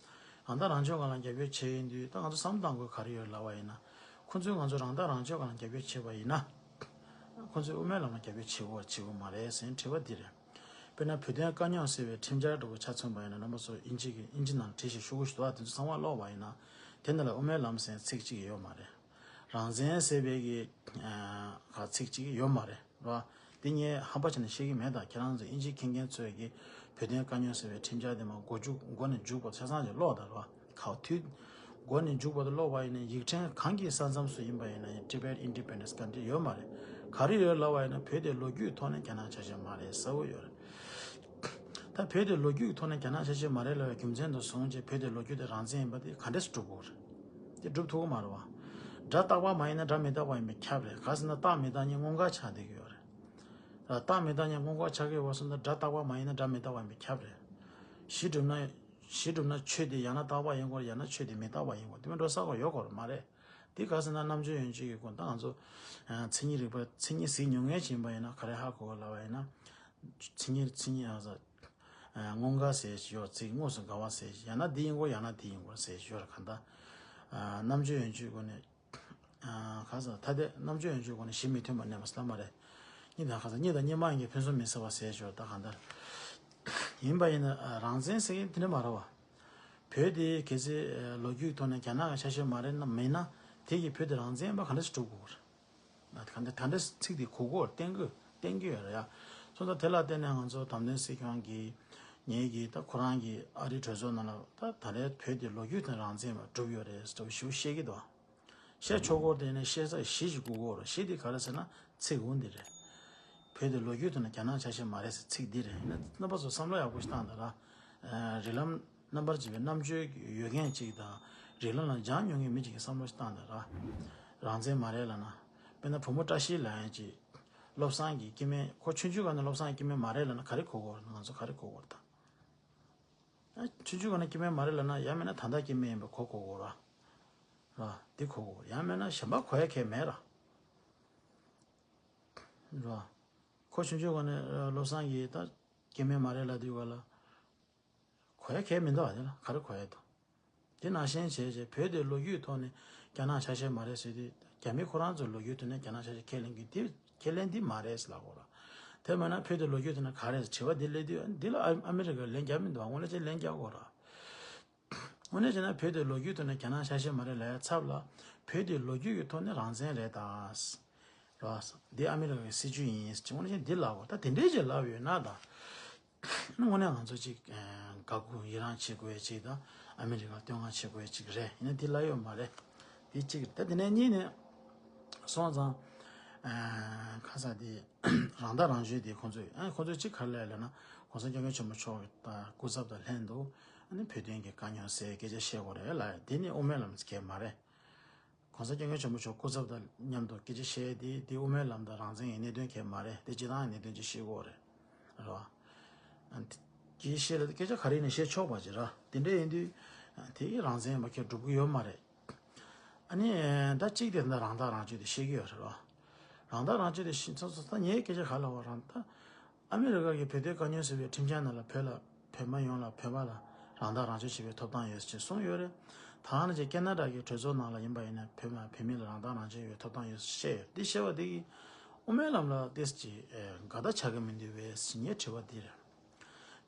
ཨ། རང་ཐག་རང་གཅོད་སྒང་ལ་རྒྱབ་སྐྱོར་བྱས་ཡོང་དུས་ད་ང་ཚོ་བསམ་བཏང་དགོས་ག་རེ་ཡོད་ལབ་པ་ཡིན་ན། ཁོ་ཚོས་ང་ཚོ་རང་ཐག་རང་གཅོད་སྒང་ལ་རྒྱབ་སྐྱོར་བྱས་པ་ཡིན་ན། ཁོ་ཚོས་དབུ་མའི་ལམ་ལ་རྒྱབ་སྐྱོར་བྱེད་དགོས་པ་བྱེད་དགོས་མ་རེད་ཟེར་དྲི་བ་འདི་རེད། དཔེར་ན་བོད་དོན་དཀའ་རྙོག་སེལ་བའི་ཁྲིམས་འཆར་འདྲ་བོ་ཆ་མཚོན་པ་ཡིན་ན། རྣམ་པ་ཚོ་དབྱིན་ཇི་གི་དབྱིན་ཇི་ནང་བྲིས་ཤིག་ཤོག་གུ་ཞིག་འདུག་ཨ། དེ་ཚོ་ཚང་མ་ཀློག་པ་ཡིན་ན། དེ་འདི་ལ་དབུ་མའི་ལམ་ཟེར་ཚིག་གཅིག་ཡོད་མ་རེད། རང་བཙན་ཟེར་བའི་གི་ཨ་ག་ཚིག་གཅིག་ཡོད་མ་རེད་ར། འདི་ངས་ཧམ་པ་བྱས་ནས་བཤད་ཀྱི་མེད། ད་ཁྱེད་རང་ཚོ་དབྱིན་ཇི་མཁྱེན་མཁན་ཚོས་ཀྱིས་བོད་དོན་དཀའ་རྙོག་སེལ་བའི་ཁྲིམས་འཆར་དེ་མར་མགོ་མཇུག་མགོ་ནས་མཇུག་བར་ཆ་ཚང་ཞིག་ཀློག་དང་ར། ཁ་ཐུག་མགོ་ནས་མཇུག་བར་དུ་ཀློག་པ་ཡིན་ན་ཡིག་ཕྲེང་གང་གི་ས་མཚམས་སུ་ཡིན་པ་ཡིན་ན་ཡང་Tibet Independence Country ཡོད་མ་རེད། ག་རེ་ཡོད་ལབ་པ་ཡིན་ན་བོད་དེ་ལོ་རྒྱུས་ཐོག་ནས་རྒྱ་ནག་ཆ་ཤས་མ་རེད་གསལ་པོ་ཡོད་རེད། ད་བོད་དེ་ལོ་རྒྱུས་ཐོག་ནས་རྒྱ་ནག་ཆ་ཤས་མ་རེད་ལབ་པའི་རྒྱུ་མཚན་དུ་བཟུང་བྱས་བོད་དེ་ལོ་རྒྱུས་དེ་རང་བཙན་ཡིན་པ་དེ་ག་འདྲས་སུ་སྒྲུབ་དགོས་རེད། དེ་སྒྲུབ་ཐུབ་ཀྱི་མ་རེད་བ། སྒྲ་རྟག་པ་མ་ཡིན་ན་སྒྲ་མི་རྟག་པ་ཡིན་པས་ཁྱབ་རེད། ག་ཟེར་ན་རྟག་མི་རྟག་གཉིས་སྔོན་འགོག་ཆགས་བསྡད་ཀྱི་ཡོད་རེད། རྟག་མི་རྟག་གཉིས་སྔོན་འགོག་ཆགས་ཀྱི་ཡོད་པ་སོང་ཙང་སྒྲ་རྟག་པ་མ་ཡིན་ན་སྒྲ་མི་རྟག་པ་ཡིན་པས་ཁྱབ་རེད། གཞི་གྲུབ་ན་གཞི་གྲུབ་ན་ཆོས་དེ་ཡང་ན་རྟག་པ་ཡིན་དགོས་རེད། ཡང་ན་ཆོས་དེ་མི་རྟག་པ་ཡིན་དགོས་རེད། དེ་མིན་འགྲོ་ས་ག་ཡོད་དགོས་རེད་མ་རེད། དེ་ག་ཟེར་ན་རྣམ་དཔྱོད་ཡོན་བརྗོད་ཀྱི་སྒོ་ནས་ད་ང་ཚོ་ཨ་མཚན་ཉིད་རིག་པ་མཚན་ཉིད་གཟིགས་མྱོང་མཁན་ཅིག་ཡིན་པ་ཡིན་ན་ག་རེ་ཧ་གོ་བ་ལབ་པ་ཡིན་ན། མཚན་ཉིད་མཚན་ཉིད་ཨ་ས་ཨ་སྔོན་འགོག་ཟེར་ཞིག་ཡོད་ཚིག་དངོས་སུ་འགལ་བ་ཟེར་ཞིག་ཡང་ན་འདི་ཡིན་དགོས་ཡང་ན་དེ་ཡིན་དགོས་ཟེར་ཞིག་ཡོད་རེད། གང་ལྟར་ཨ་རྣམ་དཔྱོད་ཡོན་བརྗོད་ཀྱི་སྒོ་ནས། ཨ་ག་ས་ཐ་དད་རྣམ་དཔྱོད་ཡོན་བརྗོད་སྒོ་ནས་གཞི་མི་མཐུན་པར་གནས་པ་ཟེར་ལབ་མ་རེད། གཉིས་དང་ག་ས་གཉིས་དང་གཉིས་མ་ཡིན་གྱི་ཕུན་སུམ་མི་འཚལ་བ་ཟེར་ཞོར་ད་གང་ལྟར་ཡིན་པ་ཡིན་ན་ཨ་རང་བཙན་ཟེར་མཁན་དེ་འདྲ་མ་རེད་བ། བོད་དེ་གལ་སྲིད་ལོ་རྒྱུས་ཐོག་ནས་རྒྱ་ནག་གི་ཆ་ཤས་མ་རེད་ན་མིན་ན་དེ་གི་བོད་དེ་རང་བཙན་ཡིན་པ་ག་འདྲ་ཞིག་སྒྲུབ་དགོས་རེད། ད་ག་འདྲ་ད་འདྲ་ཚིག་དེ་གོ་གོ་བར་བསྟན་དགོས་བསྟན་གྱི་ཡོད་རེད་ཡ། སོང་ཙང་དེ་ལ་བརྟེན་ནས་ང་ཚོ་བདམས་ཐོན་སྲིད་སྐྱོང་གིས་ངེད་ཀྱིས་ད་ཁོ་རང་གི་ཨ་རིའི་གྲོས་ཚོགས་ནང་ལ་ད་ད་རེས་བོད་དེ་ལོ་རྒྱུས་ཐོག་རང་བཙན་ཡིན་པ་སྒྲུབ་ཡོད་རེད་ཟེར་བ་ཞིག་བཤད་ཀྱི་འདུག་བཤད་ཆོག་གོ་དེ་ནས་བཤད་ས་གཞི་ཞིག་དགོས་གོ་ར། གཞི་དེ་ག་རེ་ཟེར་ན་ཚིག་འོ་འདི་རེད། བོད་དེ་ལོ་རྒྱུས་ཐོག་ནས་རྒྱ་ནག་ཆ་ཤས་མ་རེད་ཟེར་ཚིག་འདི་རེད། ཡིན་ན་རྣམ་པ་ཚོ་བསམ་བློ་ཡག་པོ་ཞིག་བཏང་དང་ར། ཨ་རིགས་ལམ་རྣམ་པར་འབྱེད་པའི་རྣམ་དཔྱོད་ཡོད་མཁན་ཅིག་དང་རིགས་ལམ་ལ་སྦྱང་མྱོང་མཁན་མི་ཅིག་གིས་བསམ་བློ་ཞིག་བཏང་དང་ར། རང་བཙན་མ་རེད་ལབ་ན། དཔེར་ན་བུ་མོ་བཀྲ་ཤིས་ལབ་མཁན་ཅིག་བློ་བཟང་གི་སྐྱེ་དམན་ཁོ་ཆུང་ཆུང་སྒང་ནས་བློ་བཟང་གི་སྐྱེ་དམན་མ་རེད་ལབ་ན་ག་རེ་གོ་དགོས་རེད། ང་ཚོ་ག་རེ་གོ་དགོས་རེད་ད། ཨ་ཆུང་ཆུང་སྒང་ནས་སྐྱེ་དམན་མ་རེད་ལབ་ན་ཡང་མིན་ན་ད་ལྟ་སྐྱེ་དམན་ཡིན་པ་གོ་གོ་གོ་ར། ར་འདི་གོ་གོ་ཡང་མིན་ན་གཞན་པ་གོ་ཡ་གལ་མེད་ར། ར་ཁོ་ཆུང་ཆུང་སྒང་ནས་བློ་བཟང་གིས་ད་སྐྱེ་དམན་མ་རེད་ལབ་དུས་ག་ལ་གོ་ཡ་གལ་མི་འདུག་བ། དེ་ལ་ག་རེ་གོ་ཡ་འདུག་དེ་ནང་བཞིན་བྱས་བྱས་བོད་དེ་ལོ་རྒྱུས་ཐོག་ནས་རྒྱ་ནག་ཆ་ཤས་མ་རེད་ཟེར་དུས་རྒྱ་མི་ཁོ་རང་ཚོའི་ལོ་རྒྱུས་ཐོག་ནས་རྒྱ་ནག་ཆ་ཤས་ཁས་ལེན་གྱི་འདི་ཁས་ལེན་འདི་མ་རེད་ཟེར་ལབ་དགོས་ར། དེ་མིན་ན་བོད་དེ་ལོ་རྒྱུས་ཐོག་ནས་ག་རེད་ཟེར་དྲི་བ་འདི་སླེབས་དུས་འདི་ལ་ཨ་ཨ་མི་རི་ཀས་ལན་རྒྱག་མི་འདུག་དངོས་གནས་བྱས་ལན་རྒྱག་དགོས་ར། དངོས་གནས་བྱས་ན་བོད་དེ་ལོ་རྒྱུས་ཐོག་ནས་རྒྱ་ནག་ཆ་ཤས་མ་རེད་ལབ་ཡ་ཚབ་ལ་བོད་དེ་ལོ་རྒྱུས་ཀྱི་ཐོག་ནས་རང་བཙན་རེད་ད། ར། འདི་ཨ་མི་རི་ཀའི་སྲིད་ཇུས་ཡིན་ཟེར་དངོས་གནས་བྱས་འདི་ལབ་དགོས། ད་དེ་འདྲའི་ཅིག་ལབ་ཡོད་ན་ད། དངོས་གནས་ང་ཚོ་ཅིག་ཨ་དགའ་མགུ་ཡི་རངས་བྱེད་དགོས་ཡ་ཅིག་དང་ཨ་མི་རི་ཀར་བསྟོད་བསྔགས་བྱེད་དགོས་ཡ་ཅིག་རེད། ཡིན་ན་འདི་ལབ་ཡོད་མ་རེད། འདི་གཅིག་རེད། ད་དེ་ནས་གཉིས་ནས་སོང་ཙང་། ཁ་ས་དེ་རང་ཐག་རང་གཅོད་དེ་ཁོང་ཚོས་ཨ་ཁོང་ཚོས་གཅིག་ག་རེ་ལབ་ལབ་ན་༸གོང་ས་༸སྐྱབས་མགོན་ཆེན་པོ་མཆོག་གི་སྐུ་ཚབ་དང་ལྷན་དུ་ཨ་ནི་བོད་དོན་གྱི་དཀའ་རྙོག་སེལ་སྐད་ཆ་བཤད་དགོས་རེད་ལབ་ཡ་དེ་ནི་དབུ་མའི་ལམ་གྱི་མ་རེད། ༸གོང་ས་༸སྐྱབས་མགོན་ཆེན་པོ་མཆོག་སྐུ་ཚབ་དང་མཉམ་དུ་སྐད་ཆ་བཤད་དེ་དེ་དབུ་མའི་ལམ་དང་རང་བཙན་གྱི་གནད་དོན་གལ་མ་རེད། དེ་སྤྱི་བཏང་གི་གནད་དོན་ཅིག་ཤེས་དགོས་རེད། རེད་བ། ཨ་ནི་དེ་བཤད་ལ་སྐད་ཆ་ག་རེ་ནས་བཤད་ཆོག་པ་ཅིག་ར། དེ་འདྲ་ཡིན་དུས་དེ་གི་རང་བཙན་མ་ཁྱེར་འགྲུབ་ཀྱི་ཡོད་མ་རེད། ཨ་ནི་ད་གཅིག་དེ་ད་རང་ཐག་རང་གཅོད་དེ་བཤད་ཀྱི་ཡོད་རེད་བ། རང་ཐག་རང་གཅོད་དེ་ཤི་ཚོ་ཚོ་ད་ངའི་སྐད་ཆ་ག་ལ་བ་རང་ད། ཨ་མི་རི་ཀ་གིས་བོད་དོན་དཀའ་རྙོག་སེལ་བའི་ཁྲིམས་འཆར་ནང་ལ་བོད་ལ་བོད་པ་ཡོངས་ལ་བོད་པ་ལ་རང་ཐག་རང་གཅོད་བྱེད་པའི་ཐོབ་ཐང་ཡོད་ཅེས་གསུངས་ཡོད་རེད། ད་ནི་ཅིག་ཁེ་ན་ཌ་གི་གྲོས་ཚོགས་ནང་ལ་ཡིན་པ་ཡིན་ན་བོད་མ་བོད་མི་ལ་རང་ཐག་རང་གཅོད་ཡོད་པའི་ཐོབ་ཐང་ཡོད་ཅེས་བཤད་ཡོད། འདི་བཤད་པ་འདི་གིས་དབུ་མའི་ལམ་ལ་ཏོག་ཙམ་ཅིག་དགའ་ཐག་ཆགས་ཀྱི་མི་འདུག་པས་ངའི་དྲི་བ་འདི་རེད།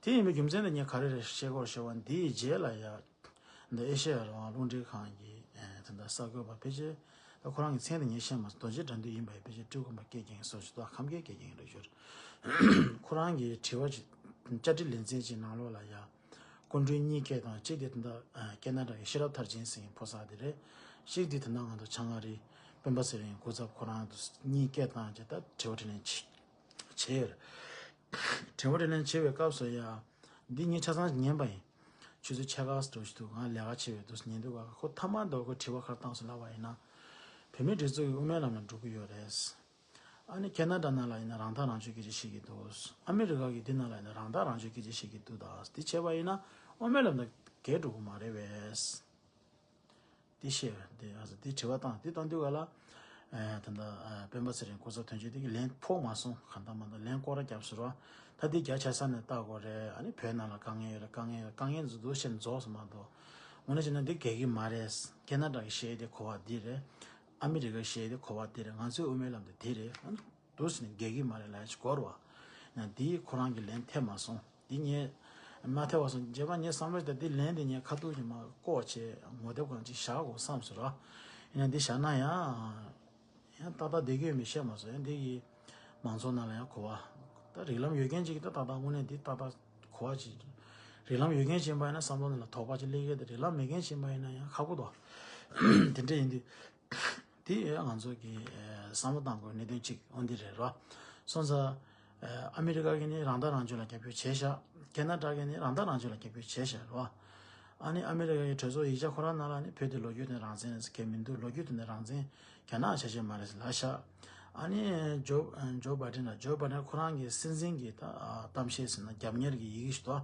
དེ་ཡིན་པའི་རྒྱུ་མཚན་དེ་ངས་ག་རེ་རེད་བཤད་སྐོར་བཤད་པ་འདིའི་རྗེས་ལ་ཡ། འདི་ཨེ་ཤེ་ཡ་རང་དབང་རླུང་འཕྲིན་ཁང་གི་ཨེ་དེ་འདྲ་གསར་འགོད་པ་ཕལ་ཆེར་ད་ཁོ་རང་གི་མཚན་དེ་ངས་ཤེས་མ་སོང་། རྡོ་རྗེ་དགྲ་འདུལ་ཡིན་པ་ཡི་ཕལ་ཆེར་སྤྲུལ་སྐུ་མ་སྐད་རྒྱན་སོགས་ཞིག་ཏུ་ཁམས་སྐད་སྐད་རྒྱན་རེད་ཞུ། ཁོ་རང་གི་དྲི་བ་ཅིག་བཅར་འདྲི་ལེ་ཚན་ཅིག་ནང་ལོགས་ལ་ཡ། སྐུ་མགྲོན་གཉིས་སྐད་དང་གཅིག་དེ་དེ་འདྲ་ཨ་ཁེ་ན་ཌ་གི་ཤེས་རབ་མཐར་ཕྱིན་ཟེར་མཁན་ཕོ་གསར་དེ་རེད། གཅིག་དེ་དེ་འདྲ་ང་ཚོ་བྱང་ཨ་རིའི་སྤེན་པ་ཚེ་རིང་སྐུ་ཚབ་ཁོ་རང་དུ་གཉིས་སྐད་བཏང་བྱས་ད་དྲི་བ་དྲིས་ལན་བྱས་བྱས་ཡོད་རེད། དྲི་བ་དྲིས་ལན་བྱེད་པའི་སྐབས་སུ་ཡ། འདི་ངས་ཆ་ཚང་ཉན་པ་ཡིན། ཆུ་ཚོད་ཕྱེད་ཀ་ཙམ་ཞིག་འདུག་ང་ལས་ཀ་བྱེད་པའི་དུས་སུ་ཉན་འདུག་ག་ཁོ་ཐ་མ་འདུག་ཁོ་དྲི་བ་ཁར་བཏང་སོང་ལབ་པ་ཡིན་ན། བོད་མིའི་སྒྲིག་འཛུགས་ཀྱི་དབུ་མའི་ལམ་ལ་འགྲོ་གི་ཡོད་རེད། ཨ་ནི་ཁེ་ན་ཌ་ནང་ལ་ཡིན་ན་རང་ཐག་རང་གཅོད་སྐད་ཆ་བཤད་ཀྱི་འདུག་ཨ་མི་རི་ཀ་གི་འདི་ནང་ལ་ཡིན་ན་རང་ཐག་རང་གཅོད་སྐད་ཆ་བཤད་ཀྱི་འདུག་ད་འདི་བྱས་པ་ཡིན་ན་དབུ་མའི་ལམ་དང་འགལ་འགྲོ་གི་མ་རེད་པས། འདི་བཤད་པ་འདི་ཨ་ཙི་འདི་དྲི་བ་བཏང་འདི་བཏང་དུས་ག་ལ། ཨེ་ད་ལྟ་ཨེ་སྤེན་པ་ཚེ་རིང་སྐུ་ཚབ་དོན་གཅོད་འདི་གི་ལན་ཕོག་མ་སོང་། གང་ལྟར་མ་ལྟར་ལན་སྐོར་ར་བརྒྱབ་ཟེར་བ། ད་འདི་རྒྱ་ཆེ་ས་ནས་བལྟ་དགོས་རེད། ཨ་ནི་བོད་ནང་ལ་དཀའ་ངལ་ཡོད་རེད། དཀའ་ངལ་ཡོད་རེད། དཀའ་ངལ་འདི་འདུག་བཤད་ནས་རྫོགས་སོང་མ་གཏོགས། དངོས་གནས་བྱས་ན་འདི་འགལ་གྱི་མ་རེད། ཁེ་ན་ཌ་གི་བཤད་ཡས་དེ་གོ་བ་འདི་རེད། ཨ་མི་རི་ཀ་བཤད་ཡས་དེ་གོ་བ་འདི་རེད། ང་ཚོའི་དབུ་མའི་ལམ་དེ་འདི་རེད། ཨ་ནི། འདུག་ཟེར་ནས་འགལ་གྱི་མ་རེད་ལབ་ཡ་ཅིག་གོ་རེད་བ། ཡང་འདིའི་ཁོ་རང་གི་ལན་ཐེབས་མ་སོང་། འདི་ངས་མ་ཐེབས་པ་སོང་རྗེས་མ་ངས་བསམ་བློ་ཞིག་ད་འདི་ལན་འདི་ངས་ཁ་ཐུག་ཅིག་མ་ལྐོག་བྱས་ངོ་དེབ་སྒང་ཅིག་བཞག་དགོས་བསམ་སོང་ར། ཡིན་ན་འདི་བཞག་ན་ཡང་ཡང་ཏག་ཏག་བསྡད་ཀྱི་ཡོད་མེད་བཤད་མ་སོང་། ཡང་འདི་གི་མང་ཚོགས་ནང་ལ་ཡང་གོ་བ་ད་རིགས་ལམ་ཡོད་མཁན་ཅིག་གིས་ད་ཏག་ཏག་དངོས་གནས་འདི་ཏག་ཏག་གོ་བ་ཅིག་རིགས་ལམ་ཡོད་མཁན་ཅིག་ཡིན་པ་ཡིན་ན་བསམ་བློ་ནང་ལ་དོགས་པ་ཅིག་སླེབས་ཀྱི་རེད། རིགས་ལམ་མེད་མཁན་ཅིག་ཡིན་པ་ཡིན་ན་ཡང་ཁག་པོ་འདུག་དེ་འདྲ་ཡིན་དུས། དེ་ང་ཚོ་གི་ཨེ་བསམ་བློ་གཏང་དགོས་གནད་དོན་གཅིག་འོ་འདི་རེད་རོ། སོང་ཙང་ཨེ་ཨ་མི་རི་ཀ་གི་ནི་རང་ཐག་རང་གཅོད་ལ་རྒྱབ་སྐྱོར་བྱས་ཤག་ཁེ་ན་ཌ་གི་ནི་རང་ཐག་རང་གཅོད་ལ་རྒྱབ་སྐྱོར་བྱས་ཤག་རོ། ཨ་ནི་ཨ་མི་རི་ཀ་གི་གྲོས་ཚོགས་ཡིག་ཆ་ཁོ་རང་ནང་ལ་ནི་བོད་དེ་ལོ་རྒྱུས་དེ་རང་བཙན་ཟེར་མཁན་མི་འདུག་ལོ་རྒྱུས་དེ་ནི་རང་བཙན་རྒྱ་ནག་ཆ་ཤས་མ་རེད་ཟེར་ལབ་ཤག་ཨ་ནི་ཇོ་ཇོ་བྷའི་ཌེན་ལ་ཇོ་བྷའི་ཌེན་ཁོ་རང་གི་སྲིད་འཛིན་གྱི་ད་གཏམ་བཤད་ཟེར་ན་རྒྱབ་གཉེར་གྱི་ཡི་གེ་ཞིག་འདུག་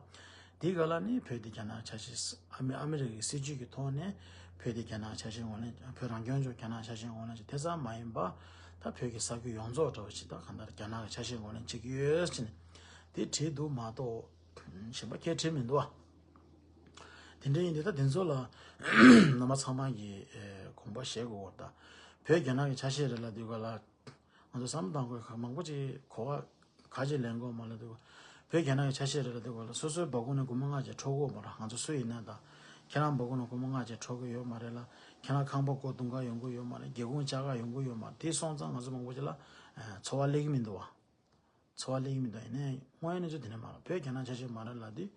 དེའི་སྒང་ལ་ནི་བོད་དེ་རྒྱ་ནག་ཆ་ཤས་ཨ་མི་ཨ་མི་རི་ཀའི་སྲིད་ཇུས་ཀྱི་ཐོག་ནས་བོད་དེ་རྒྱ་ནག་ཆ་ཤས་ངོས་ལེན། བོད་རང་སྐྱོང་ལྗོངས་རྒྱ་ནག་ཆ་ཤས་ངོས་ལེན་བྱས། དེ་ཙམ་མ་ཡིན་པ་ད་བོད་ཀྱི་ས་ཁུལ་ཡོངས་རྫོགས་འདྲ་བོ་ཞིག་ད་གང་ལྟར་རྒྱ་ནག་གི་ཆ་ཤས་ངོས་ལེན་བྱེད་ཀྱི་ཡོད་ཟེར་ནས་དེ་བྲིས་འདུག་མ་གཏོགས་གཞན་པ་གང་ཡང་བྲིས་མི་འདུག་ཨ། དེ་འདྲ་ཡིན་དུས་ད་དེ་ཚོ་ལ་རྣམ་པ་ཚང་མ་གིས་ཨེ་དགོངས་པ་བཞེས་དགོས་པ་རེད། ད་བོད་རྒྱ་ནག་གི་ཆ་ཤས་རེད་ལབ་དུས་སྒང་ལ། ང་ཚོ་བསམ་བློ་གཏོང་དགོས་ཁག་མང་པོ་ཅིག་གོ་བ་ག་ཅིག་ལེན་དགོས་མ་ལབ་དུས། བོད་རྒྱ་ནག་གི་ཆ་ཤས་རེད་ལབ་དུས་སྒང་ལ་སོ་སོའི་སྦ་ཁུག་ནས་སྒོར་མོ་ལྔ་བརྒྱ་འཕྲོག་གི་ཡོད་མ་རེད། ང་ཚོ་སུ་ཡིན་ན་ད་ཁྱེད་རང་སྦ་ཁུག་ནས་སྒོར་མོ་ལྔ་བརྒྱ་འཕྲོག་གི་ཡོད་མ་རེད་ལ། ཁྱེད་རང་ཁང་པ་སྒོ་བརྡུང་ག་ཡོང་གི་ཡོད་མ་རེད། སྒེའུ་ཁུང་བཅག་ག་ཡོང་གི་ཡོད་མ་རེད། དེ་སོང་ཙང་ང་ཚོ་མང་པོ་ཅིག་ལ་ཚོར་བ་སླེབས་ཀྱི་མི་འདུག་བ། ཚོར་བ་སླེབས་ཀྱི་མི་འདུག་ཡིན་ནའི་དངོས་ཡོད་གནས་ཚུལ་དེ་འདྲ་མ་རེད། བོད་རྒྱ་ནག་ཆ་ཤས་མ་རེད་ལབ་དུས།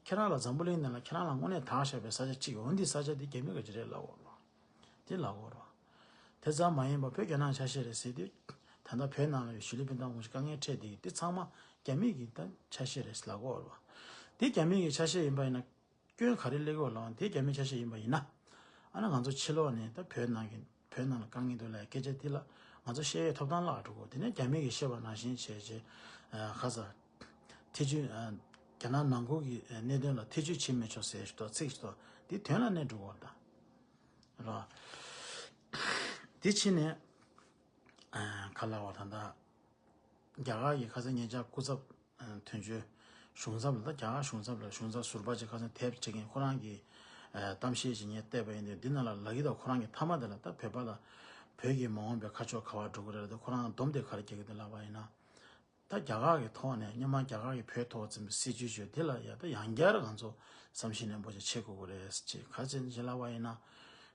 ཁྱེད་རང་ལ་འཛམ་བུ་གླིང་འདི་ལ་ཁྱེད་རང་ལ་དངོས་གནས་དར་བཞག་པའི་ས་ཆ་གཅིག་ཡོད། འོ་འདི་ས་ཆ་འདི་རྒྱ་མི་ག་ཅིག་རེད་ལབ་དགོས་རེད་བ། དེ་ལབ་དགོས་རེད་བ། དེ་ཙམ་མ་ཡིན་པར་བོད་རྒྱ་ནག་ཆ་ཤས་རེད་ཟེར་དུས། ད་ལྟ་བོད་ནང་ལ་ཡོད་ཞི་ལུ་ཕིན་ཐང་གོང་ཞིག་དཀའ་ངལ་འཕྲད་དེ་འདི་ཚང་མ་རྒྱ་མི་གི་ད་ཆ་ཤས་རེད་ལབ་དགོས་རེད་བ། འདི་རྒྱ་མི་གི་ཆ་ཤས་ཡིན་པ་ཡིན་ན། སྐྱོན་ག་རེ་སླེབས་ཀྱི་ཡོད་ལབ་ན་དེ་རྒྱ་མི་ཆ་ཤས་ཡིན་པ་ཡིན་ན། ཨ་ནི་ང་ཚོ་ཕྱི་ལོགས་ནས་ད་བོད་ནང་གི་བོད་ནང་ལ་དཀའ་ངལ་འདུག་ལབ་སྐད་ཆ་འདི་ལ་ང་ཚོ་བཤད་ཡས་ཐོབ་ཐང་བརླག་འགྲོ་གི་ཡོད། དེ་ནས་རྒྱ་མི་གིས་བཤད་པ་ནང་བཞིན་བྱས་བྱས་ཁ་ས་ཐེ་ཇུས་རྒྱ་ནག་ནང་ཁུལ་གྱི་གནད་དོན་ལ་ཐེ་ཇུས་བྱེད་མི་ཆོག་ཟེར་ཞིག་ཏོ་ཚིག་ཞིག་ཏོ་འདི་དོན་ལ་གནས་འགྲོ་གི་ཡོད་ད། རོ། དེ་ཕྱིན་ནས་ག་ལ་བ་ད་ད། རྒྱ་གར་གྱི་ཁ་སང་ཉེ་ཆར་སྐུ་ཚབ་དོན་གཅོད་གཞུང་ཚབ་ལ་ད་རྒྱ་གར་གཞུང་ཚབ་ལ་གཞུང་ཚབ་ཟུར་པ་ཅིག་ཁ་སང་དེབ་ཅིག་གིས་ཁོ་རང་གི་གཏམ་བཤད་ཅིག་ངས་བལྟས་པ་ཡིན་དུས་འདི་ནང་ལ་ལབ་ཀྱི་འདུག་ཁོ་རང་གི་མཐའ་མ་དེ་ལ་ད་བོད་པ་ལ་བོད་ཀྱི་མ་འོངས་པའི་ཁ་ཕྱོགས་ག་པར་འགྲོ་གི་རེད་ལབ་དུས་ཁོ་རང་སྡོམ་དེ་ག་རེ་རྒྱག་གི་འདུག་ལབ་པ་ཡིན་ན། ད་རྒྱ་གར་གྱི་ཐོག་ནས་སྔོན་མ་རྒྱ་གར་གྱིས་བོད་ཐོག་འཛིན་པའི་སྲིད་བྱུས་བརྗོད་དེ་ལ་ཡ་ད་ཡང་བསྐྱར་ང་ཚོ་བསམ་ཤེས་ནན་པོ་ཅིག་བྱེད་དགོས་ཀྱི་རེད་ཅེས་ག་ཚོད་ཅིག་ལབ་པ་ཡིན་ན།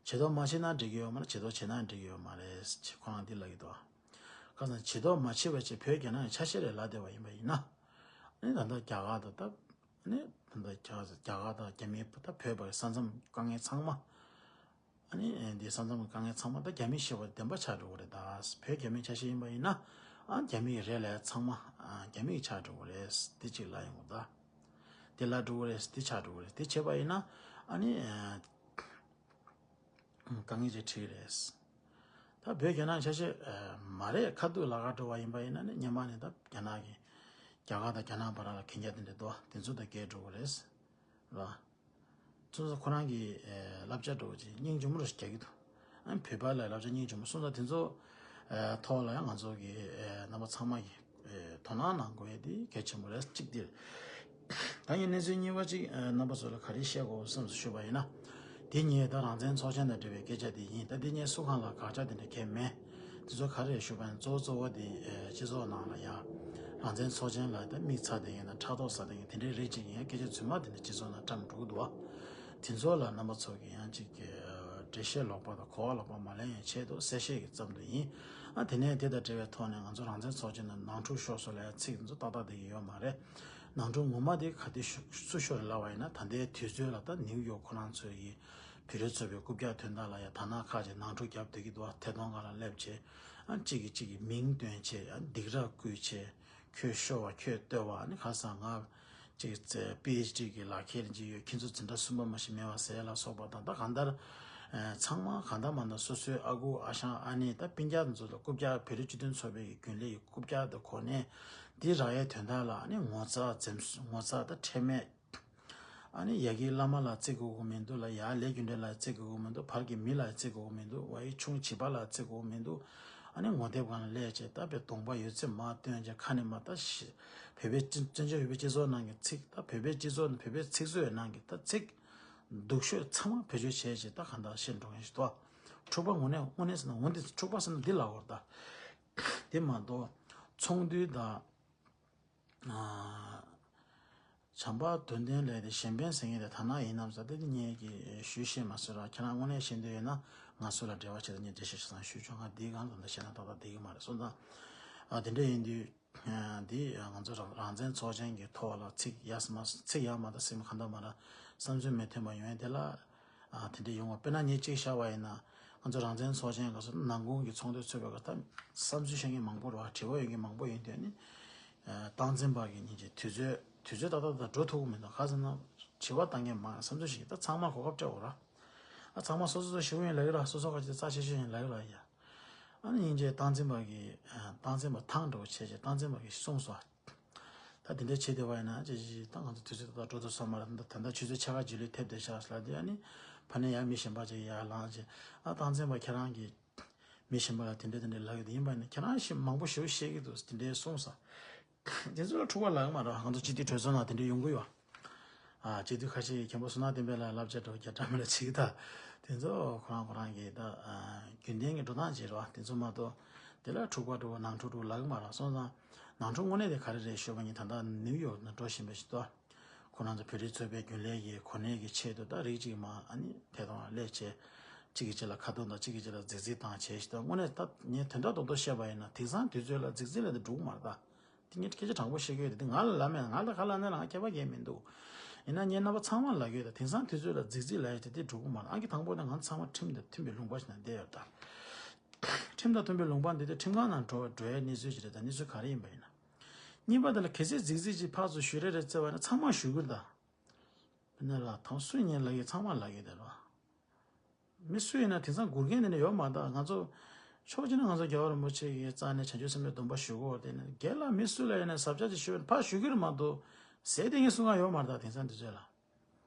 བྱེད་ཐབས་མ་བྱས་ན་འགྲིག་གི་ཡོད་མ་རེད། བྱེད་ཐབས་བྱས་ན་འགྲིག་གི་ཡོད་མ་རེད་ཅེས་ཁོ་རང་འདི་ལབ་ཀྱི་འདུག་ཁ་སང་བྱེད་ཐབས་མ་བྱས་པ་བྱས་བོད་རྒྱ་ནག་གི་ཆ་ཤས་རེད་ལབ་བསྡད་པ་ཡིན་པ་ཡིན་ན། ཨ་ནི་ད་ལྟ་རྒྱ་གར་དང་ད་ཨ་ནི་ད་ལྟ་རྒྱ་རྒྱ་གར་དང་རྒྱ་མིའི་ད་བོད་པའི་ས་མཚམས་དཀའ་ངལ་ཚང་མ་ ཨ་ནི་འདི་ས་མཚམས་ཀྱི་དཀའ་ངལ་ཚང་མ་ད་རྒྱ་མིས་བཤད་པ་བདེན་པ་ཆགས་འགྲོ་གི་རེད། ད་བོད་རྒྱ་མིའི་ཆ་ཤས་ཡིན་པ་ཡིན་ན། ཨ་རྒྱ་མི་ཡི་རེད་ལ་ཚང་མ་ཨ་རྒྱ་མི་ཡི་ཆགས་འགྲོ་གི་རེད། འདི་གཅིག་ལབ་ཡོང་གི་ད། འདི་ལབ་འགྲོ་གི་རེད། འདི་ཆགས་འགྲོ་གི་རེད། འདི་བྱས་པ་ཡིན་ན་ཨ་ནི་ཨ་དཀའ་ངལ་ཅིག་འཕྲད་ཀྱི་རེད། ད་བོད་རྒྱ་ནག་ཆ་ཤས་ཨ་མ་རེད། ཁ་ཐུག་ལབ་ག་འགྲོ་བ་ཡིན་པ་ཡིན་ན་ནི་སྔོན་མ་ནས་ད་རྒྱ་ནག་གི་རྒྱ་གར་དང་རྒྱ་ནག་བར་ལ་གན་རྒྱ་དེ་འདྲ་འདུག་དེ་ཚོ་ད་འགལ་འགྲོ་གི་རེད། ར། སོ་སོ་ཁོ་རང་གི་ཨེ་བསླབ་བྱ་འདྲ་བོ་ཅིག་སྙིང་རྗེ་མོ་རུ་རྒྱག་གི་འདུག་ཨ་བོད་པ་ལ་བསླབ་བྱ་སྙིང་རྗེ་མོ་སོང་ཙང་དེ་ཚོ་ཨེ་ཐོག་ལ་ཡང་ང་ཚོ་གི་ཨེ་རྣམ་པ་ཚང་མ་གི་ཨེ་དོ་སྣང་གནང་དགོས་ཡས་དེ་གལ་ཆེན་པོ་རེད། གཅིག་དེ་རེད། ད་ངས་གནས་ཚུལ་གཉིས་པ་གཅིག་ཨེ་རྣམ་པ་ཚོ་ལ་ག་རེ་བཤད་དགོས་བསམ་སོང་ཞུས་པ་ཡིན་ན། དེ་ངས་ད་རང་བཙན་ཚོགས་ཆེན་དང་འབྲེལ་བའི་སྐད་ཆ་དེ་ཡིན། ད་དེ་ངས་སུ་གང་ལ་དགག་བྱ་དེ་འདྲ་གང་ཡང་མེད། དེ་ཚོ་ག་རེ་རེད་ཞུས་པ་ཡིན་ན་གཙོ་བོ་གཙོ་བོ་དེ་ཨེ་སྤྱི་ཚོགས་ནང་ལ་ཡང་རང་བཙན་ཚོགས་ཆེན་ལ་ད་དམིགས་ཚར་དེ་ཡིན་ན་ཕྲག་དོག་ཟ་དེ་ཡིན་དེ་འདྲའི་རིགས་ཅིག་ཡིན་ཡང་སྐད་ཆ་རྫུན་མ་དེ་འདྲ་སྤྱི་ཚོགས་ནང་བཀྲམ་འགྲོ་གི་འདུག་བ། དེ་ཚོ་ལ་རྣམ་པ་ཚོ་གིས་ཡང་ཅིག་འགྲེལ་བཤད་ལོག་པ་དང་གོ་བ་ལོག་པ་མ་ལེན་ཡང་ཆེད་དུ་གསལ་བཤད་ཀྱི་ཙམ་དུ་ཡིན། ཨ་དེ་ནས་དེ་དང་འབྲེལ་བའི་ཐོག་ནས་ང་ཚོ་རང་བཙན་ཚོགས་ཆེན་ནང་ནང་འཁྲུག་ཤོར་སོང་ལབ་ཡ་ཚིག་དེ་ཚོ་ཏག་ཏག་དེ་གི་ཡོད་མ་རེད། ནང་འཁྲུག་ངོ་མ་དེ་ག་དུས་ཤོ་སུ་ཤོར་ལབ་པ་ཡིན་ན་ད་ལྟའི་དུས་ཚོད་ལ་ད་ནིའུ་ཡོག་ཁོ་རང་ཚོའི་གི་བོད་རིགས་ཚོགས་པའི་རྐུབ་བཀྱག་དོན་དག་ལ་ཡ་དར་ནག་ཁག་ཅིག་ནང་འཁྲུག་བརྒྱབ་བསྡད་ཀྱི་འདུག་བ། ཐད་གཏོང་སྒང་ལ་སླེབས་བྱས་ཨ་གཅིག་གིས་གཅིག་གི་མིང་འདོན་བྱས་ཨ་སྡིགས་ར་བསྐུལ་བྱས། ཁྱོད་ཤོར་བ་ཁྱོད་བརྟོལ་བ་ནི་ཁ་སང་ང་ཅིག་པི་ཨེཆ་ཌི་གི་ལག་ཁྱེར་ཅིག་ཡོད། ཁྱེད་ཚོ་འཛིན་གྲྭ་གསུམ་པ་མ་ཞིག་མེད་པ་ཟེར་ལ་སོགས་པ་དང་ད་གང་ལྟར་ཚང་མ་གང་ལྟར་མ་ལྟར་སོ་སོའི་ཨ་ཁུ་ཨ་ཞང་ཨ་ནེ་ད་སྤུན་ཀྱག་ཚོ་ལ་རྐུབ་བཀྱག་བོད་རིགས་སྤྱི་མཐུན་ཚོགས་པའི་རྒྱུན་ལས་ཀྱི་རྐུབ་བཀྱག་དང་གོ་གནས་འདི་རག་ཡའི་དོན་དག་ལ་ནི་ངོ་ཚ་འཛེམ་ངོ་ཚ་ད་ཁྲེལ་མེད། ཨ་ནི་ཡ་གི་བླ་མ་ལ་བརྩི་དགོས་ཀྱི་མི་འདུག་ལ་ཡ་ལས་རྒྱུ་འབྲས་ལ་བརྩི་དགོས་ཀྱི་མི་འདུག་བར་གྱི་མི་ལ་བརྩི་དགོས་ཀྱི་མི་འདུག་ཝའི་ཆུང་བྱིས་པ་ལ་བརྩི་དགོས་ཀྱི་མི་འདུག་ཨ་ནི་ངོ་དེབ་སྒང་ལ་སླེབས་བྱས་ད་བའི་གདོང་པ་ཡོད་ཚད་མར་སྟོན་བྱས་ཁ་ནས་མར་ད་ཤི་བོད་པའི་སྤྱི་བཙན་བྱོལ་བོད་པའི་སྤྱི་ཚོགས་ནང་གི་ཚིག་ད་བོད་པའི་སྤྱི་ཚོགས་ནང་བོད་པའི་ཚིག་མཛོད་ནང་གི་ད་ཚིག་སྡུག་ཤོས་ཚང་མ་བེད་སྤྱོད་བྱས་བྱས་ད་གང་ལྟར་བཤད་འགྲོ་མཁན་ཞིག་འདུག་འཁྲུག་པ་དངོས་གནས་དངོས་གནས་ཟེར་ན་འོན་ཏེ་འཁྲུག་པ་ཟེར་ན་འདི་ལ་འོར་ད་དེ་མ་གཏོགས་ཚོགས་འདུ་དང་། བྱམས་པ་དོན་ལྡན་ལས་དེ་གཞན་ཕན་ཟེར་མཁན་དེ་ད་ནང་ཡིན་ནམ་ཟེར་དེ་ངས་ཀྱི་ཞུས་ཤེས་མ་སོང་ར། ཁྱེད་རང་དངོས་གནས་ཤེས་འདོད་ཡོད་ན་ང་ཚོ་ལ་འབྲེལ་བ་བྱེད་དང་ངས་འགྲེལ་བཤད་ཞིག་བཟང་ཞུས་ཆོག་ང་འདིའི་སྒང་ལ་ད་ལྟ་བཤད་ན་ཏག་ཏག་འགྲིག་གི་མ་རེད་སོང་ཙང་། ཨ་དེ་འདྲ་ཡིན་དུས་འདི་ང་ཚོ་རང་རང་བཙན་ཚོགས་ཆེན་གྱི་ཐོག་ལ་ཚིག་ཡག་མ་ཚིག་ཡག་མ་དང་སེམས་གང་དག་མ་ར་བསམ་ཚུལ་མི་མཐུན་པ་ཡོང་ཡས་དེ་ལ་ཨ་དེ་འདྲ་ཡོང་བ་དཔེར་ན་ངས་གཅིག་བཤད་པ་ཡིན་ན་ང་ཚོ་རང་བཙན་ཚོགས་ཆེན་ག་ཚོད་ནང་ཁུལ་གྱི་ཚོགས་འདུ་ཚོགས་པའི་སྐབས་ད་བསམ་ཚུལ་བཤད་མཁན་མང་པོ་རེད་བ། དྲི་བ་ཡོད་མཁན་མང་པོ་ཡིན་དུས་ནི། སྟངས་འཛིན་པ་གི་ཉིན་གྱི་དུས་ཚོད་དུས་ཚོད་ཏག་ཏག་ཏག་འགྲོ་ཐུབ་ཀྱི་མི་འདུག་ག་ཟེར་ན་དྲི་བ་བཏང་མཁན་མང་བསམ་ཚུལ་ཞིག་ད་ཚང་མ་གོ་སྐབས་སྤྲད་འོ་ར། ཨ་ཚང་མ་སོ་སོ་སོ་ཞི་བོ་ཡིན་ལབ་ཀྱི་ར་སོ་སོ་ག་ཅིག་རྩ་ཆེ་ཤོས་ཡིན་ལབ་ཀྱི་ར་ཡ། ཨ་ནི་ཉིན་གྱི་སྟངས་འཛིན་པ་གི་སྟངས་འཛིན་པ་ཐང་འགྲོ་བྱས་བྱས་སྟངས་འཛིན་པ་གི་གསུངས་སོ། ད་དེ་འདྲ་བྱས་བསྡད་པ་ཡིན་ན་ཅི་ཞིག་ད་ང་ཚོ་དུས་ཚོད་ཏག་ཏག་འགྲོ་ཐུབ་སོང་མ་རེད། ད་ད་ལྟ་ཆུ་ཚོད་ཕྱེད་ཀ་རྗེས་ལུས་ཐེབས་བསྡད་ཤག་ལབ་དུས་ཨ་ནི་ཕ་ནས་ཡར་མི་གཞན་པ་ཅིག་ཡར་ལངས་བྱས་ཨ་སྟངས་འཛིན་པ་ཁྱེད་རང་གི་མི་གཞན་པ་ལ་དེ་འདྲ་དེ་འདྲ་ལབ་ཀྱི་འདུག་ཡིན་པ་ནི་ཁྱེད་རང་ཞིག་མང་པོ་ཞེ་པོ་བཤད་ཀྱི་འདུག་དེ་འདྲའི་གསུངས་ས། དེ་ཚོ་ལ་འཁྲུག་པ་ལབ་ཀྱི་མ་རེད། ང་ཚོ་སྤྱི་འཐུས་གྲོས་ཚོགས་ནང་དེ་འདྲ་ཡོང་གི་ཡོད། ཨ་སྤྱི་འཐུས་ཁ་ཤས་ཀྱིས་མཁན་པོ་བསོད་ནམས་བསྟན་འཕེལ་ལ་བསླབ་བྱ་འདྲ་བོ་རྒྱག་འདྲ་མི་འདྲ་བྱེད་ཀྱི་ད། དེ་ཚོ་ཁོ་རང་ཁོ་རང་གི་ད་རྒྱུན་ལྡན་གྱི་འགྲོ་སྟངས་ཅིག་རེད་བ། དེ་ཚོ་མ་གཏོགས་དེ་ལ་འཁྲུག་པ་འདྲ་བོ་ནང་འཁྲུག་འདྲ་བོ་ལབ་ཀྱི་མ་རེད། སོང་ཙང་ནང་འཁྲུག་དངོས་གནས་དེ་ག་རེ་རེད་ཞུས་པ་ཡིན་ད་ལྟ་ནིའུ་ཡོག་ནང་འགྲོ་བཞིན་པ་ཞིག་ཏུ། ཁོ་རང་ཚོ་བོད་རིགས་ཚོགས་པའི་རྒྱུན་ལས་ཀྱི་གོ་གནས་ཀྱི་ཆེད་དུ་ད་རིགས་གཅིག་མ་ཨ་ནི་ཐད་གཏོང་ལ་སླེབས་བྱས་གཅིག་གིས་གཅིག་ལ་ཁ་རྡུང་དང་གཅིག་གིས་གཅིག་ལ་རྫིག་རྫིག་བཏང་བྱས་ཤིག་ད་དངོས་གནས་ད་ངས་དོན་དག་རྡོག་རྡོག་བཤད་པ་ཡིན་ན་དེང་སང་དུས་ཚོད་ལ་རྫིག་རྫིག་ལབ་དེ་འགྲིག་གི་མ་རེད་ད། དེ་ངས་སྐད་ཆ་དྲང་པོ་བཤད་ཀྱི་ཡོད་དེ་ང་ལ་ལབ་མེད། ང་ལ་ཁ་ལབ་ན་ལ་ང་ཁྱད་པར་གང་ཡང་མི་འདུག་ཡིན་ན་ངས་རྣམ་པ་ཚང་མ་ལབ་ཀྱི་ཡོད་ད། དེང་སང་དུས་ཚོད་ལ་རྫིག་རྫིག་ལབ་ཡ་དེ་དེ་འགྲིག་གི་མ་རེད། ཨང་ཀི་དང་པོ་ནས་ང་ཚང་མ་ཁྲིམས་དང་མཐུན་པའི་ལུང་པ་ཞིག་ན་བསྡད་ཡོད་ད། ཁྲིམས་དང་མཐུན་པའི་ལུང་པ་འདི་དེ་ཁྲིམས་ཁང་ནང་འགྲོ་བའི་འགྲོ་ཡའི་གནས་ཚུལ་ཞིག་རེད་ད། གནས་ཚུལ་ག་རེ་ཡིན་པ་ཡིན་ན། གཉིས་པ་དེ་ལ་གལ་སྲིད་རྫིག་རྫིག་ཅིག་ཕར་ཚུར་ཞུ་རེ་རེ་བརྩེ་བ་ཡིན་ན་ཚང་མ་ཞུ་གི་རེད་ད། མི་ན་ར་དང་སུ་ཉན་ལ་ཡོད་ཚང་མ་ལ་ཡོད་དེ་ར། མི་སུ་ཡིན་ན་དེང་སང་སྒུར་མཁན་དེ་ནི་ཡོད་མ་རེད་ད། ང་ཚོ་ཕྱོགས་གཅིག་ནས་ང་ཚོ་རྒྱལ་བ་རིན་པོ་ཆེ་གི་རྩ་ནས་བྱང་ཆུབ་སེམས་དཔའི་སྡོམ་པ་ཞུ་གི་ཡོད་དེ་ནི་སྒེར་ལ་མི་སུ་ལ་ཡིན་ན་ཟབ་ཆ་ཅིག་ཞུ་ཕར་ཞུ་གི་རེད་མ་གཏོགས་ཟས་དེ་ངས་གསུང་ག་ཡོད་མ་རེད་ད་དེང་སང་དུས་ཚོད་ལ།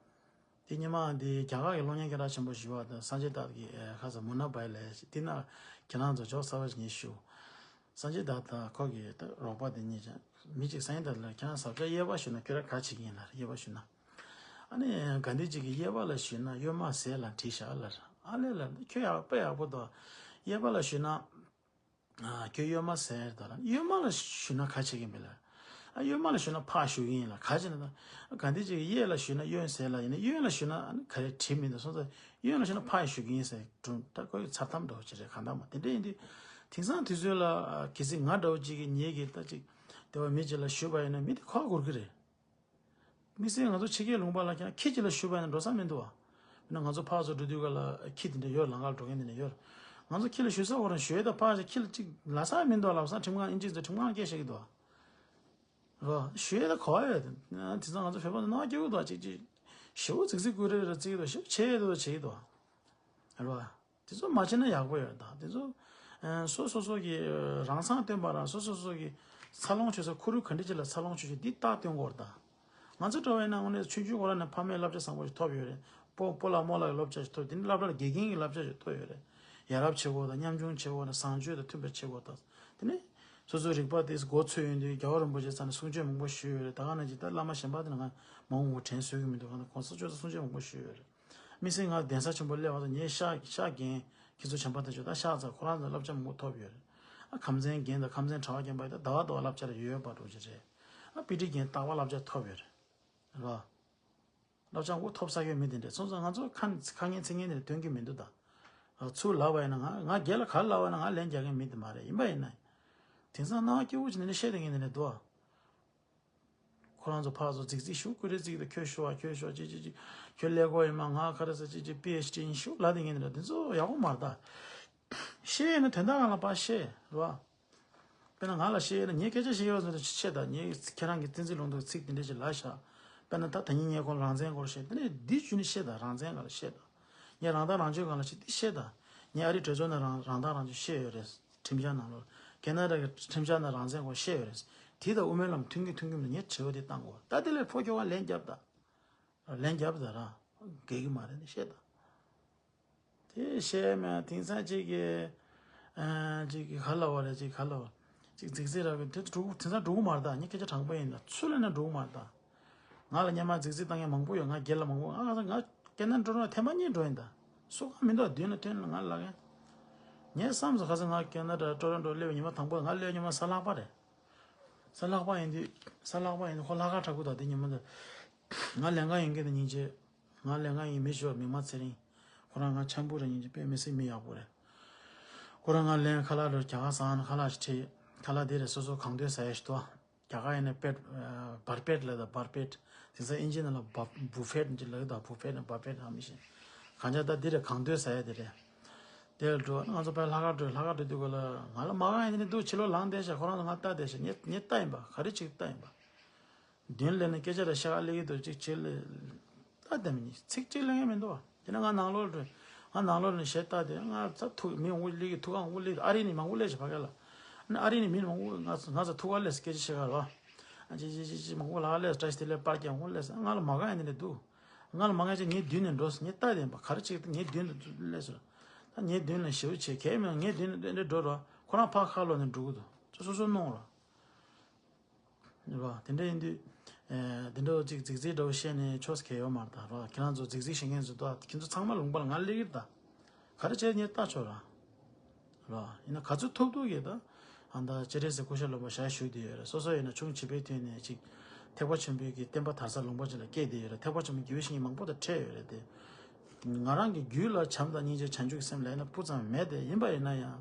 དེ་ཉི་མ་འདི་རྒྱ་གར་གྱི་གློག་བརྙན་སྐད་གྲགས་ཆེན་པོ་ཞུ་བ་དང་སངས་རྒྱས་བདག་གི་ཁ་ས་མུ་ན་བྷའི་ལས་དེ་ན་ཁྱེད་རང་ཚོ་ཇོག་གསར་པ་ཞིག་ངས་ཞུ། སངས་རྒྱས་བདག་དང་ཁོ་གི་རོགས་པ་དེ་གཉིས་ཀྱང་མི་གཅིག་སངས་རྒྱས་བདག་ལ་ཁྱེད་རང་ཟབ་ཆ་གཡས་པ་ཞུ་ན་ཁྱོད་རང་ག་བྱེད་ཀྱི་ཡིན་ལ་གཡས་པ་ཞུ་ན། ཨ་ནི་ག་འདི་གཅིག་གི་གཡས་པ་ལ་ཞུས་ན་གཡོན་མ་ཟས་ལ་བྲིས་བཞག་ལ། ཨ་ལེ་ལ་ཁྱོད་ཡག་པོ་ཡག་པོ་འདུག་གཡས་པ་ལ་ཞུས་ན། ཁྱོད་གཡོན་མ་ཟས་ལ་གཡོན་མ་ལ་ཞུས་ན་ག་བྱེད་ཀྱི་མེད་ལ། ཨ་གཡོན་མ་ལ་ཞུས་ན་ཕར་ཞུ་གི་ཡིན་ལ་ག་བྱེད་ན་ད། ག་འདི་གཅིག་གི་གཡས་ལ་ཞུས་ན་གཡོན་ཟས་ལ་ཡིན་ན་གཡོན་ལ་ཞུས་ན་ཨ་ནི་ག་རེ་བྲིས་མི་འདུག་སོང་ཙང་གཡོན་ལ་ཞུས་ན་ཕར་ཞུ་གི་ཡིན་ཟེར་སྒྲུང་ད་ཁོ་གི་མཚར་གཏམ་འདྲ་བོ་ཅིག་རེད་གང་ལྟར་མ་དེ་འདྲ་ཡིན་དུས། དེང་སང་དུས་ཚོད་ལ་གལ་སྲིད་ང་འདྲ་བོ་གཅིག་གིས་ངེད་ཀྱི་ད་ཅིག་དེ་བ་མི་གཅིག་ལ་ཞུས་པ་ཡིན་ན་མི་དེ་ཁོག་སྒུར་གི་རེད། དམིགས་བསལ་ང་ཚོ་ཕྱི་རྒྱལ་ལུང་པ་ལ་ཀྱང་ཁྱི་གཅིག་ལ་ཞུས་པ་ཡིན་ན་འགྲོ་ས་མི་འདུག་བ། ན་ང་ཚོ་ཕར་ཚུར་འགྲོ་དུས་ག་ལ་ཁྱི་དེ་འདྲ་ཡོད། ལམ་ཁར་འགྲོ་མཁན་དེ་འདྲ་ཡོད། ང་ཚོ་ཁྱི་ལ་ཞུ་ས་འོ་རང་ཞུ་ཡས་དང་ཕར་ཁྱི་ལ་གཅིག་ལབ་ས་མི་འདུག་ལབ་ས། ཁྲིམས་ཁང་ཨིན་ཇི་ཚོ་ཁྲིམས་ཁང་སྐད་བཤད་ཀྱི་འདུག་རོ། ཞུ་ཡས་དང་གོ་བ་ཡོད། དེ་ཚོ་ང་ཚོ་བོད་པ་ཚོ་ནང་སྐྱེ་བོ་དང་གཅིག་གཅིག་ཞེ་པོ་རྫིག་རྫིག་ཀུ་རེ་རེ་རྩིས་དང་ཞེ་པོ་ཆེ་དུ་བྱེད་ཀྱི་འདུག་རོ། དེ་ཚོ་མ་བྱས་ན་ཡག་པོ་ཡོད། ད་དེ་ཚོ་ཨ་སོ་སོ་སོ་གི་རང་མཚང་སྟོན་པ་རང་སོ་སོ་སོ་གི་འཚར་ལོངས་བྱེད་ས་ཁོར་ཡུག་ག་འདྲ་ཅིག་ལ་འཚར་ལོངས་བྱེད་ཆེད་འདི་རྟགས་སྟོན་དགོས་རེད་ད། ང་ཚོ་འདྲ་བ་ཡིན་ན་དངོས་གནས་ཆུང་ཆུང་ཁོ་རང་ནས་ཕ་མས་བསླབ་བྱ་བཟང་པོ་ཞིག་ཐོབ་ཡོད་རེད། སྤོ་སྤོ་ལགས་རྨོ་ལགས་ཀྱི་བསླབ་བྱ་ཞིག་ཐོབ། དེ་ནི་སློབ་གྲྭ་ལ་དགེ་རྒན་གྱི་བསླབ་བྱ་ཞིག་ཐོབ་ཡོད་རེད། ཡ་རབས་བྱེད་དགོས་དང་མཉམ་ཆུང་བྱེད་དགོས་དང་བཟང་སྤྱོད་དང་མཐུན་པ་བྱེད་དགོས་དང་། དེ་ནས་སོ་སོའི་རིག་པ་དེ་མགོ་ཚོས་ཡོང་དུས་རྒྱལ་བ་རིན་པོ་ཆེ་རྩ་ནས་གསུང་ཆོས་མང་པོ་ཞུས་ཡོད་རེད། ད་ག་ནང་བཞིན་ད་བླ་མ་གཞན་པ་དེ་ལ་ང་མང་པོ་དྲན་གསོས་ཀྱི་མི་འདུག་གང་ལྟར་གོང་ས་མཆོག་རྩ་གསུང་ཆོས་མང་པོ་ཞུས་ཡོད་རེད། དམིགས་བསལ་ང་གདན་ས་ཆེན་པོ་སླེབས་པ་དང་ངའི་ཤག་ཤག་རྒན་ཁྱེད་ཚོ་བྱམས་པ་དང་ཆོས་ད་ཤག་ཚ་ཁོ་རང་ཚོ་བསླབ་བྱ་མང་པོ་ཐོབ་ཡོད་རེད། ཨ་ཁམས་ཚན་རྒན་དང་ཁམས་ཚན་གྲྭ་བ་རྒན་པ་ཡིན་ད་ཟླ་བ་ཟླ་བ་བསླབ་བྱ་ལ་ཡོད་པ་འགྲོ་གི་རེད། ཨ་པི་ཊི་རྒན་རྟག་པར་བསླབ་བྱ་ཐོབ་ཡོད་རེད། རོ། བསླབ་བྱ་མགོ་ཐོབ་ས་ཡོད་མི་དེ་འདྲས་སོང་ཙང་ང་ཚོ་ཁ་ཁ་ངན་ཚིག་ངན་དེ་འདྲ་འདོན་གི་མི་འདུག་ད། ཚུར་ལབ་པ་ཡིན་ན་ང་ང་སྒེར་ལ་ག་རེ་ལབ་པ་ཡིན་ན་ང་ལན་རྒྱག་མཁན་མི་དེ་མ་རེད། ཡིན་པ་ཡིན་ན། དེང་སང་སྣང་བ་སྐྱིད་པོ་ཅིག་ནས་ནི་བཤད་བསྡད་མཁན་དེ་འདྲ་འདུག་ཨ། ཁོ་རང་ཚོ་ཕར་ཚུར་རྫིག་རྫིག་ཞུ་ཀུ་རེ་རྫིག་དང་ཁྱོད་ཞུ་བ་ཁྱོད་ཞུ་བ་ཅི་ཅི་ཅི་ཁྱོད་ཀླད་ཀོར་ཡིན་མ་ང་ག་རེ་ཟེར་ཅི་ཅི་པི་ཨེཆ་ཌི་ཡིན་ཞུ་ལབ་དེ་ངས་འདི་འདྲ་འདི་ཚོ་ཡག་པོ་མ་རེད་ད། བཤད་ཡོད་ན་དོན་དག་སྒང་ལ་ཕར་བཤད་རོ། དཔེར་ན་ང་ལ་བཤད་ཡོད་ན་ངས་སྐད་ཆ་བཤད་ཡོད་ཟེར་ཏེ་བཤད་ད། ངས་ཁྱེད་རང་གི་བསྟན་འཛིན་ལུང་རྟོགས་ཚིག་དེ་འདྲ་ཞིག་ལབ་ཤག་དཔེར་ན་ད་ད་ཉིན་ངས་ཁོང་རང་བཙན་སྐོར་བཤད་དེ་ནས་འདི་བརྒྱུད་ནས་བཤད་ད། རང་བཙན་སྒང་ལ་བཤད་ད། ངས་རང་ཐག་རང་གཅོད་སྒང་ལ་བཤད་འདི་བཤད་ད། ངས་ཨ་རིའི་གྲོས་ཚོགས་ནང་རང་རང་ཐག་རང་གཅོད་བཤད་ཡོད་རེད། ཁྲིམས་འཆར་ནང་ལོགས་ཁེ་ན་ཌ་གི་ཁྲིམས་འཆར་ནང་རང་བཙན་སྐོར་བཤད་ཡོད་རེད། དེ་དང་དབུ་མའི་ལམ་མཐུན་གི་མཐུན་གི་མིན་ངས་དྲི་བ་དེ་བཏང་གོ་ད་དེ་ལས་ཕོ་ཁྱོ་ག་ལན་རྒྱབ་ད། ལན་རྒྱབ་ད་ར། འགལ་གི་མ་རེད་ནི་བཤད་ད། དེ་བཤད་མེད་དེང་སང་གཅིག་གི་ཨ་གཅིག་གི་ག་ལ་བ་རེད་གཅིག་ག་ལ་བ། གཅིག་རྫིག་རྫིག་ར་གི་དེ་འགྲོ་དེང་སང་འགྲོ་གི་མ་རེད་ད། ངས་སྐད་ཆ་དྲང་པོ་ཡིན་ད། ཚུར་ལབ་ན་འགྲོ་གི་མ་རེད་ད། ང་ལ་སྔོན་མ་རྫིག་རྫིག་བཏང་མཁན་མང་པོ་ཡོད། ང་སྒེར་ལ་མང་པོ་ང་ང་ང་སྐད་ན་འགྲོ་ར་ཐེངས་མ་གཉིས་འགྲོ་ཡིན་ད། སུ་གང་མི་འདུག་མདུན་ལ་ཐོན་ལ་ང་ལ་ལབ་མཁན། ངས་བསམ་སོང་ཁ་སང་ང་སྐད་ན་འགྲོ་ཊོ་རོན་ཊོ་སླེབས་པའི་ཉི་མ་དང་པོ་ང་སླེབས་ཉི་མ་གཟའ་ལྷག་པ་རེད། གཟའ་ལྷག་པ་ཡིན་དུས་གཟའ་ལྷག་པ་ཡིན་དུས་ཁོ་ལྷག་དཀར་གྲྭ་ཁུལ་དང་དེ་ཉི་མ་འདི། ང་ལས་འགན་ཡིན་མཁན་དེ་སྙིང་རྗེ། ང་ལས་འགན་ཡིན་མི་ཞུ་བ་མི་མ་ཚེ་རིང་། ཁོ་རང་ང་འཆམ་པོ་རེད། སྙིང་རྗེ་དཔེ་མི་སྲིད་མི་ཡག་པོ་རེད། ཁོ་རང་ང་ལན་ཁ་ལག་རེད་རྒྱ་གར་ཟ་ཁ་ལག་ཞིག་ཁྲིད། ཁ་ལག་དེ་རེད་སོ་སོ་གང་འདོད་ཟ་ཡ་ཞིག་འདུག་རྒྱ་གར་ཡིན་ན་པེད་བར་པེད་ལ་ད་བར་པེད། དེང་སང་ཨིན་ཇི་ནང་ལ་བ་བུ་ཕེད་ཅིག་ལ་ད་བུ་ཕེད་ན་བར་པེད་ཧ་མི་ཤེས། གང་ཅག་ད་འདི་རེད་གང་འདོད་ཟ་ཡ་དེ་རེད། དེར་འགྲོ་ང་ཚོ་པའི་ལྷག་དཀར་འགྲོ་ལྷག་དཀར་འགྲོ་དུས་ག་ལ་ང་ལ་མ་གང་ཡིན་ནི་འདུག་ཕྱི་ལོགས་ལངས་བསྡད་ཤག་ཁོ་རང་ཚོ་ང་ལྟ་བསྡད་ཤག་ངས་ངས་ལྟ་ཡིན་པ་ག་རེ་ཅིག་ལྟ་ཡིན་པ། མདུན་ལས་ནས་སྐད་ཆ་ར་ཤ་ཀ་ལེ་གི་འདུག་ཅིག་བྱེད་ལེ། ལྟ་བསྡད་མི་ཉིད་ཚིག་གཅིག་ལེ་ངེས་མི་འདུག་བ། དེ་ནས་ང་ནང་ལོགས་འགྲོ། ང་ནང་ལོགས་ནས་ཞེ་ལྟ་དེ་ང་ཚ་ཐུག་མི་འོང་གི་ལི་གི་ཐུག་ག་འོང་གི་ལི་ཨ་རི་ནི་མང་པོ་ལས་ཤག་ཕ་གི་ལ། ཨ་རི་ནི་མི་མང་པོ་ང་ང་ཚ་ཐུག་ག་ལས་སྐད་ཆ་བཤད་ག་ར། ཨ་ཅི་ཅི་ཅི་ཅི་མང་པོ་ལ་ལས་བཀྲ་ཤིས་བདེ་ལེགས་པར་ཀྱང་འོང་ལས་ང་ལ་མ་ག་ཡ་ནི་ལས་འདུག་ང་ལ་མ་ག་ཅི་ངའི་མདུན་ནས་འགྲོ་ངས་ལྟ་དེ་ཡིན་པ་ག་རེ་ཅིག་ངའི་མདུན་དུ་ལས་སོ། ད་ངའི་མདུན་ལ་ཞེ་པོ་བྱེད་གས་མེད་ངའི་མདུན་ནས་འདྲེ་འདྲེ་འགྲོ་ར་ཁོ་རང་ཕ་ཁ་ལོ་ནས་འགྲོ་གི་འདུག་ཚོ་སོ་སོ་གནོང་ར། རེད་བ། དེ་འདྲ་ཡིན་དུས། ཨེ། དེ་འདྲ་ཅིག་རྫིག་རྫིག་འདྲ་བོ་བཤད་ནས་ཆོག་ས་གལ་ཡོད་མ་རེད་ད་རེད་བ། ཁྱེད་རང་ཚོ་རྫིག་རྫིག་བཤད་མཁན་ཚོ་ད་ཁྱེད་ཚོ་ཚང་མ་ལུང་པ་ལ་ང་སླེབས་ཀྱི་རེད་ད། ག་རེ་བྱས་ངས་ལྟ་ཆོག་ར། རེད་བ། ཡིན་ན་ག་ཚོད་ཐུབ་ཐུབ་ཀྱིས་ད། ཨ་ད་སྤྱན་རས་གཟིགས་སྐུ་ཞབས་ལུང་པ་ཞལ་བཞུགས་བསྡད་ཡོད་རེད། སོ་སོ་ཡིན་ན་ཆུང་བྱིས་པའི་དུས་ནས་ཅིག་ཐེག་པ་ཆེན་པོའི་གི་བསྟན་པ་དར་ས་ལུང་པ་ཅིག་ལ་སྐྱེས་བསྡད་ཡོད་རེད། ཐེག་པ་ཆེན་པོའི་དགེ་བའི་བཤེས་གཉེན་མང་པོ་དང་འཕྲད་ཡོད་རེད་དེ། ང་རང་གི་རྒྱུད་ལ་བྱམས་དང་སྙིང་རྗེ་བྱང་ཆུབ་ཀྱི་སེམས་ལབ་ན་སྤུ་ཙམ་མེད་དེ། ཡིན་པ་ཡིན་ན་ཡང་།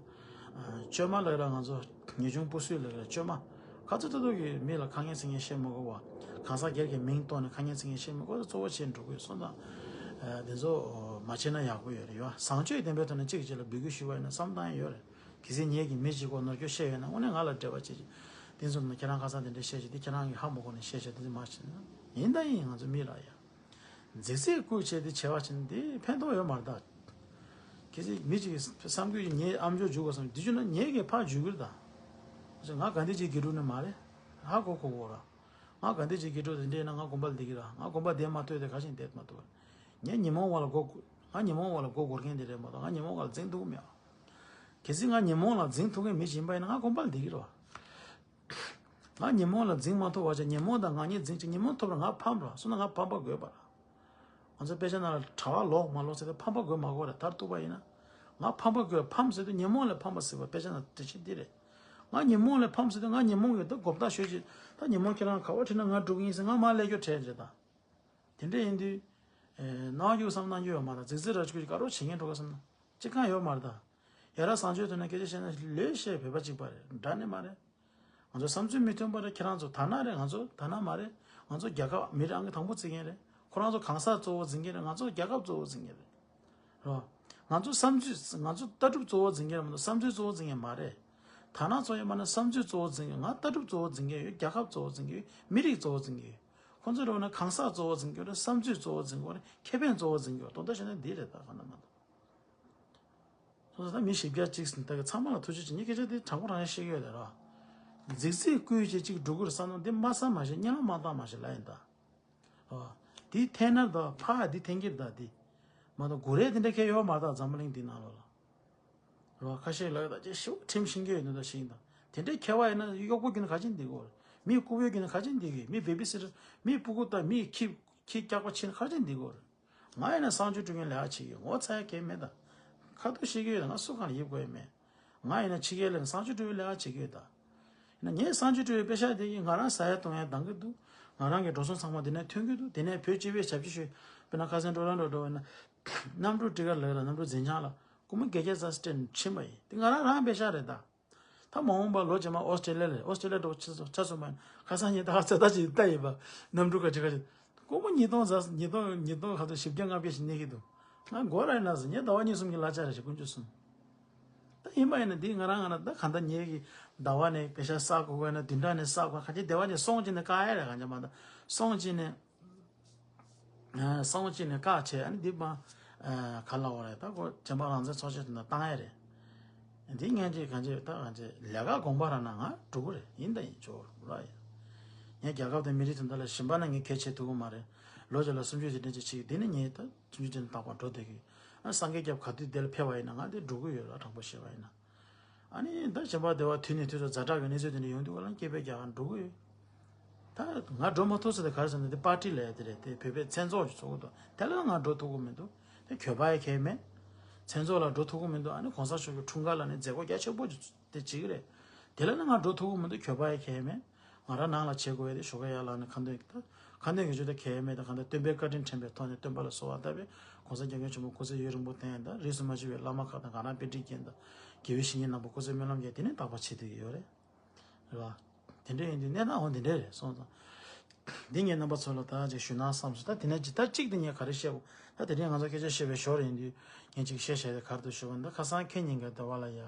བཅོས་མ་ལབ་ལ་ང་ཚོ་ངེས་འབྱུང་སྤུ་སུས་ལབ་ལ་བཅོས་མ། ག་ཚོད་ཐུབ་ཐུབ་ཀྱིས་མི་ལ་ཁ་ངན་ཚིག་ངན་བཤད་མི་དགོས་པ། གང་ཟག་སྒེར་གྱི་མིང་བཏོན་ནས་ཁ་ངན་ཚིག་ངན་བཤད་མི་དགོས་ད་གཙོ་བོ་བྱས་འགྲོ་དགོས་སོང་ཙང་། དེ་ཚོ་མ་བྱས་ན་ཡག་པོ་ཡོད་རེད་ཡ། བཟང་སྤྱོད་ལྡན་པའི་ཐོག་ནས་གཅིག་གིས་གཅིག་ལ་འབོད་སྐུལ་ཞུ་བ་ཡིན་ན་བསམ་སྟངས་ཡོད་རེད། གལ་སྲིད་ངེད་ཀྱིས་མི་གཅིག་སྐོར་ནོར་འཁྱོག་བཤད་ཡོད་ན་དངོས་གནས་ང་ལ་འབྲེལ་བ་བྱེད་ཅིག་དེ་ཚོ་ནི་ཁྱེད་རང་ཁ་སང་དེ་འདྲ་བཤད་ཤག་དེ་ཁྱེད་རང་གིས་ཧ་མ་གོ་ནས་བཤད་ཤག་དེ་ཚོ་མ་བྱེད་ན་ཡིན་ད་ཡིན། ང་ཚོ་མི་ལ་ཡ། རྫིག་རྫིག་བསྐུལ་བྱས་ཏེ་བྱས་པ་ཅིན་དེ་ཕན་ཐོགས་ཡོད་མ་རེད་ད། གལ་སྲིད་མི་གཅིག་གིས་བསམ་དགོས་ཀྱི་ངའི་ཨམ་ཅོག་འཇུག་དགོས་བསམ་དུས་ན་ངེད་ཀྱིས་ཕར་འཇུག་གི་རེད་ད། ང་དགའ་ལྡན་གྱི་དགེ་ཕྲུག་ནི་མ་རེད། ཧ་གོ་གོ་གོ་ར། ང་དགའ་ལྡན་གྱི་དགེ་ཕྲུག་དེ་འདྲས་ན་ང་དགོན་པ་ལ་བསྡད་ཀྱི་ར། ང་དགོན་པ་བསྡད་མ་ཐུབ་དེ་ག་ཞིག་བསྡད་མ་ཐུབ་ར། ངས་ཉོན་མོངས་པ་ལ་མགོ་སྒུར། ང་ཉོན་མོངས་པ་ལ་མགོ་སྒུར་མཁན་དེ་རེད་མ་གཏོགས་ང་ཉོན་མོངས་པ་ལ་འཛིང་ཐུབ་ཀྱི་མེད། གལ་སྲིད་ང་ཉོན་མོངས་ལ་འཛིང་ཐུབ་མཁན་མི་ཞིག་ཡིན་པ་ཡིན་ན་ང་དགོན་པ་ལ་བསྡད་ཀྱི་ར། ང་ཉོན་མོངས་ལ་འཛིང་མ་ཐུབ་པ་བྱས་ཉོན་མོངས་དང་ང་གཉིས་འཛིང་ཅིག་ཉོན་མོངས་ཐུབ་ན་ང་ཕམ་ར། སོང་ན་ང་ཕམ་པ་དགོས་པ་ར། ང་ཚོ་དཔེ་ཆ་ནང་ལ་གྲྭ་པ་ལོག་མ་ལོག་ཟེར་ཏེ་ཕམ་པ་དགོས་མ་དགོས་ར། མཐར་གཏུགས་པ་ཡིན་ན། ང་ཕམ་པ་དགོས། ཕམ་ཟེར་དུས་ཉོན་མོངས་ལས་ཕམ་པ་ཟེར་བ་དཔེ་ཆ་ནང་འགྲེལ་བཤད་འདི་རེད། ང་ཉོན་མོངས་ལས་ཕམ་ཟེར་དུས་ང་ཉོན་མོངས་ཀྱི་ད་གོ་བརྡ་ཤོད་ཅིག་ད་ཉོན་མོངས་ཁྱེད་རང་ག་པར་ཁྲིད་ན་ང་འགྲོ་གི་ཡིན་ཟེར་ང་མར་སླེབས་རྒྱུ་དྲན་རེད་ད། དེ་འདྲ་ཡིན་དུས། ཨེ། སྣང་བ་སྐྱིད་པོ་བསམ་གནང་རྒྱུ་ཡོད་མ་རེད། རྫིག་རྫིག་ར་ཅིག་ག་རོ་བྱེད་མཁན་འགྲོ་གི་བསམ་ན། ཅི་གང་ཡོད་མ་རེད་ད། ཡ་རབས་བཟང་སྤྱོད་ཐོག་ནས་སྐད་ཆ་བཤད་ན་ལོས་བཤད་བོད་པ་གཅིག་པ་རེད་འདྲ་ནི་མ་རེད། ང་ཚོ་བསམ་ཚུལ་མི་མཐུན་པ་རེད། ཁྱེད་རང་ཚོ་དར་ནག་རེད། ང་ཚོ་དར་ནག་མ་རེད། ང་ཚོ་རྒྱལ་ཁབ་མི་རང་གི་དང་པོ་བརྩི་མཁན་རེད། ཁོ་རང་ཚོ་གང་ཟག་གཙོ་བོ་འཛིན་གྱི་རེད། ང་ཚོ་རྒྱལ་ཁབ་གཙོ་བོ་འཛིན་གྱི་རེད། རོ། ང་ཚོ་བསམ་ཚུལ་ང་ཚོ་ལྟ་གྲུབ་གཙོ་བོ་འཛིན་གྱི་རེད་མ་གཏོགས་བསམ་ཚུལ་གཙོ་བོ་འཛིན་གྱི་མ་རེད། དར་ནག་ཚོ་ཡིན་པ་ན་བསམ་ཚུལ་གཙོ་བོ་འཛིན་གྱི་ཡོད། ང་ལྟ་གྲུབ་གཙོ་བོ་འཛིན་གྱི་ཡོད། རྒྱལ་ཁབ་གཙོ་བོ་འཛིན་གྱི་ཡོད། མི་རིགས་གཙོ་བོ་འཛིན་གྱི་ཡོད། ཁོང་ཚོ་རེ་བ་ན་གང་ཟག་གཙོ་བོ་འཛིན་གྱི་ཡོད་རེད། བསམ་ཚུལ་གཙོ་བོ་འཛིན་གྱི་ཡོད་རེད། ཁེ་ཕན་གཙོ་བོ་འཛིན་གྱི་ཡོད། དོན་དག་གཞན་ན་འདི་རེད། ད་ག་ན་མ་གཏོགས། སོང་ཙང་ད་མི་བཞི་བརྒྱ་གཅིག་ཟིན་ད་གི་ཚང་མ་ལ་ཐུགས་རྗེ་ཆེ། ངས་སྐད་ཆ་འདི་དྲང་པོ་རང་ཡང་བཤད་ཀྱི་ཡོད་རེད་ར། རྫིག་རྫིག་བསྐུལ་བྱས་གཅིག་འགྲོ་གི་རེད་བསམ་ན་འདི་མ་བསམ་མ་བཤད། གཉིད་ལམ་མ་བཏང་མ་བཤད་ལབ་ཡིན་ད། ཨོ། འདི་འཐེན་ན་ད་ཕ་འདི་འཐེན་གྱི་རེད་ད་འདི། མ་གཏོགས་གུ་རེ་དེ་འདྲ་ཁྱད་ཡོད་མ་རེད་ད་འཛམ་བུ་གླིང་འདི་ནང་ལོགས་ལ། རོ། ཁ་ཤས་ལབ་ད་ཅེ་ཤི་བོ་ཁྲིམས་ཤིང་གི་ཡོད་ནི་ད་ཤིང་ད། དེ་འདྲའི་ཁྱད་པར་ཡིན་ན་གཡོག་པོ་རྒྱུ་ནི་ག་ཅིན་འདི་གོ་རེད། མི་ལྐུགས་པའི་རྒྱུ་ནི་ག་ཅིན་འདི་གི། མི་བེ་བི་སི་ཊར་མི་སྤུ་གུ་ད་མི་ཁྱི་ཁྱི་སྐྱག་པ་ཆེ་ནི་ག་ཅིན་འདི་གོ་རེད། ང་ཡིན་ན་གསང་སྤྱོད་སྤྲོད་མཁན་ལས་ཀ་བྱེད་ཀྱི་ངོ་ཚ་ཡ་གལ་མེད་ད། ཁ་ཐུག་ཤེས་ཀྱི་ཡོད་ད། ང་སུ་གང་ལ་ཡིབ་དགོས་ཡ་མེད། ང་ཡིན་ན་ཕྱི་རྒྱལ་ལ་ཡིན་ན་གསང་སྤྱོད་སྤྲོད་པའི་ལས་ཀ་བྱེད་ཀྱི་ཡོད་ད། ཡིན་ན་ངས་གསང་སྤྱོད་སྤྲོད་པའི་པེ་ཤག་དེ་གིས་ང་རང་ཟ་ཡ་བཏུང་ཡ་འདང་གི་འདུག་ང་རང་གི་འགྲོ་སོང་ཚང་མ་དེ་ནས་ཐོན་གྱི་འདུག་དེ་ནས་བོད་སྤྱི་པའི་ཞབས་ཕྱི་ཞུས། དཔེར་ན་ཁ་སང་ཊོ་རོན་ཊོ་འགྲོ་བ་ཡིན་ན། གནམ་གྲུ་ཊི་ཀེ་ཊི་ལག་ལ་གནམ་གྲུ་འཛིན་བྱང་ལ་སྒོར་མོ་བརྒྱད་བརྒྱ་ཙམ་སྤྲད་ནས་ཕྱིན་པ་ཡིན། དེ་ང་རང་རང་པེ་ཤག་རེད་ད། ད་མ་འོངས་པ་ལོ་རྗེས་མ་ཨོ་སི་ཀྲེ་ལི་ཡ་ལ་ཨོ་སི་ཀྲེ་ལི་ཡ་འགྲོ་ཆ་སོང་ཆ་སོང་མ་ཡིན། ཁ་སང་ཉིན་ད་ཚོད་ལྟ་ཅིག་ལྟ་ཡིན་པ། གནམ་གྲུ་ཁ་ཅིག་ཁ་ཅིག་སྒོར་མོ་ཉིས་སྟོང་ཟ་ཉིས་སྟོང་ཉིས་སྟོང་ཁ་ཚོད་བཞི་བརྒྱ་ལྔ་བརྒྱ་ཞིག་གནས་ཀྱི་འདུག་ང་མགོ་ར་ཡིན་ན་ཟེར། ངས་ཟླ་བ་གཉིས་གསུམ་གྱི་གླ་ཆ་རེ་ཞིག་དཀོན་མཆོག་གསུམ། ད་ཡིན་པ་ཡིན་ན་འདི་ང་རང་ང་རང་ད་གང་ལྟར་ཉེ་གི་ཟླ་བ་ནས་པེ་ཤག་བསགས་དགོས་ན་བདུན་ཕྲག་ནས་བསགས་དགོས་ན་ག་ཅི་སྡེ་བ་ནས་སོང་ཅི་ནས་བཀག་ཡ་རེད། གང་ཅི་མ་ད་སོང་ཅི་ནས། སང་ཅི་ནས་བཀག་བྱས། ཨ་ནི་འདི་མ་ག་ལ་བ་རེད། ད་ཁོ་བྱམས་པ་རང་བཙན་ཚོགས་ཆེན་དུ་ན་བཏང་ཡ་རེད། འདི་ངན་ཅིག་གང་ཅི་ད་གང་ཅི་ལས་ཀ་དགོངས་པ་ར་ན་ང་འགྲོ་གི་རེད། ཡིན་ད་ཡིན་ཆོག་ར་ཡིན། ངས་རྒྱལ་ཁབ་དང་མི་རིགས་དེ་འདྲ་ལ་ཞིམ་པ་ན་ངས་གལ་ཆེ་ཐུབ་གི་མ་རེད། ལོ་རྒྱུས་ལ་སུམ་ཅུ་དེ་འདྲ་ཅིག་ཕྱིན། འདི་ནི་ངས་ད་སུམ་ཅུ་དེ་ནི་རྟག་པར་འགྲོ་བསྡད་གི། ཨ་སངས་རྒྱས་སྐྱབས་ག་དུས་དེ་ལ་ཕེབས་པ་ཡིན་ན་ང་དེ་འགྲོ་གི་ཡོད་ར། དྲང་པོ་བཤད་པ་ཡིན་ན། ཨ་ནི་ད་གཞན་པ་སྡེ་བ་དུས་ནས་དུས་སུ་ཛ་དྲག་གི་གནས་ཚུལ་དེ་འདྲ་ཡོང་དུས་ག་ལ་སྐད་འབོད་རྒྱག་གར་འགྲོ་གི་ཡོད། ད་ང་འགྲོ་མ་ཐུབ་ས་དེ་ག་རེ་ཟེར་ན་དེ་པར་ཊི་ལབ་ཡ་དེ་རེད། དེ་བོད་པའི་མཚན་ཚོགས་ཀྱི་ཚོགས་འདུ་དེ་ལ་ང་འགྲོ་ཐུབ་ཀྱི་མི་འདུག་དེ་གྱོད་པ་ཡ་གལ་མེད། མཚན་ཚོགས་ལ་འགྲོ་ཐུབ་ཀྱི་མི་འདུག་ཨ་ནི་གོང་ས་མཆོག་གི་འཁྲུངས་སྐར་ལ་ནི་མཛད་སྒོ་རྒྱ་ཆེན་པོ་ཅིག་དེ་བྱེད་ཀྱི་རེད། དེ་ལ་ནི་ང་འགྲོ་ཐུབ་ཀྱི་མི་འདུག་གྱོད་པ་ཡ་གལ་མེད། ང་རང་ནང་ལ་བྱེད་དགོས་ཡ་དེ་ཞོགས་ཀ་ཡར་ལངས་ནས་ཁ་འདོན་ད་ཁ་འདོན་གྱི་ཆོས་དེ་གལ་མེད། ད་གང་ལྟར་སྟོན་པའི་བཀའ་དྲིན་དྲན་པའི་ཐོག་ནས་སྟོན་པ་ལ་གསོལ་བ་བཏབ་པའི་གོང་ས་སྐྱབས་མགོན་ཆེན་པོ་སྐུ་ཚེ་ཡུན་རིང་པོ་བརྟན་ཡ་ད་རིས་སུ་མ་ཆད་པའི་བླ་མ་ཁག་དང་ང་རང་པཎ་ཌི་ཏ་རྒན་དང་དགེ་བའི་བཤེས་གཉེན་རྣམ་པ་སྐུ་ཚེ་སྨོན་ལམ་རྒྱས་དེ་ནས་རྟག་པར་བྱེད་སྡོད་ཀྱི་ཡོད་རེད། རེད་བ། དེ་འདྲ་ཡིན་དུས་གནས་སྟངས་འོ་འདི་འདྲ་རེད་སོང་ཙང་། འདི་ངས་རྣམ་པ་ཚོ་ལ་ད་ཅིག་ཞུས་ན་བསམ་སོང་། ད་དེ་ནས་ཇི་ལྟར་གཅིག་དེ་ངས་ག་རེ་བཤད་དགོས། ད་དེ་རིང་ང་ཚོ་སྐད་ཆ་བཤད་པའི་ཞོར་ཡིན་དུས་ངས་ཅིག་བཤད་བཤད་དེ་ག་རེ་འདུག་ཞུ་བ་ད་ཁ་སང་ཁེ་ཉིན་ག་ཟླ་བ་ལ་ཡ།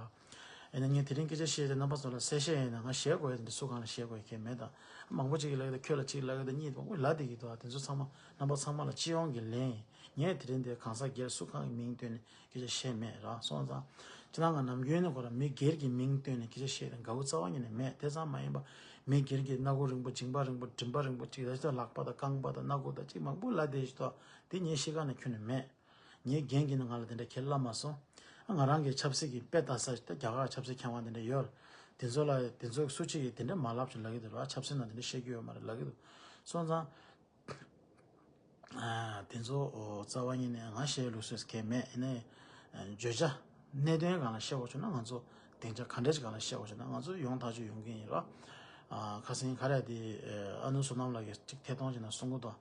ཨེ་ན་ངས་དེ་རིང་སྐད་ཆ་བཤད་དེ་རྣམ་པ་ཚོ་ལ་གསལ་བཤད་ཡིན་ན་ང་བཤད་དགོས་ཡ་དེ་འདྲ་སུ་གང་ལ་བཤད་དགོས་ཡ་གལ་མེད་ད། མང་པོ་ཅིག་གིས་ལབ་ཀྱི་ད་ཁྱོད་ལ་གཅིག་ལབ་ཀྱི་ད་གཉིས་མང་པོ་ལབ་བསྡད་ཀྱི་འདུག་དེ་ཚོ་ཚང་མ་རྣམ་པ་ཚང་མ་ལ་སྤྱི་ཡོངས་ཀྱི་ལན་ཡིན། ངས་དེ་རིང་འདིར་གང་ཟག་སྒེར་སུ་གང་གི་མིང་བཏོན་ནས་སྐད་ཆ་བཤད་མེད་ར་སོང་ཙང་། སྤྱིར་བཏང་ང་ནམ་རྒྱུན་ནས་ཁོ་རང་མི་སྒེར་གྱི་མིང་བཏོན་ནས་སྐད་ཆ་བཤད་དེ་དགའ་བོ་རྩ་བ་ཉིད་ནས་མེད། དེ་ཙམ་མ་ཡིན་པ་མི་སྒེར་གྱི་སྣ་སྒོ་རིང་པོ་མཇིང་པ་རིང་པོ་མགྲིན་པ་རིང་པོ་ཅིག་ད་ལྟ་ལག་པ་དང་རྐང་པ་དང་སྣ་སྒོ་དང་ཅིག་མང་པོ་ལབ་བསྡད་ཀྱི་འདུག་དེ་ངའི་གཤིས་ཀ་ནང་ཁྱོན་ནས་མེད། ངའི་རྒན་གྱིས་ནི་ང་ལ་དེ་འདྲ་ཁས་ལབ་མ་སོང་། ང་རང་གི་ཆབ་སྲིད་ཀྱི་དཔེ་ལྟ་ས་ཞིག་ད་རྒྱ་གར་ཆབ་སྲིད་མཁས་དབང་དེ་འདྲ་ཡོད། དེ་ཚོ་ལ་དེ་ཚོ་སུ་གཅིག་གིས་དེ་འདྲ་མ་ལབ་ཅིག་ལབ་ཀྱི་འདུག་ར། ཆབ་སྲིད་ནང་དེ་འདྲ་བཤད་རྒྱུ་ཡོད་མ་རེད་ལབ་ཀྱི་འདུག་སོང་ཙང་། ཨ། དེ་ཚོ་རྩ་བ་ཉིད་ནས་ང་བཤད་ལུགས་སྲོལ་གང་ཡང་མེད། ཡིན་ནའི་བརྗོད་བྱ་གནད་དོན་སྒང་ལ་བཤད་དགོས་བྱུང་ན་ང་ཚོ་སྡིངས་ཆ་ག་འདྲ་ཞིག་སྒང་ལ་བཤད་དགོས་བྱུང་ན་ང་ཚོ་ཡོང་ཐག་ཆོད་ཡོང་གི་ཡིན་ར། ཨ། ཁ་སང་ག་རེ་དེ་ཨ་ནུ་བསོད་ནམས་ལགས་ཀྱིས་གཅིག་ཐད་གཏོང་བྱས་ན་གསུང་གི་འདུག་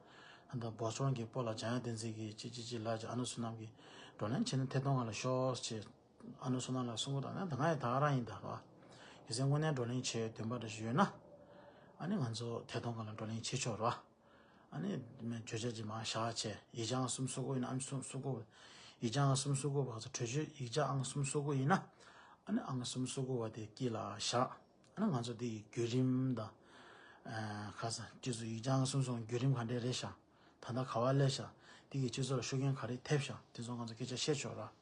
ད་ལྟ་བོད་ལྗོངས་ཀྱི་སྤོ་ལགས་འཇམ་དབྱངས་བསྟན་འཛིན་གྱིས་ཅི་ཅི་ཅི་ལབ་ཅིག་ཨ་ནུ་བསོད་ནམས་ཀྱིས་བགྲོ་གླེང་བྱས་ན་ཐད་གཏོང་སྒང་ལ་ཤོག་ཅེས་ཨ་ནུ་བསོད་ནམས་ལགས་གསུང་གི་འདུག་ད་ང་ཡང་ད་ག་རང་ཡིན་ད་ར། གལ་སྲིད་དངོས་གནས་བགྲོ་གླེང་བྱེད་འདུན་པ་འདྲ་ཞིག་ཡོད་ན། ཨ་ནི་ང་ཚོ་ཐད་གཏོང་སྒང་ལ་བགྲོ་གླེང་བྱེད་ཆོག་ར། ཨ་ནི་བརྗོད་བྱ་ཅིག་མར་བཞག་བྱས་ཡིག་ཆ་ཨང་གསུམ་སོ་དགུ་ཡིན་ན་ཨང་གསུམ་སོ་དགུ། ཡིག་ཆ་ཨང་གསུམ་སོ་དགུ་པ་ཚོ་གྲོས་ཆོད་ཡིག་ཆ་ཨང་གསུམ་སོ་དགུ་ཡིན་ན། ཨ་ནི་ཨང་གསུམ་སོ་དགུ་པ་དེ་དཀྱིལ་ལ་བཞག་ཨ་ནི་ང་ཚོ་འདི་ཡི་བརྒྱུད་རིམ་དང་། ཨ། ཁ་སང་སྤྱི་ཚོགས་ཡིག་ཆ་ཨང་གསུམ་སོ་དགུ་བརྒྱུད་རིམ་ག་འདྲས་རེད་ཤག་ད་ལྟ་ག་པར་སླེབས་ཤག་འདི་གིས་སྤྱི་ཚོགས་ལ་ཤུགས་རྐྱེན་ག་རེ་ཐེབས་ཤག་དེ་ཚོ་ང་ཚོ་སྐད་ཆ་བཤད་ཆོག་ར།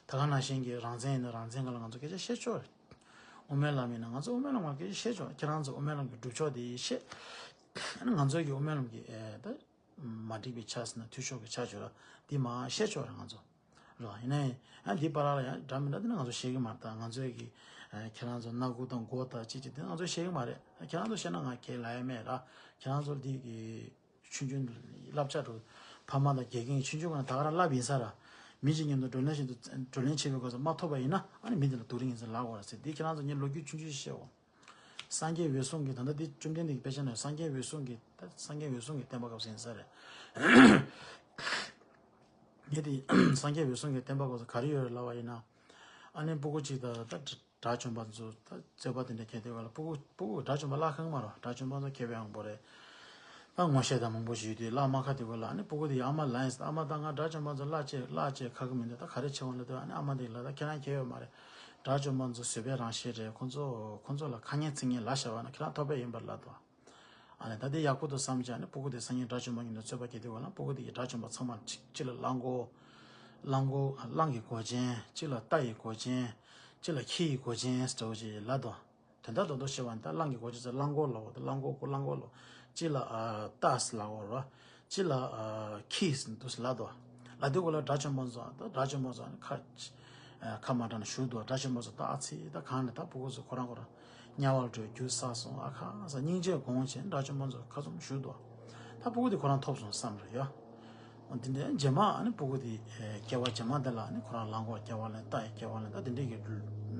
ད་ག་ནང་བཞིན་གྱི་རང་བཙན་ཡིན་ན་རང་བཙན་སྒང་ལ་ང་ཚོ་སྐད་ཆ་བཤད་ཆོག་རེད། དབུ་མའི་ལམ་ཡིན་ན་ང་ཚོ་དབུ་མའི་ལམ་སྒང་ལ་སྐད་ཆ་བཤད་ཆོག་ཁྱེད་རང་ཚོ་དབུ་མའི་ལམ་གྱི་སྒྲུབ་ཕྱོགས་དེ་བཤད། ཨ་ནི་ང་ཚོ་གི་དབུ་མའི་ལམ་གྱི་ཨེ་ད་མ་འགྲིག་པའི་ཆ་ཟེར་ན་འཐུས་ཤོར་གྱི་ཆ་བྱོས་ར། འདི་མར་བཤད་ཆོག་རེད་ང་ཚོ། རེད་བ། ཡིན་ནའི་ཨ་འདི་བར་ལ་ཡང་འདྲ་མི་འདྲ་དེ་ནི་ང་ཚོ་ཤེས་ཀྱི་མ་རེད། ད་ང་ཚོའི་གི་ཨ་ཁྱེད་རང་ཚོ་སྣ་ཁུག་དང་མགོ་དང་ཅི་ཅི་དེ་ང་ཚོ་ཤེས་ཀྱི་མ་རེད། ཁྱེད་རང་ཚོ་ཤེས་ན་ང་ཁས་ལེན་ཡ་མེད་ར། ཁྱེད་རང་ཚོ་འདི་གི་ཆུང་ཆུང་བསླབ་བྱ་འགྲོ། ཕ་མ་དང་དགེ་རྒན་ཆུང་ཆུང་ཀུན་ལ་ད་ག་རང་བསླབ་ཡིན་ས་ར། མི་གཅིག་མཉམ་དུ་བགྲོ་གླེང་བྱེད་དུ་བགྲོ་གླེང་བྱེད་པའི་སྐབས་སུ་མ་ཐོབ་པ་ཡིན་ན་ཨ་ནི་མི་འདི་ལ་སྡུག་རུས་ཡིན་ཟེར་ལབ་དགོས་ར་ཟེར། འདི་ཁྱེད་རང་ཚོ་ངས་ལོ་རྒྱུས་ཆུང་ཆུང་ཞིག་བཤད་འོང་། སངས་རྒྱས་འོད་སྲུང་གི་ད་ལྟ་འདི་བཅོམ་ལྡན་འདས་ཀྱི་དཔེ་ཆ་ནས་སངས་རྒྱས་འོད་སྲུང་གི་ད་སངས་རྒྱས་འོད་སྲུང་གི་བསྟན་པ་སྐབས་སུ་ཡིན་ས་རེད། ངས་དེ་སངས་རྒྱས་འོད་སྲུང་གི་བསྟན་པ་སྐབས་སུ་ག་རེ་ཡོད་རེད་ལབ་པ་ཡིན་ན། ཨ་ནི་སྤུ་གུ་གཅིག་ད་ད་དགྲ་བཅོམ་པ་ཚོ་ད་རྩོད་པ་དེ་འདྲ་ཁྱེར་དེ་བ་ལ་སྤུ་གུ་སྤུ་གུ་དགྲ་བཅོམ་པ་བརླག་ཁང་མ་རོ། དགྲ་བཅོམ་པ་ཚོ་མཁས་པའི་དབང་པོ་རེད། ད་ངོ་ཤེས་དང་མང་པོ་ཞིག་ཡོད་དུས་བླ་མ་ཁ་དེ་བོ་ལ་ཨ་ནི་སྤུ་གུ་དེ་ཡི་ཨ་མ་ལ་ཡིན་ཟེར། ཨ་མ་ད་ང་དགྲ་བཅོམ་པ་ཚོ་བླ་བྱེད་བླ་བྱེད་ཁ་གི་མི་འདུག་ད་ག་རེ་བྱེད་འོང་ལབ་དུས་ཨ་ནི་ཨ་མ་དེ་ལ་ད་ཁྱེད་རང་ཁྱད་ཡོད་མ་རེད། དགྲ་བཅོམ་པ་ཚོ་བཟོད་པའི་རང་བཞིན་རེད། ཁོང་ཚོ་ཁོང་ཚོ་ལ་ཁ་ངན་ཚིག་ངན་ལབ་བཞག་པ་ན་ཁྱེད་རང་ཐོབ་པ་ཡིན་པར་ལབ་དོ། ཨ་ནི་ད་དེ་ཡག་པོ་འདུག་བསམ་བྱས་ཨ་ནི་སྤུ་གུ་དེ་སང་ཉིན་དགྲ་བཅོམ་པ་ཉིད་དུ་རྩོད་པ་བྱེད་དུས་བ་ལ་སྤུ་གུ་དེ་ཡི་དགྲ་བཅོམ་པ་ཚང་མ་གཅིག་གཅིག་ལ་གླང་མགོ། གླང་མགོ་གླང་གི་མགོ་ཅན། གཅིག་ལ་རྟ་ཡི་མགོ་ཅན། གཅིག་ལ་ཁྱི་ཡི་མགོ་ཅན་ཟེར་བ་ཅིག་ལབ་དོ། དོན་དག་རྡོག་རྡོག་བཤད་པ་ནི་ད་གླང་གི་མགོ་ཅན་ཟེར་གླང་མགོ་ལ་འོ་ད་གླང་མགོ་གོ་གླང་མགོ་ལ་གཅིག་ལ་ཨ་རྟ་ཟེར་ལབ་འོ་ར། གཅིག་ལ་ཨ་ཁྱི་ཟེར་འདུག་ཟེར་ལབ་དོ། ལབ་དུས་གོ་ལ་དགྲ་བཅོམ་པ་ཚོ་ད་དགྲ་བཅོམ་པ་ཚོ་ཨ་ནི་ཁ་ཨ་ཁ་མ་གྲགས་ན་བཞུགས་འདུག་དགྲ་བཅོམ་པ་ཚོ་ད་ཨ་ཙི་ད་གང་ནས་ད་སྤུ་གུ་ཚོ་ཁོ་རང་ཁོ་རང་དམྱལ་བར་འགྲོ་རྒྱུ་བསགས་སོང་ཨ་ཁ་ས་སྙིང་རྗེ་དགོངས་བྱས་དགྲ་བཅོམ་པ་ཚོ་ཁ་བཙུམ་བཞུགས་འདུག་ད་སྤུ་གུ་དེ་ཁོ་རང་ཐོབ་སོང་བསམ་རེད་ཡ། འདི་འདྲའི་རྗེས་མ་ཨ་ནི་སྤུ་གུ་དེ་སྐྱེ་བ་རྗེས་མ་དེ་ལ་ཨ་ནི་ཁོ་རང་གླང་གོག་སྐྱེ་བ་ལེན་རྟ་ཡི་སྐྱེ་བ་ལེན་ད་དེ་འདྲའི་གི་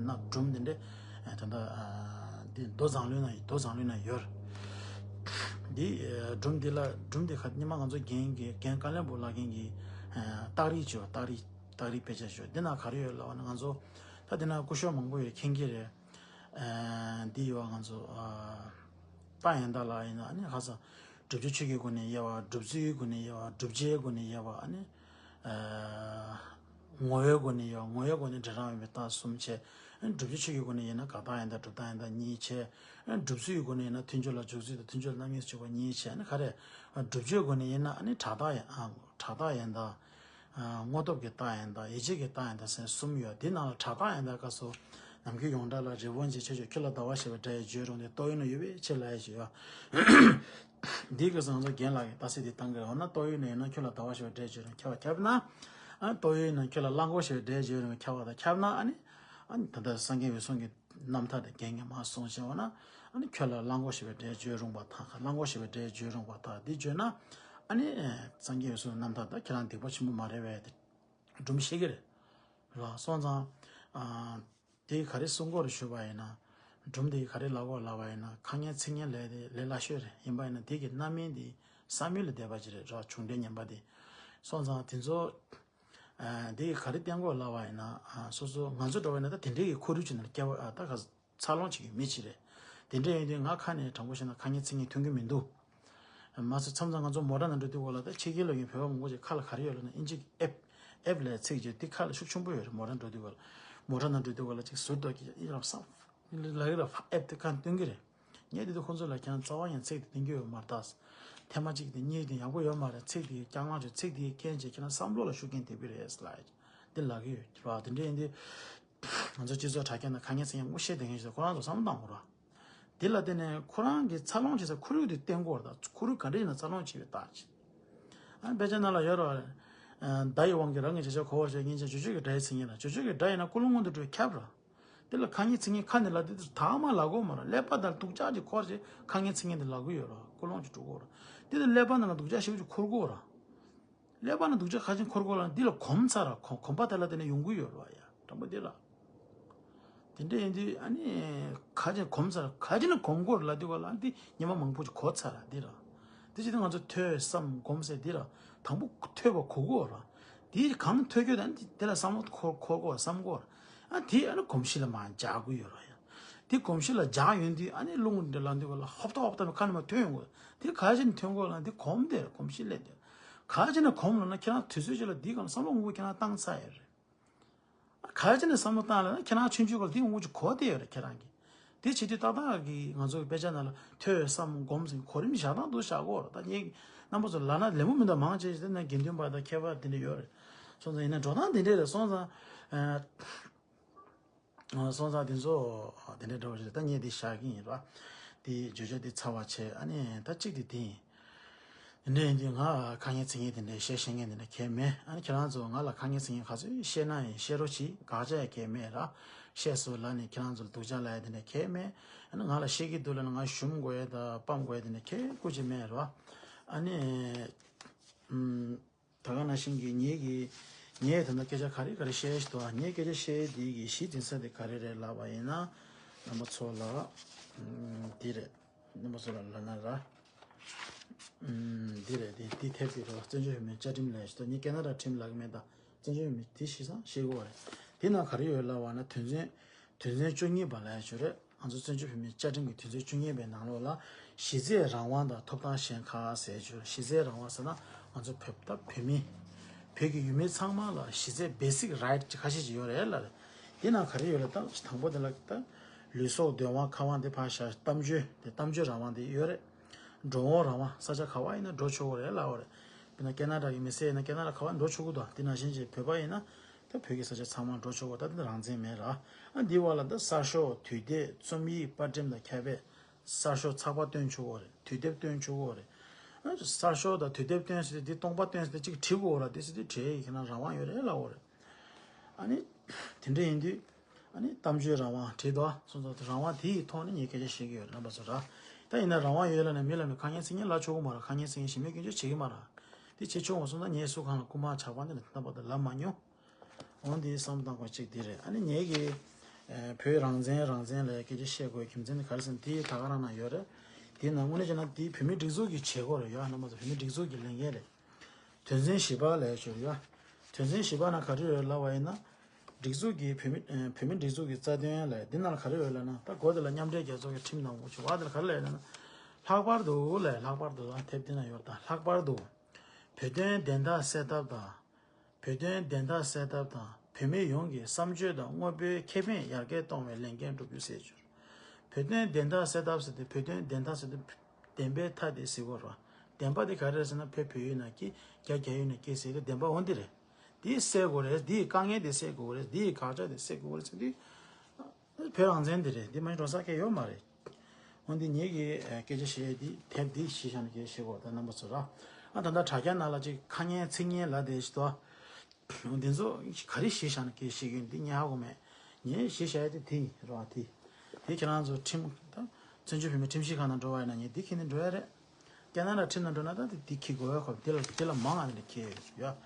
ན་སྒྲུང་འདི་འདྲའི་ད་ལྟ་འདི་མདོ་མཛངས་བླུན་ན་མདོ་མཛངས་བླུན་ན་ཡོད། འདི་སྒྲུང་འདི་ལ་སྒྲུང་འདི་ཁ་ཉི་མ་ང་ཚོ་རྒན་གི་རྒན་དཀའ་ལས་པོ་ལགས་རྒན་གི་རྟགས་རིས་བྱོས་རྟགས་རིས་རྟགས་རིས་དཔེ་ཆ་བྱོས་འདི་ན་ག་རེ་ཡོད་ལབ་ན་ང་ཚོ་ད་འདི་ན་སྐུ་ཞབས་མང་པོ་ཡོད་མཁྱེན་གྱི་རེད། འདི་ཡོད་ང་ཚོ་རྟ་ཡན་ད་ལ་ཡིན་ན་ཨ་ནི་ཁ་ས་བསྒྲུབ་བྱ་ཆོས་ཀྱི་སྒོ་ནས་དབྱེ་བ། སྒྲུབ་ཚུལ་གྱི་སྒོ་ནས་དབྱེ་བ། བསྒྲུབ་བྱའི་སྒོ་ནས་དབྱེ་བ། ཨ་ནི་ངོ་བོའི་སྒོ་ནས་དབྱེ་བ། ངོ་བོའི་སྒོ་ནས་འབྲས་རང་བའི་རྟགས་གསུམ་བྱས། ཨ་ནི་བསྒྲུབ་བྱ་ཆོས་ཀྱི་སྒོ་ནས་ཡིན་ན་དགག་རྟགས་ཡན་ད་སྒྲུབ་རྟགས་ཡན་ད་གཉིས་བྱས། ཨ་ནི་སྒྲུབ་ཚུལ་གྱི་སྒོ་ནས་ཡིན་ན་མཐུན་ཕྱོགས་ལ་འཇོག་ཚུལ་དང་མཐུན་ཕྱོགས་ལ་རྣམ་དབྱེ་འཇོག་པ་གཉིས་བྱས། ཨ་ནི་ག་རེ་བསྒྲུབ་བྱའི་སྒོ་ནས་ཡིན་ན་ཨ་ནི་བྱ་རྟགས་ཡན་བྱ་རྟགས་ཡན་ད། དངོས་སྟོབས་ཀྱི་རྟགས་ཡན་ད། ཡིད་ཆེས་ཀྱི་རྟགས་ཡན་ད་ཟེར་གསུམ་ཡོད། དེ་ནང་ལ་བྱ་རྟགས་ཡན་ད་སྐབས་སུ་ནམ་མཁའི་ཡོངས་གྲགས་ལ་རི་བོ་འཇིགས་ཆེ་ཆུང་། ཁྱོད་ལ་ཟླ་བ་ཞེས་པའི་སྒྲ་ཡིས་བརྗོད་རུང་སྟེ། ཏོག་དབྱིབས་ན་ཡོད་པའི་ཕྱིར་ལབ་ཡ་ཞིག་ཡོད། འདིའི་སྐབས་སུ་ང་ཚོ་རྒན་ལགས་ཀྱིས་རྟགས་གསལ་འདི་བཏང་གི་རེད། འོ་ན་ཏོག་དབྱིབས་ན་ཡོད་ན་ཁྱོད་ལ་ཟླ་བ་ཞེས་པའི་སྒྲ་ཡིས་བརྗོད་རུང་ཁྱབ་པ་ཁྱབ་ན། ཨ་ཏོག་དབྱིབས་ན་ཁྱོད་ལ་གླང་གོག་ཞེས་པའི་སྒྲ་ཡིས་བརྗོད་རུང་ཁྱབ་པ་དང་ཁྱབ་ན་ཨ་ནི། ཨ་ནི་ད་ལྟ་སངས་རྒྱས་འོད་སྲུང་གི་རྣམ་ཐར་དེ་རྒན་གྱིས་མར་གསུངས་བྱས་པ་ན། ཨ་ནི་ཁྱོད་ལ་གླང་གོག་ཞེས་པའི་སྒྲ་བརྗོད་རུང་བ་དང་། གླང་གོག་ཞེས་པའི་སྒྲ་བརྗོད་རུང་བ་དང་འདི་བརྗོད་ན། ཨ་ནི་སངས་རྒྱས་འོད་སྲུང་རྣམ་ཐར་དང་ཁྱེད་རང་སྡིག་པ་ཆེན་པོ་མ་རེད་པས་དེ་སྒྲུང་བཤད་ཀྱི་རེད། རེད་བ། སོང་ཙང་ཨ་དེ་ག་རེ་གསུང་གི་ཡོད་རེད་ཞུས་པ་ཡིན་ན། སྒྲུང་དེ་ག་རེ་ལབ་དགོས་ལབ་པ་ཡིན་ན་ཁ་ངན་ཚིག་ངན་ལབ་དེ་ལས་སླ་ཤོས་རེད། ཡིན་པ་ཡིན་ན་དེ་གི་རྣམ་སྨིན་དེ་བསམ་ཡུལ་ལ་བསྡད་པ་ཅིག་རེད། རེད་བ། བྱུང་འབྲས་ངན་པ་དེ། སོང་ཙང་དེ་ཚོ། ཨ་འདི་ག་རེ་བསྟན་དགོས་ལབ་པ་ཡིན་ན། ཨ་སོ་སོ་ང་ཚོ་འགྲོ་བ་ཡིན་ན་ད་དེ་འདྲའི་གི་ཁོར་ཡུག་ཅིག་ནང་སྐྱེ་བ་ཨ་ད་ག་འཚར་ལོངས་བྱེད་ཀྱི་མི་ཅིག་རེད། དེ་འདྲ་ཡིན་དུས་ང་ཁ་ནས་དྲང་པོ་བཤད་ན་ཁ་ངན་ཚིག་ངན་ཐོན་གྱི་མི་འདུག་མ་ཟད་མཚམས་མཚམས་ང་ཚོ་མོ་ཊ་ནང་འགྲོ་དུས་གོ་ལ་ད་ཕྱི་རྒྱལ་ལ་ཡོད་བོད་པ་མང་པོ་ཅིག་ཁ་ལ་ག་རེ་ཡོད་ལབ་ན་ཨིན་ཇི་ཨེབ་ཨེབ་ལབ་ཚིག་ཅིག་འདི་ཁ་ལ་ཤུགས་ཆེན་པོ་ཡོད་རེད། མོ་ཊ་འགྲོ་དུས་གོ་ལ་མོ་ཊ་ནང་འགྲོ་དུས་གོ་ལ་ཅིག་ཟུར་ཏོག་གི་ཨི་རབ་སམ་ལ་ཨི་རབ་ཨེབ་དེ་ཁ་ནས་སྟོན་གྱི་རེད། ངས་དེ་དུས་ཁོང་ཚོ་ལ་ཁྱེད་རང་རྩ་བ་ཡང་ཚིག་དེ་འདོན་གྱི་ཡོད་མ་རེད་ད། ཐེངས་མ་གཅིག་དེ་གཉིས་དེ་ཡག་པོ་ཡོད་མ་རེད། ཚིག་དེ་རྐྱང་ལངས་བྱས་ཚིག་དེའི་རྐྱེན་བྱས་ཁྱེད་རང་བསམ་བློ་ལ་ཤུགས་རྐྱེན་ཐེབས་ཀྱི་རེད་ལབ་འདི་ལབ་ཀྱི་ཡོད་རེད་བ། དེ་འདྲ་ཡིན་དུས་ང་ཚོ་སྤྱི་ཚོགས་དྲ་རྒྱ་ནང་ཁ་ངན་ཚིག་ངན་ངོ་ཤེས་བསྡད་མཁན་ཞིག་ཁོ་རང་ཚོ་བསམ་བློ་བཏང་དགོས་རེད་བ། དེ་ལ་བརྟེན་ནས་ཁོ་རང་གི་འཚར་ལོངས་བྱེད་ས་ཁོར་ཡུག་དེ་བསྟན་དགོས་རེད་ད། ཁོར་ཡུག་ག་འདྲ་ཡིན་ན་འཚར་ལོངས་བྱེད་པའི་རྟགས་ཅིག་ཨ་དཔེ་ཆ་ནང་ལ་ཡོད་རེད་བ། ཨ་བརྡ་ཡི་དབང་གིས་རང་གི་བྱ་བྱེད་གོ་བར་བྱེད། སྙན་ཆ་བརྗོད་བྱ་གི་སྒྲ་ཡི་མཚན་ཉིད་ལ། བརྗོད་བྱ་གི་སྒྲ་ཡིན་ན་ཀུན་སློང་མངོན་དུ་འགྲོ་ཁྱབ་རེད། དེ་ལ་ཁ་ངན་ཚིག་ངན་ཁ་ནས་ལབ་དུས་དེ་དག་མ་ལབ་དགོས་མ་རེད། ཀླད་པ་དང་སྡུག་ཅག་ཅིག་འཁོར་བྱས་ཁ་ངན་ཚིག་ངན་དེ་ལབ་གི་ཡོད་རེད། ཀུན་སློང་ཅིག་འགྲོ་གི་ཡོད་རེད། དེ་ལ་ཀླད་པ་ནང་ལ་སྡུག་ཅག་ཞེ་པོ་ཅིག་འཁོར་གི་ཡོད་རེད། ཀླད་པ་ནང་སྡུག་ཅག་ག་ཚོད་འཁོར་གི་ཡོད་ལབ་ན་འདི་ལ་གོམས་ཚར་ར། གོམས་པ་དེ་ལ་བརྟེན་ནས་ཡོང་གི་ཡོད་རེད་བ་ཡ། དྲང་པོ་འདི་ལ། དེ་འདྲ་ཡིན་དུས་ཨ་ནི་ག་ཚོད་གོམས་ཚར་ག་ཚོད་ནས་གོམས་གི་ཡོད་རེད་ལབ་དུས་ག་ལ་འདི་ཉི་མ་མང་པོ་ཅིག་གོ་ཚར་ར་འདི་ར། དེ་བྱས་ཏེ་ང་ཚོ་ཐོས་བསམ་སྒོམ་ཟེར་འདི་ར་དང་པོ་ཐོས་པ་གོ་གི་ཡོད་ར། དེ་གང་ཐོས་ཀྱི་ཡོད་ན་འདི་དེ་ལ་བསམ་བློ་འཁོར་འཁོར་གི་ཡོད་བསམ་གི་ཡོད་ར། ཨ་དེ་ཨ་ནི་གོམས་གཤིས་ལ་མར་འཇགས་དགོས་ཡོད་ར་ཡ། དེ་གོམས་གཤིས་ལ་འཇགས་ཡོང་དུས་ཨ་ནི་རླུང་འདི་ལ་འདི་ག་ལ་ཧོབ་ཏོ་ཧོབ་ཏོ་ནས་ཁ་ནས་མར་ཐོན་ཡོང་གི་ཡོད། དེ་ག་ཚོད་ནས་ཐོན་གི་ཡོད་ལབ་ན་འདི་གོམས་དེ་ར་གོམས་གཤིས་སླེབས་དེ་ར། ག་ཚོད་ནས་གོམས་ལབ་ན་ཁྱེད་རང་དུས་ཚོད་ཅིག་ལ་འདི་ག་ལ་བསམ་བློ་དངོས་པོ་ཁྱེད་རང་བཏང་ཚར་ཡོད་རེད། ག་རེ་བྱས་ནས་བསམ་བློ་བཏང་ལབ་ན་ཁྱེད་རང་ཆུང་ཆུང་སྐབས་དེ་དངོས་གཞི་གོ་བསྡད་ཡོད་རེད་ཁྱེད་རང་གིས། དེ་བྱེད་དུས་ཏག་ཏག་གི་ང་ཚོ་གི་དཔེ་ཆ་ནང་ལ་ཐོས་བསམ་སྒོམ་ཟེར་གོ་རིམ་བཞག་སྟངས་དེ་བཞག་གི་ཡོད་རེད། ད་ངས་རྣམ་པ་ཚོ་ལབ་ན་ལན་པོ་མི་འདུག་མང་ཆེ་ཞིག་དེ་ན་དགེ་འདུན་པ་དང་མཁས་པ་དེ་འདྲ་ཡོད་རེད། སོང་ཙང་ཡིན་ན་འགྲོ་སྟངས་དེ་འདྲ་རེད། སོང་ཙང་ཨ་སོང་ཙང་དེ་ཚོ་དེ་འདྲ་འདྲ་བོ་ཞིག་རེད། ད་ངས་དེ་བཞག་གི་ཡིན་ར། དེ་བརྗོད་བྱ་དེ་ཚར་བ་བྱས། ཨ་ནི་ད་གཅིག་དེ་དེ་ཡིན། དེ་འདྲ་ཡིན་དུས་ང་ཁ་ངན་ཚིག་ངན་དེ་འདྲ་བཤད་ཤེས་མཁན་དེ་འདྲ་གང་ཡང་མེད། ཨ་ནི་ཁྱེད་རང་ཚོ་ང་ལ་ཁ་ངན་ཚིག་ངན་ག་ཚོད་བཤད་ན་ཡང་བཤད་རོགས་གྱིས། དགག་བྱ་ཡང་གང་ཡང་མེད་ར། བཤད་སོང་ལབ་ནས་ཁྱེད་རང་ཚོ་ལ་སྡུག་ཅག་ལབ་ཡ་དེ་འདྲ་གང་ཡང་མེད། ཨ་ནི་ང་ལ་བཤད་ཀྱི་འདུག་ལབ་ན་ང་ཞུམ་དགོས་ཡ་དང་སྤམ་དགོས་ཡ་དེ་འདྲ་གང་ཡང་ཅིག་མེད་ར། ཨ་ནི་ཨམ། ད་ག་ནང་བཞིན་གྱི་ངེད་ཀྱི་ངས་ད་ལྟ་སྐད་ཆ་ག་རེ་ག་རེ་བཤད་ཤི་འདུག་ཨ་ངས་སྐད་ཆ་བཤད་དེ་གི་གཞི་འཛིན་ས་དེ་ག་རེ་རེད་ལབ་པ་ཡིན་ན། རྣམ་པ་ཚོ་ལ་ཨམ་འདི་རེད། རྣམ་པ་ཚོ་ལ་ལབ་ན་ར། ཨམ་འདི་རེད། འདི་འདི་ཐེབས་ཀྱི་རེད་བ། བཙན་བྱོལ་བོད་མིའི་བཅའ་ཁྲིམས་ལབ་ཤི་འདུག་ངས་ཁེ་ན་ཌ་ཁྲིམས་ལབ་ཀྱི་མེད་ད། བཙན་བྱོལ་བོད་མི་དེ་ཤི་སང་ཤི་དགོས་པ་རེད། དེ་ནང་ག་རེ་ཡོད་ལབ་པ་ན་དོན་ཚན་དོན་ཚན་བཅུ་གཉིས་པ་ལབ་ཡ་ཅིག་ཡོད་རེད། ང་ཚོ་བཙན་བྱོལ་བོད་མིའི་བཅའ་ཁྲིམས་ཀྱི་དོན་ཚན་བཅུ་གཉིས་པའི་ནང་ལོགས་ལ་ གཞི་རྩའི་རང་དབང་དང་ཐོབ་ཐང་གཞན་ཁག་ཟེར་རྒྱུ། གཞི་རྩའི་རང་དབང་ཟེར་ན་ང་ཚོ་བོད་ད་བོད་མི་བོད་ཀྱི་ཡུལ་མི་ཚང་མ་ལ་གཞི་རྩའི་basic right་ཅིག་ཁ་ཤས་ཅིག་ཡོད་རེད་ལ། དེ་ནང་ག་རེ་ཡོད་ལ། ད་དང་པོ་དེ་ལ་ད་ལུས་སྲོག་འདོད་དབང་ཁ་དབང་དེ་ཕར་བཞག་གཏམ་བརྗོད་དེ་གཏམ་བརྗོད་རང་དབང་དེ་ཡོད་རེད། འགྲོ་འོང་རང་དབང་། ས་ཆ་ག་བ་ཡིན་ན་འགྲོ་ཆོག་གི་རེད་ལབ་པ་རེད། དཔེར་ན་ཁེ་ན་ཌ་གི་མི་སེར་ཡིན་ན་ཁེ་ན་ཌ་ག་བ་འགྲོ་ཆོག་གི་འདུག་དེ་ནང་བཞིན་གྱི་བོད་པ་ཡིན་ན་ད་བོད་ཀྱི་ས་ཆ་ཚང་མ་འགྲོ་ཆོག་གི། ད་དེ་རང་བཙན་མེད་ར། ཨ་འདི་བར་ལ་ད་གསར་ཤོག་དུས་དེབ་རྩོམ་ཡིག་པར་འགྲེམས་དང་ཁྱབ་པའི་གསར་ཤོག་ཚགས་པར་སྟོན་ཆོག་གི་རེད། དུས་དེབ་སྟོན་ཆོག་གི་རེད། ཨ་གསར་ཤོག་དང་དུས་དེབ་སྟོན་ཟེར་དུས་འདི་སྟོང་པ་སྟོན་ཟེར་དུས་གཅིག་བྲིས་དགོས་ར། དེ་ཟེར་དུས་བྲིས་ཡིན་ན་རང་དབང་ཡོད་རེད་ལབ་པ་རེད། ཨ་ནི་དེ་འདྲ་ཡིན་དུས་ཨ་ནི་གཏམ་བརྗོད་རང་དབང་བྲིས་འདུག་སོང་ཙང་། རང་དབང་དེ་ཡི་ཐོག་ནས་ངས་སྐད་ཆ་བཤད་ཀྱི་ཡོད་རེད། རྣམ་པ་ཚོ་ར། ད་ཡིན་ན་རང་དབང་ཡོད་ལབ་ནས་མི་ལ་མི་ཁ་ངན་ཚིག་ངན་ལབ་ཆོག་གི་མ་རེད། ཁ་ངན་ཚིག་ངན་ཞེ་མེད་སྐྱོན་བརྗོད་བྱེད་ཀྱི་མ་རེད། དེ་བྱེད་ཆོག་མ་སོང་ན་ངས་སུ་གང་ལ་རྐུ་མ་ཇག་པ་འདི་ལ་རྣམ་པ་དང་ལབ་མ་མྱོང་། འོན་ཏེ་བསམ་བཏང་དགོས་གཅིག་འདི་རེད། ཨ་ནི་ངེད་ཀྱིས་ཨ་བོད་རང་བཙན་རང་བཙན་ལ་སྐད་ཆ་བཤད་དགོས་རྒྱུ་མཚན་དེ་ག་རེ་ཟེར་ན། དེ་ད་ག་རང་ན་ཡོད་རེད། དེ་ན་དངོས་གནས་བྱས་ན་དེ་བོད་མིའི་སྒྲིག་འཛུགས་ཀྱི་བྱེད་སྒོ་རེད་ཡ། རྣམ་པ་ཚོ་བོད་མིའི་སྒྲིག་འཛུགས་ཀྱི་ལས་འགན་རེད། དོན་ཚན་བཞི་པ་ལ་ཞུ་ཡ། དོན་ཚན་བཞི་པ་ན་ག་རེ་ཡོད་ལབ་པ་ཡིན་ན། སྒྲིག་འཛུགས་ཀྱི་བོད་མི་ཨ་བོད་མིའི་སྒྲིག་འཛུགས་ཀྱི་རྩ་དོན་ལ་འདི་ནང་ལ་ག་རེ་ཡོད་ལབ་ན། ད་འགོ་དེ་ལ་མཉམ་འབྲེལ་རྒྱལ་ཚོགས་ཀྱི་ཁྲིམས་དང་འོག་ཆུ་བ་དེ་ལ་ག་རེ་ལབ་ཡོད་ལབ་ན། ལྷག་པར་དུ་ལས། ལྷག་པར་དུ་ལ་དེབ་དེ་ན་ཡོད། ད་ལྷག་པར་དུ་བོད་དོན་བདེན་མཐའ་གསལ་ཐབས་དང་། བོད་དོན་བདེན་མཐའ་གསལ་ཐབས་དང་། བོད་མི་ཡོངས་ཀྱི་བསམ་སྤྱོད་དང་དངོས་པོའི་ཁེ་ཕན་ཡར་རྒྱས་གཏོང་བའི་ལས་འགན་བསྒྲུབ་རྒྱུ་ཟེར་གྱུར། བོད་དོན་བདེན་མཐའ་གསལ་ཐབས་ཟེར་ཏེ། བོད་དོན་བདེན་མཐའ་ཟེར་ཏེ། བདེན་པའི་མཐའ་དེ་གཟིགས་དགོས་རེད། བདེན་པ་དེ་ག་རེ་རེད་ཟེར་ན། བོད་བོད་ཡུལ་ན་སྐྱིད། རྒྱ་རྒྱ་ཡུལ་ན་སྐྱིད་ཟེར་ཏེ་བདེན་པ་འོ་འདི་རེད། དེའི་སེལ་དགོས་རེད། དེའི་དཀའ་ངལ་དེ་སེལ་དགོས་རེད། དེའི་དགག་བྱ་དེ་སེལ་དགོས་རེད་ཟེར་དུས། བོད་རང་བཙན་དེ་རེད། འདི་མ་གཏོགས་འགྲོ་ས་གང་ཡོད་མ་རེད། འོན་ཏེ་ངེད་ཀྱིས་ཨ་སྐད་ཆ་བཤད་ཡས་འདི་དེབ་འདི་གཞི་བཞག་ནས་སྐད་ཆ་བཤད་དགོས། ད་རྣམ་པ་ཚོ་ར། ཨ་ད་ལྟ་དྲ་རྒྱ་ནང་ལ་ཅིག་ཁ་ངན་ཚིག་ངན་ལབ་བསྡད་ཤག་འདུག་འདི་ཚོ་ག་རེ་གཞི་བཞག་ནས་སྐད་ཆ་བཤད་ཀྱི་ཡོད་འདི་ངས་ཧ་གོ་མེད། ངས་གཞི་བཞག་ཡས་དེ་དེ་ཡིན་ར། དེ་དེ་ཁྱེད་རང་ཚོ་ཁྲིམས་ད་བཙན་བྱོལ་བོད་མིའི་ཁྲིམས་ཞིབ་ཁང་ནང་འགྲོ་བ་ཡིན་ན་ངས་འདི་འཁྱེར་ནས་འགྲོ་ཡ་རེད། ཁེ་ན་ཌ་ཁྲིམས་ནང་འགྲོ་ན་ད་དེ་འདི་འཁྱེར་དགོས་ཡ། ཁོ་དེ་ལ་དེ་ལ་མང་ང་ནས་འཁྱེར་ཡོད་ཡ།